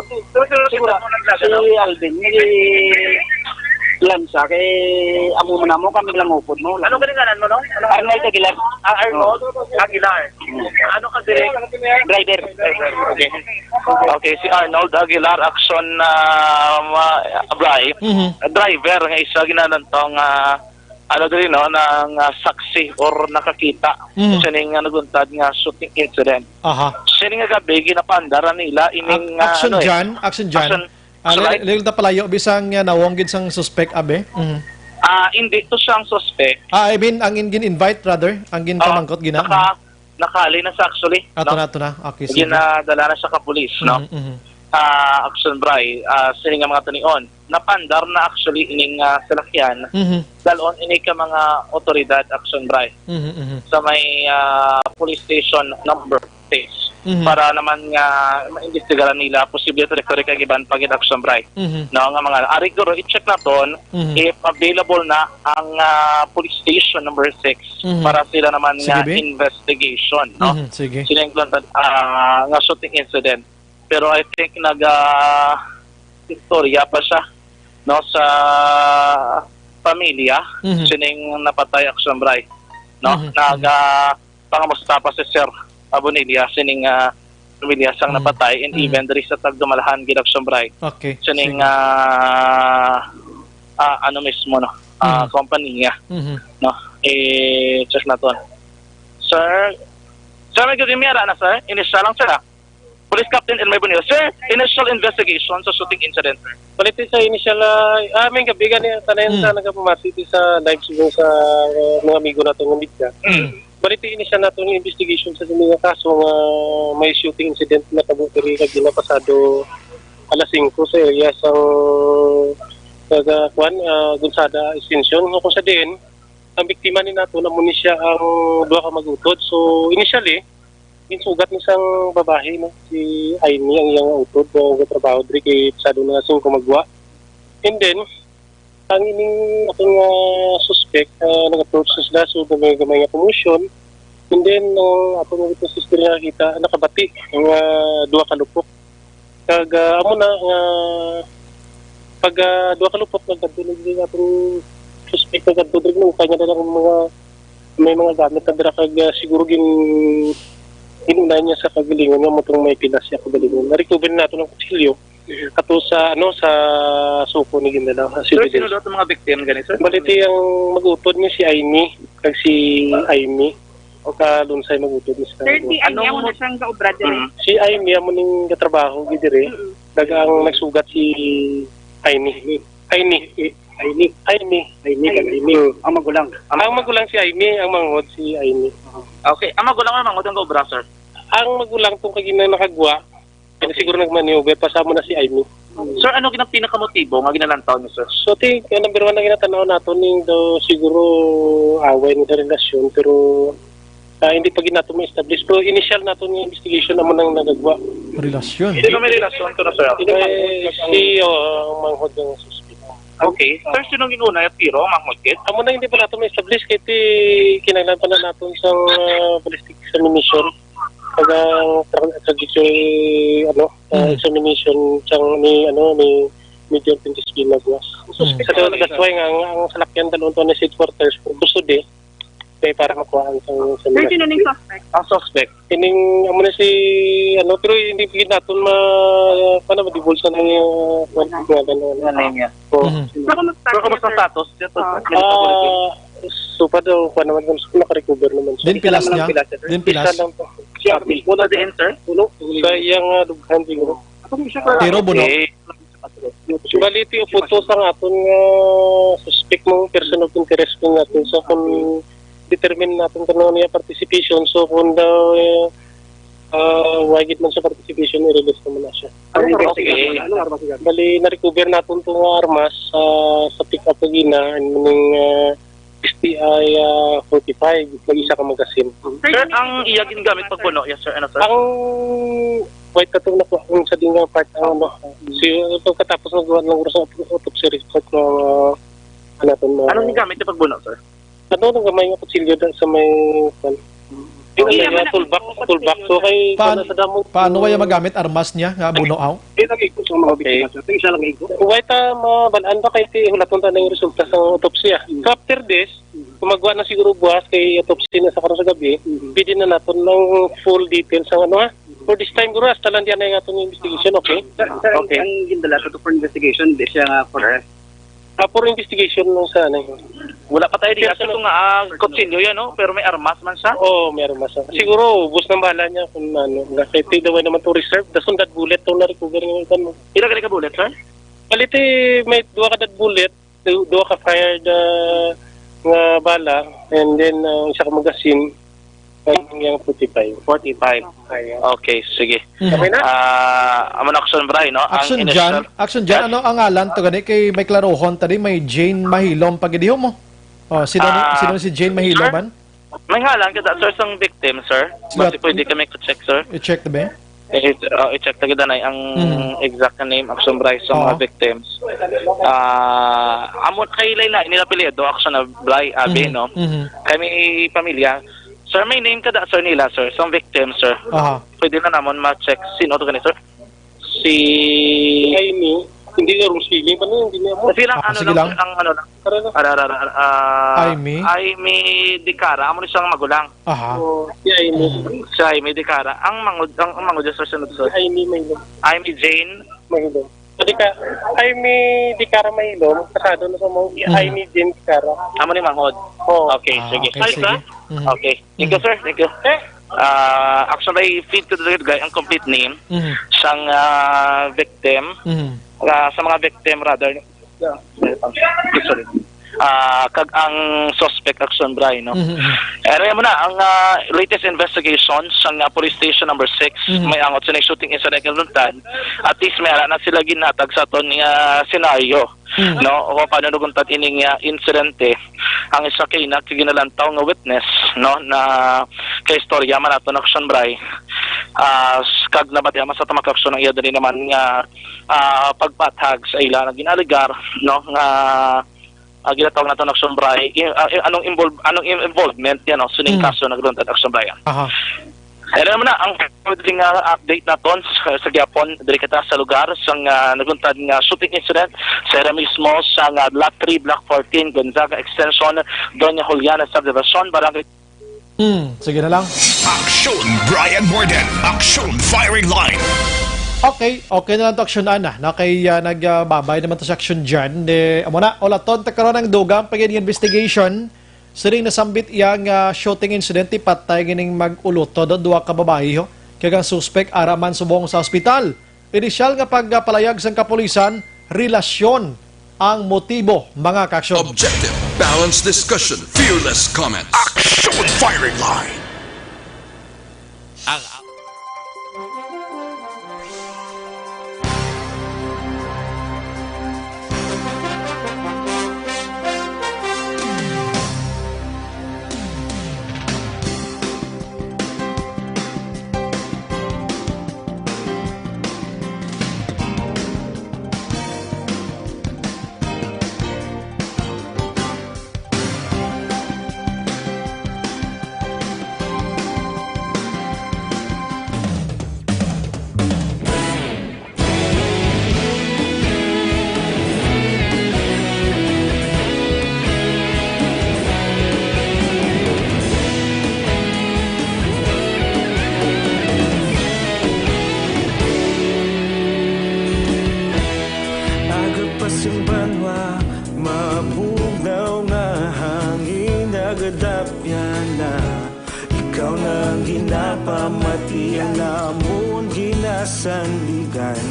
Si, Sino, sino, siguro, sino naglagan, si no? Alvin, si Lanza, kay amo man amo, kami lang upod mo. Ano galinganan mo, no? Ano Arnold Aguilar. Ah, Arnold Oh. Aguilar. Hmm. Ano ka, direk? Driver. Driver. Okay. Okay, si Arnold Aguilar, action, ah, ma-, Bray. Mhm. Driver nga isa ginanantong, ah, ano diri, no, nang, ah, saksi or nakakita Mhm. sa ning, ah, naguntad nga shooting incident. Aha. Sini nga gabi, ginapaandar nila ining, Ac-, ah, action ano, eh, dyan, action dyan. Action, Ah, lil-, right? Lil ta palayo, bisang, ah, nawong gid sang suspect, abi. Mhm. Ah, hindi to siyang suspect. Ah, I mean, ang in-, gin-invite, rather, ang ginpamangkot Oh, gina. naka-, Nakali na sa actually, Ato no? na, ato na. Okay, sige. Ginadala na sa kapulis, no? Mhm, mhm. Ah, Action Bray, ah, sini nga mga tunion. Napandar na actually ining, ah, salakyan. Mhm. Dalon ini ka mga otoridad, Action Bray. Mhm, mhm. Sa may, ah, police station number six. Mhm. Para naman nga maimbestigaran nila posible trajectory kag iban pa gid, Action Bray. Mhm. No, nga mga, ari guro, i-check naton Mhm. if available na ang, ah, police station number six Mhm. para sila naman Sige, nga be. investigation, no? Mhm, sige. Sila yung, ah, nga shooting incident. Pero I think nag, ah, istorya pa siya, no, sa pamilya Mhm. sining napatay, Action Bray, no? Mhm, Nag, mhm. ah, pangamusta pa si Sir Abonilla sining, ah, pamilya sang Mhm. napatay and Mhm. even diri sa tagdumalahan gid, Action Bray. Okay, Sining, sige. ah, ah, ano mismo, no? Ah, Mhm. kompanya, Mhm. no? Eh, check naton. Sir, sir, may gabi, may ara na, sir. Initial lang, sir, ah. Police Captain Elmer Bonilla. Sir, initial investigation sa shooting incident, sir. Baliti sa initial, ah, ah, may gabi gani, tanan Mm. sa nagapamati di sa live siguro sa, ah, mga amigo nato nga media. Mm. Baliti initial nato nga investigation sa mga kaso nga may shooting incident na kabuo diri kag gina pasado alas singko sa area sang, sa, sa, kwan, ah, Gonzaga Extension. Nga kung sa diin, ang biktima ni nato, amo ni siya ang duha ka mag-utod. So, initially, ginsugat ni sang babayi, no, si Aimee ang iyang utod, nga gatrabaho diri kay pasado na singko magwa. And then, ang ining akong, ah, suspect, ah, nag-approach na sila, so gamay-gamay nga commotion. And then, ang akong itong sister nga nakita, nakabati ang, ah, duha ka lupok. Kag, ah, amo na nga pag, ah, duha ka lupok nagkadto na diri atong suspect, nagkadto diri, nangutana na lang ang mga, may mga gamit na dira kag, ah, siguro gin-, ginuna niya sa kagalingon nga amo tong may pilas siya kagalingon. Na-recover nato ang kutsilyo ato sa, ano, sa suko ni gindala, sa Sir, sino daw itong mga victim gani, sir? Baliti ang mag-utod ni si Aimee, kag si Aimee. O ka Lunsay mag-utod ni sa Sir, si Aimee, Anong amo na siyang gaobra diri? Mm. Si Aimee, amo ning gatrabaho gid diri. Mm-mm. Dagang nagsugat si Aimee. Aimee. Aimee. Aimee. Aimee, kag Aimee. Mm. Ang magulang. Ang magulang si Aimee, ang manghod si Aimee. Okay. Ang magulang ang manghod ang gaobra, sir? Ang magulang tong kagina nakagwa, kaya siguro nag-maneuver pa sa amo na si Aimee. Sir, ano gina-, pinakamotibo nga ginalantaw niyo, sir? So, ti, kaya number one na ginatanaw nato ning do siguro away ni sa relasyon, pero, ah, hindi pa gid nato ma-establish. Pero initial nato nga investigation amo nang nagagwa. Relasyon? Sino may relasyon to na, sir? Eh, si, oh, ang manghod ng suspect. Okay. Sir, sino ang inuna? Tiro, manghod gid? Amo na hindi pa nato ma-establish kay ti kinahanglan pa na naton sa, ah, ballistic examination. Pag ang tra-, trajectory, ano, ah, Mm. examination sang ni, ano, ni Major Pintis Binagwas. Mm. Suspect. So, that's why nga, ang, ang salakyan dalon to na sa headquarters, kung gusto di, kay para makuhaan sa, sa Sir, sino ning suspect? Ang suspect. Ining, amo na si, ano, pero hindi pa gid naton ma-, paano, ma-divulge sa nang, uh, nga, ano, ano. Nga name niya. Oo. Mhm. Pero kumusta, Pero kumusta ang sir? Status? Siya to, Ah. sir? Ah, so pa daw, kuha naman kung naka-recover naman siya. Din Isa pilas lang niya? ang pilas, sir. Din pilas. Isa lang to. Siya mismo na din, sir? Puno. Sa iyang, ah, dughan siguro. Ako, siya, Pero buno. Okay. Baliti o puto sa aton nga suspect mo, person of interest po natin. So, kung determine natin kung ano niya participation, so, kung daw, eh, ah, wagid man sa participation, i-release naman na siya. Ano, armas Sige. Ano, armas yan? Bali, na-recover natin itong armas, ah, sa pick-up kagina, and meaning, ah, S T I, ah, forty-five, may isa ka magasin. Sir, ang iya gingamit pagbuno, yes, sir. Ano, sir? Ang white katong nakuha kung sa dinga part ang ano, si, pagkatapos ng gawa ng oras ng autopsy report ng, ah, ano to, mga Anong gingamit niya pagbuno, sir? Ano, nang gamay nga kutsilyo da sa may, kwan? Yung Iya ano, man ang toolbox, toolbox. So, kay, Paan-, kwan, sa damo. Paano kaya magamit armas niya nga buno, aw? Hindi nag-igo sa mga Okay. biktima, sir. Isa lang igo. White, ah, mabalaan ba kay ti hulaton ta na yung resulta sa autopsy, ah? Mm. So, after this, Mm. Kung magwa na siguro buwas kay autopsy na sa karon sa gabi, Mm. pwede na naton ng full details ang ano, ha? Mm. For this time, guro, hasta lang diyan na yung aton investigation, okay? Sir, sir, ang, Okay. ang gindala sa to for investigation, di siya nga for arrest. Ah, for investigation lang sa ano. Wala pa tayo di Yes, sir, sir. Kung, ah, kutsilyo yan, no? Pero may armas man siya. Oo, may armas siya. Siguro, ubos ng bala niya kung ano. Kasi ti daw naman to reserve. Dason that bullet to na-recover ng ikan mo. Pila ka bullet, sir? Baliti, may duha ka that bullet. Du-, duha ka fired, ah, nga bala, and then, ah, isa ka magazine. Ay, yung forty-five. Forty-five. Ay, okay, sige. Mhm. Okay na? Ah, amo na, Action Bray, no? Ang Action initial Jan, Action Jan, ano ang ngalan to gani? Kay may klarohon tadi, may Jane Mahilom pa gid mo. Oh, sino ni, Ah, sino ni si Jane Mahilom, sir? Man? May ngalan ka da, sir, sang victim, sir? Sige. Basi pwede kami ka-check, sir. I-check na ba? Eh, uh, i-check na gid na ang Mhm. exact na name, Action Bray, sa mga Oo. victims. Ah, amo kay lain-lain nila apelyido, Action na Bray, Abi, Mhm. no? Mhm. Kay may pamilya. Sir, may name ka da, sir, nila, sir? Sa victim, sir. Aha. Pwede na namon ma-check. Sino to gani, sir? Si Ay, ni. Hindi na room spelling pa na, hindi na mo. Sige lang, Ah, ano sige lang, lang. Sir, ang ano lang. Tara na. Ara, ara, ara, ah, Aimee? Aimee Dicara, amo ni siyang magulang. Aha. Oh, si Aimee. Mm. Si Aimee Dicara. Ang mangod, ang, ang mangod sa sunod, sir. Si Aimee Maylon. Aimee Jane. Maylon. Pwede ka, Aimee Dicara Maylon, kasado na sa mo, si Mm. Aimee Jane Dicara. Amo ni mangod. Oh. Okay, Ah, sige. Okay, Ay, sige. Ba? Mhm. Okay. Thank you, Mhm. sir. Thank you. Eh? Ah, actually, feed ko dito, guys, ang complete name Mhm. sang, ah, victim. Mhm. Ah, sa mga victim, rather. Yeah. Sorry. Ah, kag ang suspect, Action Bray, no? Mhm, mhm. Ano yan mo na, ang, ah, latest investigation sang, ah, Police Station Number Six, Mhm. may angot sa shooting incident nga naluntad. At least may ala na sila ginhatag sa aton nga senaryo. Hmm. No, o paano naguntad ining, ah, insidente. Ang isa kay nagkiginalantaw nga witness, no, na kay istorya man ato na Action Bray. Ah, s-, kag nabatian man sa tamak aksyon ang iya dali naman nga, ah, pagpathag sa ila nga ginalegar, no, nga, ah, ginatawag nato na Action Bray. I-, ah, i-, anong involve-, anong in-, involvement yan, no, sa ning Hmm. kaso na naguntad Action Bray? Aha. Ano naman na ang pwede nga update naton sa, sa gyapon, diri kita sa lugar sang, ah, naguntad nga shooting incident sa ira mismo sa nga Lot three, Block fourteen, Gonzaga Extension, Doña Juliana Subdivision, Barangay. Hmm, sige na lang. Action Brian Morden, Action Firing Line. Okay, okay na lang to, Action Ana. Na kay, ah, nag, ah, babay naman to sa Action Jan. Eh, amo na, ulaton ta karon ang dugang pa gid nga investigation. Siring nasambit iya nga shooting incident, patay gining mag-ulotod, duha ka babayi, ho. Kag ang suspek ara man subong sa ospital. Inisyal nga pagpalayag sang kapulisan, relasyon ang motibo, mga kaaksyon. Objective, balanced discussion, fearless comments. Action Firing Line. Ang Aga pa sing banwa, mabugnaw nga hangin, nagadapyan na. Ikaw na ang ginapamati, ang amon ginasandigan.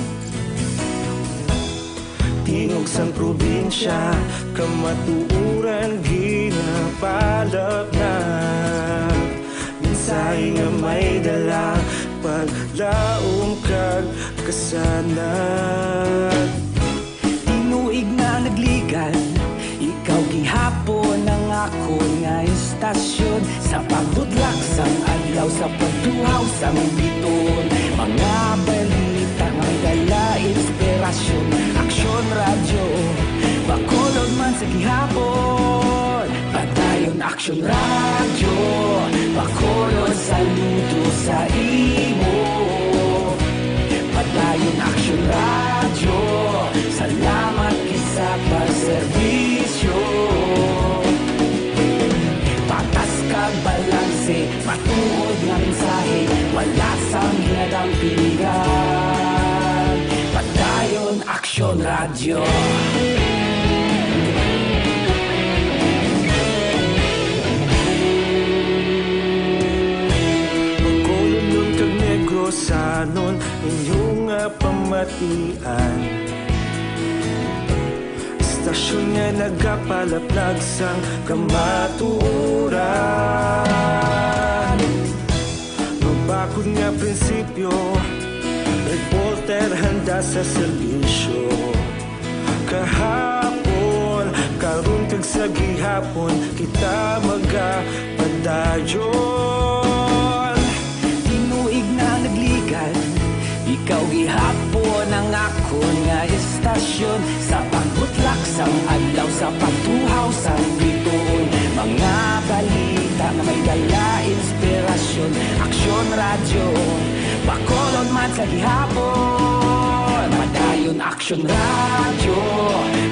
Tingog sang probinsya, kamatuoran ginapalapnag. Mensahe nga may dala, paglaom kag kasanag. Tinuig na nagligan, ikaw gihapon ang akon nga istasyon. Sa pagbudlak sang adlaw, sa pagtuhaw sang biton, mga balita may dala inspirasyon. Aksyon Radyo, Bacolod man sa gihapon. Padayon Aksyon Radyo, Bacolod, saludo sa imo. Padayon Aksyon Radyo, salamat gid sa pagserbisyo. Patas kag balanse, matuod nga mensahe, wala sang hinadampingan. Padayon Aksyon Radyo. Bacolodnon kag Negrosanon, inyo nga pamatian. Istasyon nga nagapalapnag sang kamatuoran. Akon nga prinsipyo, reporter handa sa serbisyo. Kahapon, karon kag sa gihapon, kita magapadayon. Tinuig na nagligad, ikaw gihapon ang akon nga istasyon. Sa pagbutlak sang adlaw, sa pagtuhaw sang bituon, mga balita nga may dala inspirasyon. Aksyon Radyo, Bacolod man sa gihapon. Padayon Aksyon Radyo,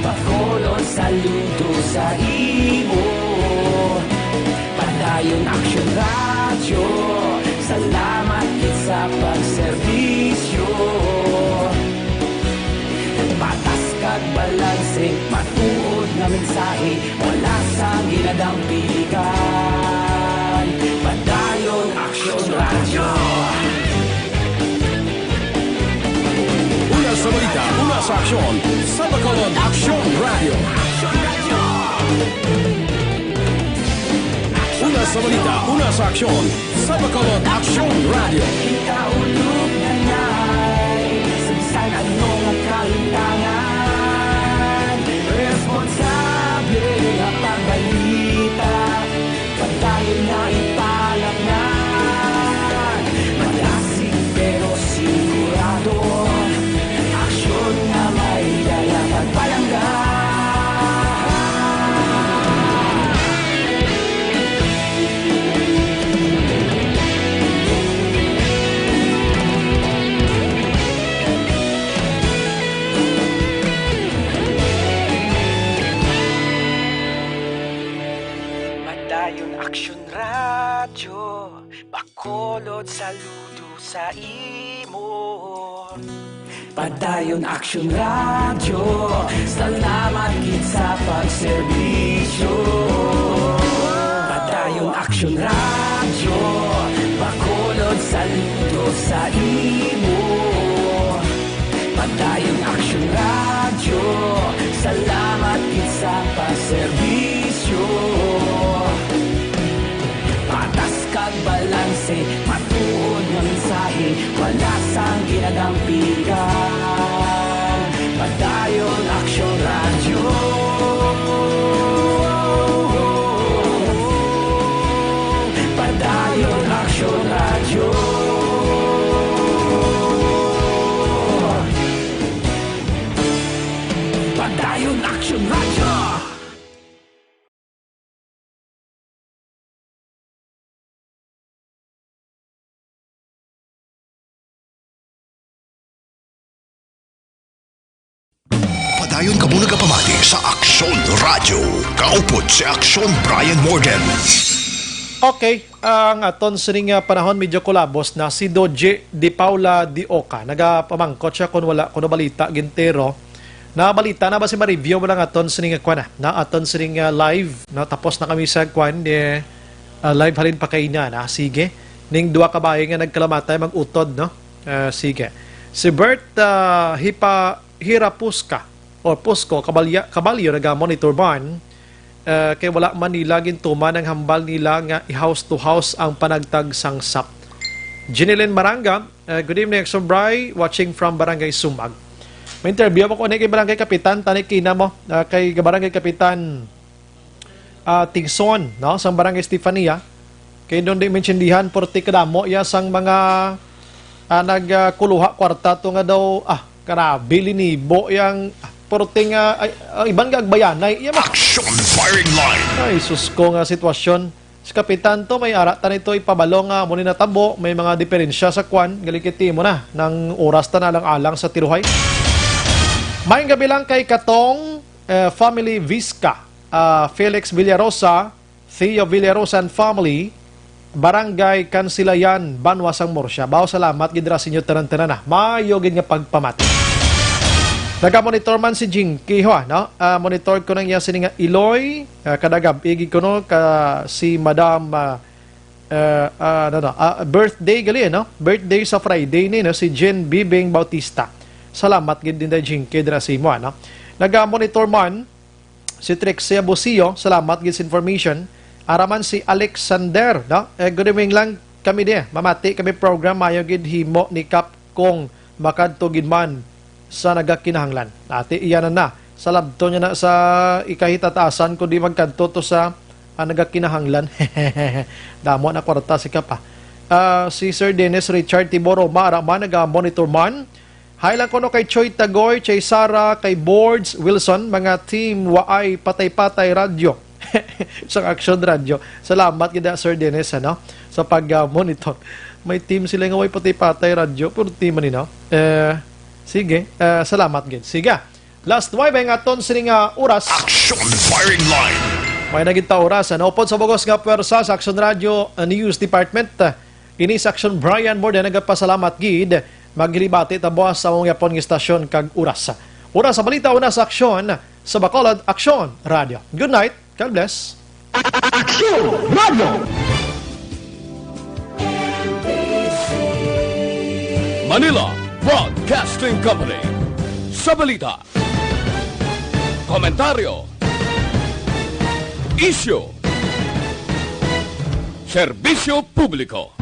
Bacolod, saludo sa imo. Padayon Aksyon Radyo, salamat gid sa pagserbisyo. Patas kag balanse, matuod nga mensahe, wala sang ginadampigan. Padayon Aksyon Radyo. Una sa balita, una sa aksyon, sa Bacolod Aksyon Radyo. Una sa balita, una sa aksyon, sa Bacolod Aksyon Radyo. Kita ulog na nay, sa bisan ano nga kalintangan, responsable nga pagbalita, padayon na ipalapnan. Malasig pero sigurado, aksyon nga may dala pagpalangga. Padayon Aksyon Radyo, Bacolod, saludo sa imo. Padayon Aksyon Radyo, salamat gid sa pagserbisyo. Padayon Aksyon Radyo, Bacolod, saludo sa imo. Padayon Aksyon Radyo, salamat gid sa pagserbisyo. Patas kag balanse, matuod nga mensahe, wala sang ginadampigan. Padayon Aksyon Radyo. Padayon Aksyon Radyo. Padayon Aksyon Radyo. Padayon kamo nagapamati sa Aksyon Radyo. Kaupod si Aksyon Brian Morgan. Okay, ang aton sining, ah, panahon medyo kulabos na. Si Doji Di Paula Di Oca, nagapamangkot siya kung wala kuno balita gintero. Nabalita na ba si ma-review mo lang aton sining, ah, kwan na, na aton sining, ah, live, no? Tapos na kami sa kwan, eh, ah, live halin pa kaina na. Sige. Ning duha ka bayi nga nagkalamatay mag-utod, no? Ah, sige. Si Bert, ah, Hipa-, Hirapuska o Pusko Kabalya-, Kabalyo nagamon ni Turban, ah, kay wala man nila gintuman ang hambal nila nga i-house to house ang panagtag sang sap. Jeneline Maranga, ah, good evening, Aksyon Bri, watching from Barangay Sumag. May interview ako ni kay Barangay Kapitan, tani kina mo, ah, kay Barangay Kapitan, ah, Tigson, no, sang Barangay Estefania. Kay doon di maintindihan, porti kadamo iya sang mga, ah, nag, ah, kuluha kwarta to nga daw, ah, karabi, linibo yang, ah, porti nga, ay, ah, iban nga agbayanay. Iya ma- Action firing line. Ay, sus ko nga sitwasyon. Si Kapitan to, may ara ta nito ipabalo nga amo ni natabo, may mga diferensya sa kwan, galing kay timo na, nang oras ta na lang alang sa tiruhay. Mayong gabi lang kay Katong, eh, family Visca, ah, Felix Villarosa, Theo Villarosa and family, Barangay Kansilayan, Banwa sang Murcia. Bao, salamat gid ra sa inyo tanan-tanan, ah. Maayo gid nga pagpamati. Naga-monitor man si Jinky, ho, ah, no? Ah, monitor ko nang iya sini nga iloy, ah, kada gab-i gid kuno ka si Madam, ah, eh, ah, ano, no, ah, birthday gali, no? Birthday sa Friday ni, no, si Jen Bibing Bautista. Salamat gid din day Jinky dira sa imo, ano? Naga-monitor man si Trixie Abusio, salamat gid sa information. Ara man si Alexander, no? Eh, good evening lang, kami di, mamati kami program, mayo gid himo ni Kap kung makadto gid man sa nagakinahanglan. Ati, iya na na. Sa labton niya na sa ikahitataasan, kundi magkadto to sa, ah, nagakinahanglan. Damo na kwarta si Kap, ah. Ah, si Sir Dennis Richard Tiboro, mara man, naga-monitor man. Hi lang kuno kay Choy Tagoy, Choy Sara, kay Boards Wilson, mga team Waay Patay-Patay Radyo. Sa Action Radyo. Salamat gid, Sir Dennis, ano, sa pag-monitor. May team sila nga way patay-patay radyo, pero team man ni, no? Eh, sige, eh, salamat gid. Sige. Last five ang aton sini nga oras. Action Firing Line. May naging ta oras, ano? Upod sa bugos nga pwersa sa Action Radio, uh, News Department, uh, ini sa Action Brian Morden nagapasalamat gid. Maghilibati ta buwas sa among yapon nga istasyon kag oras. Oras sa balita, una sa aksyon sa Bacolod, Action Radio. Good night. God bless. Action Radio. Manila Broadcasting Company. Sa balita, komentaryo, isyu, serbisyo publiko.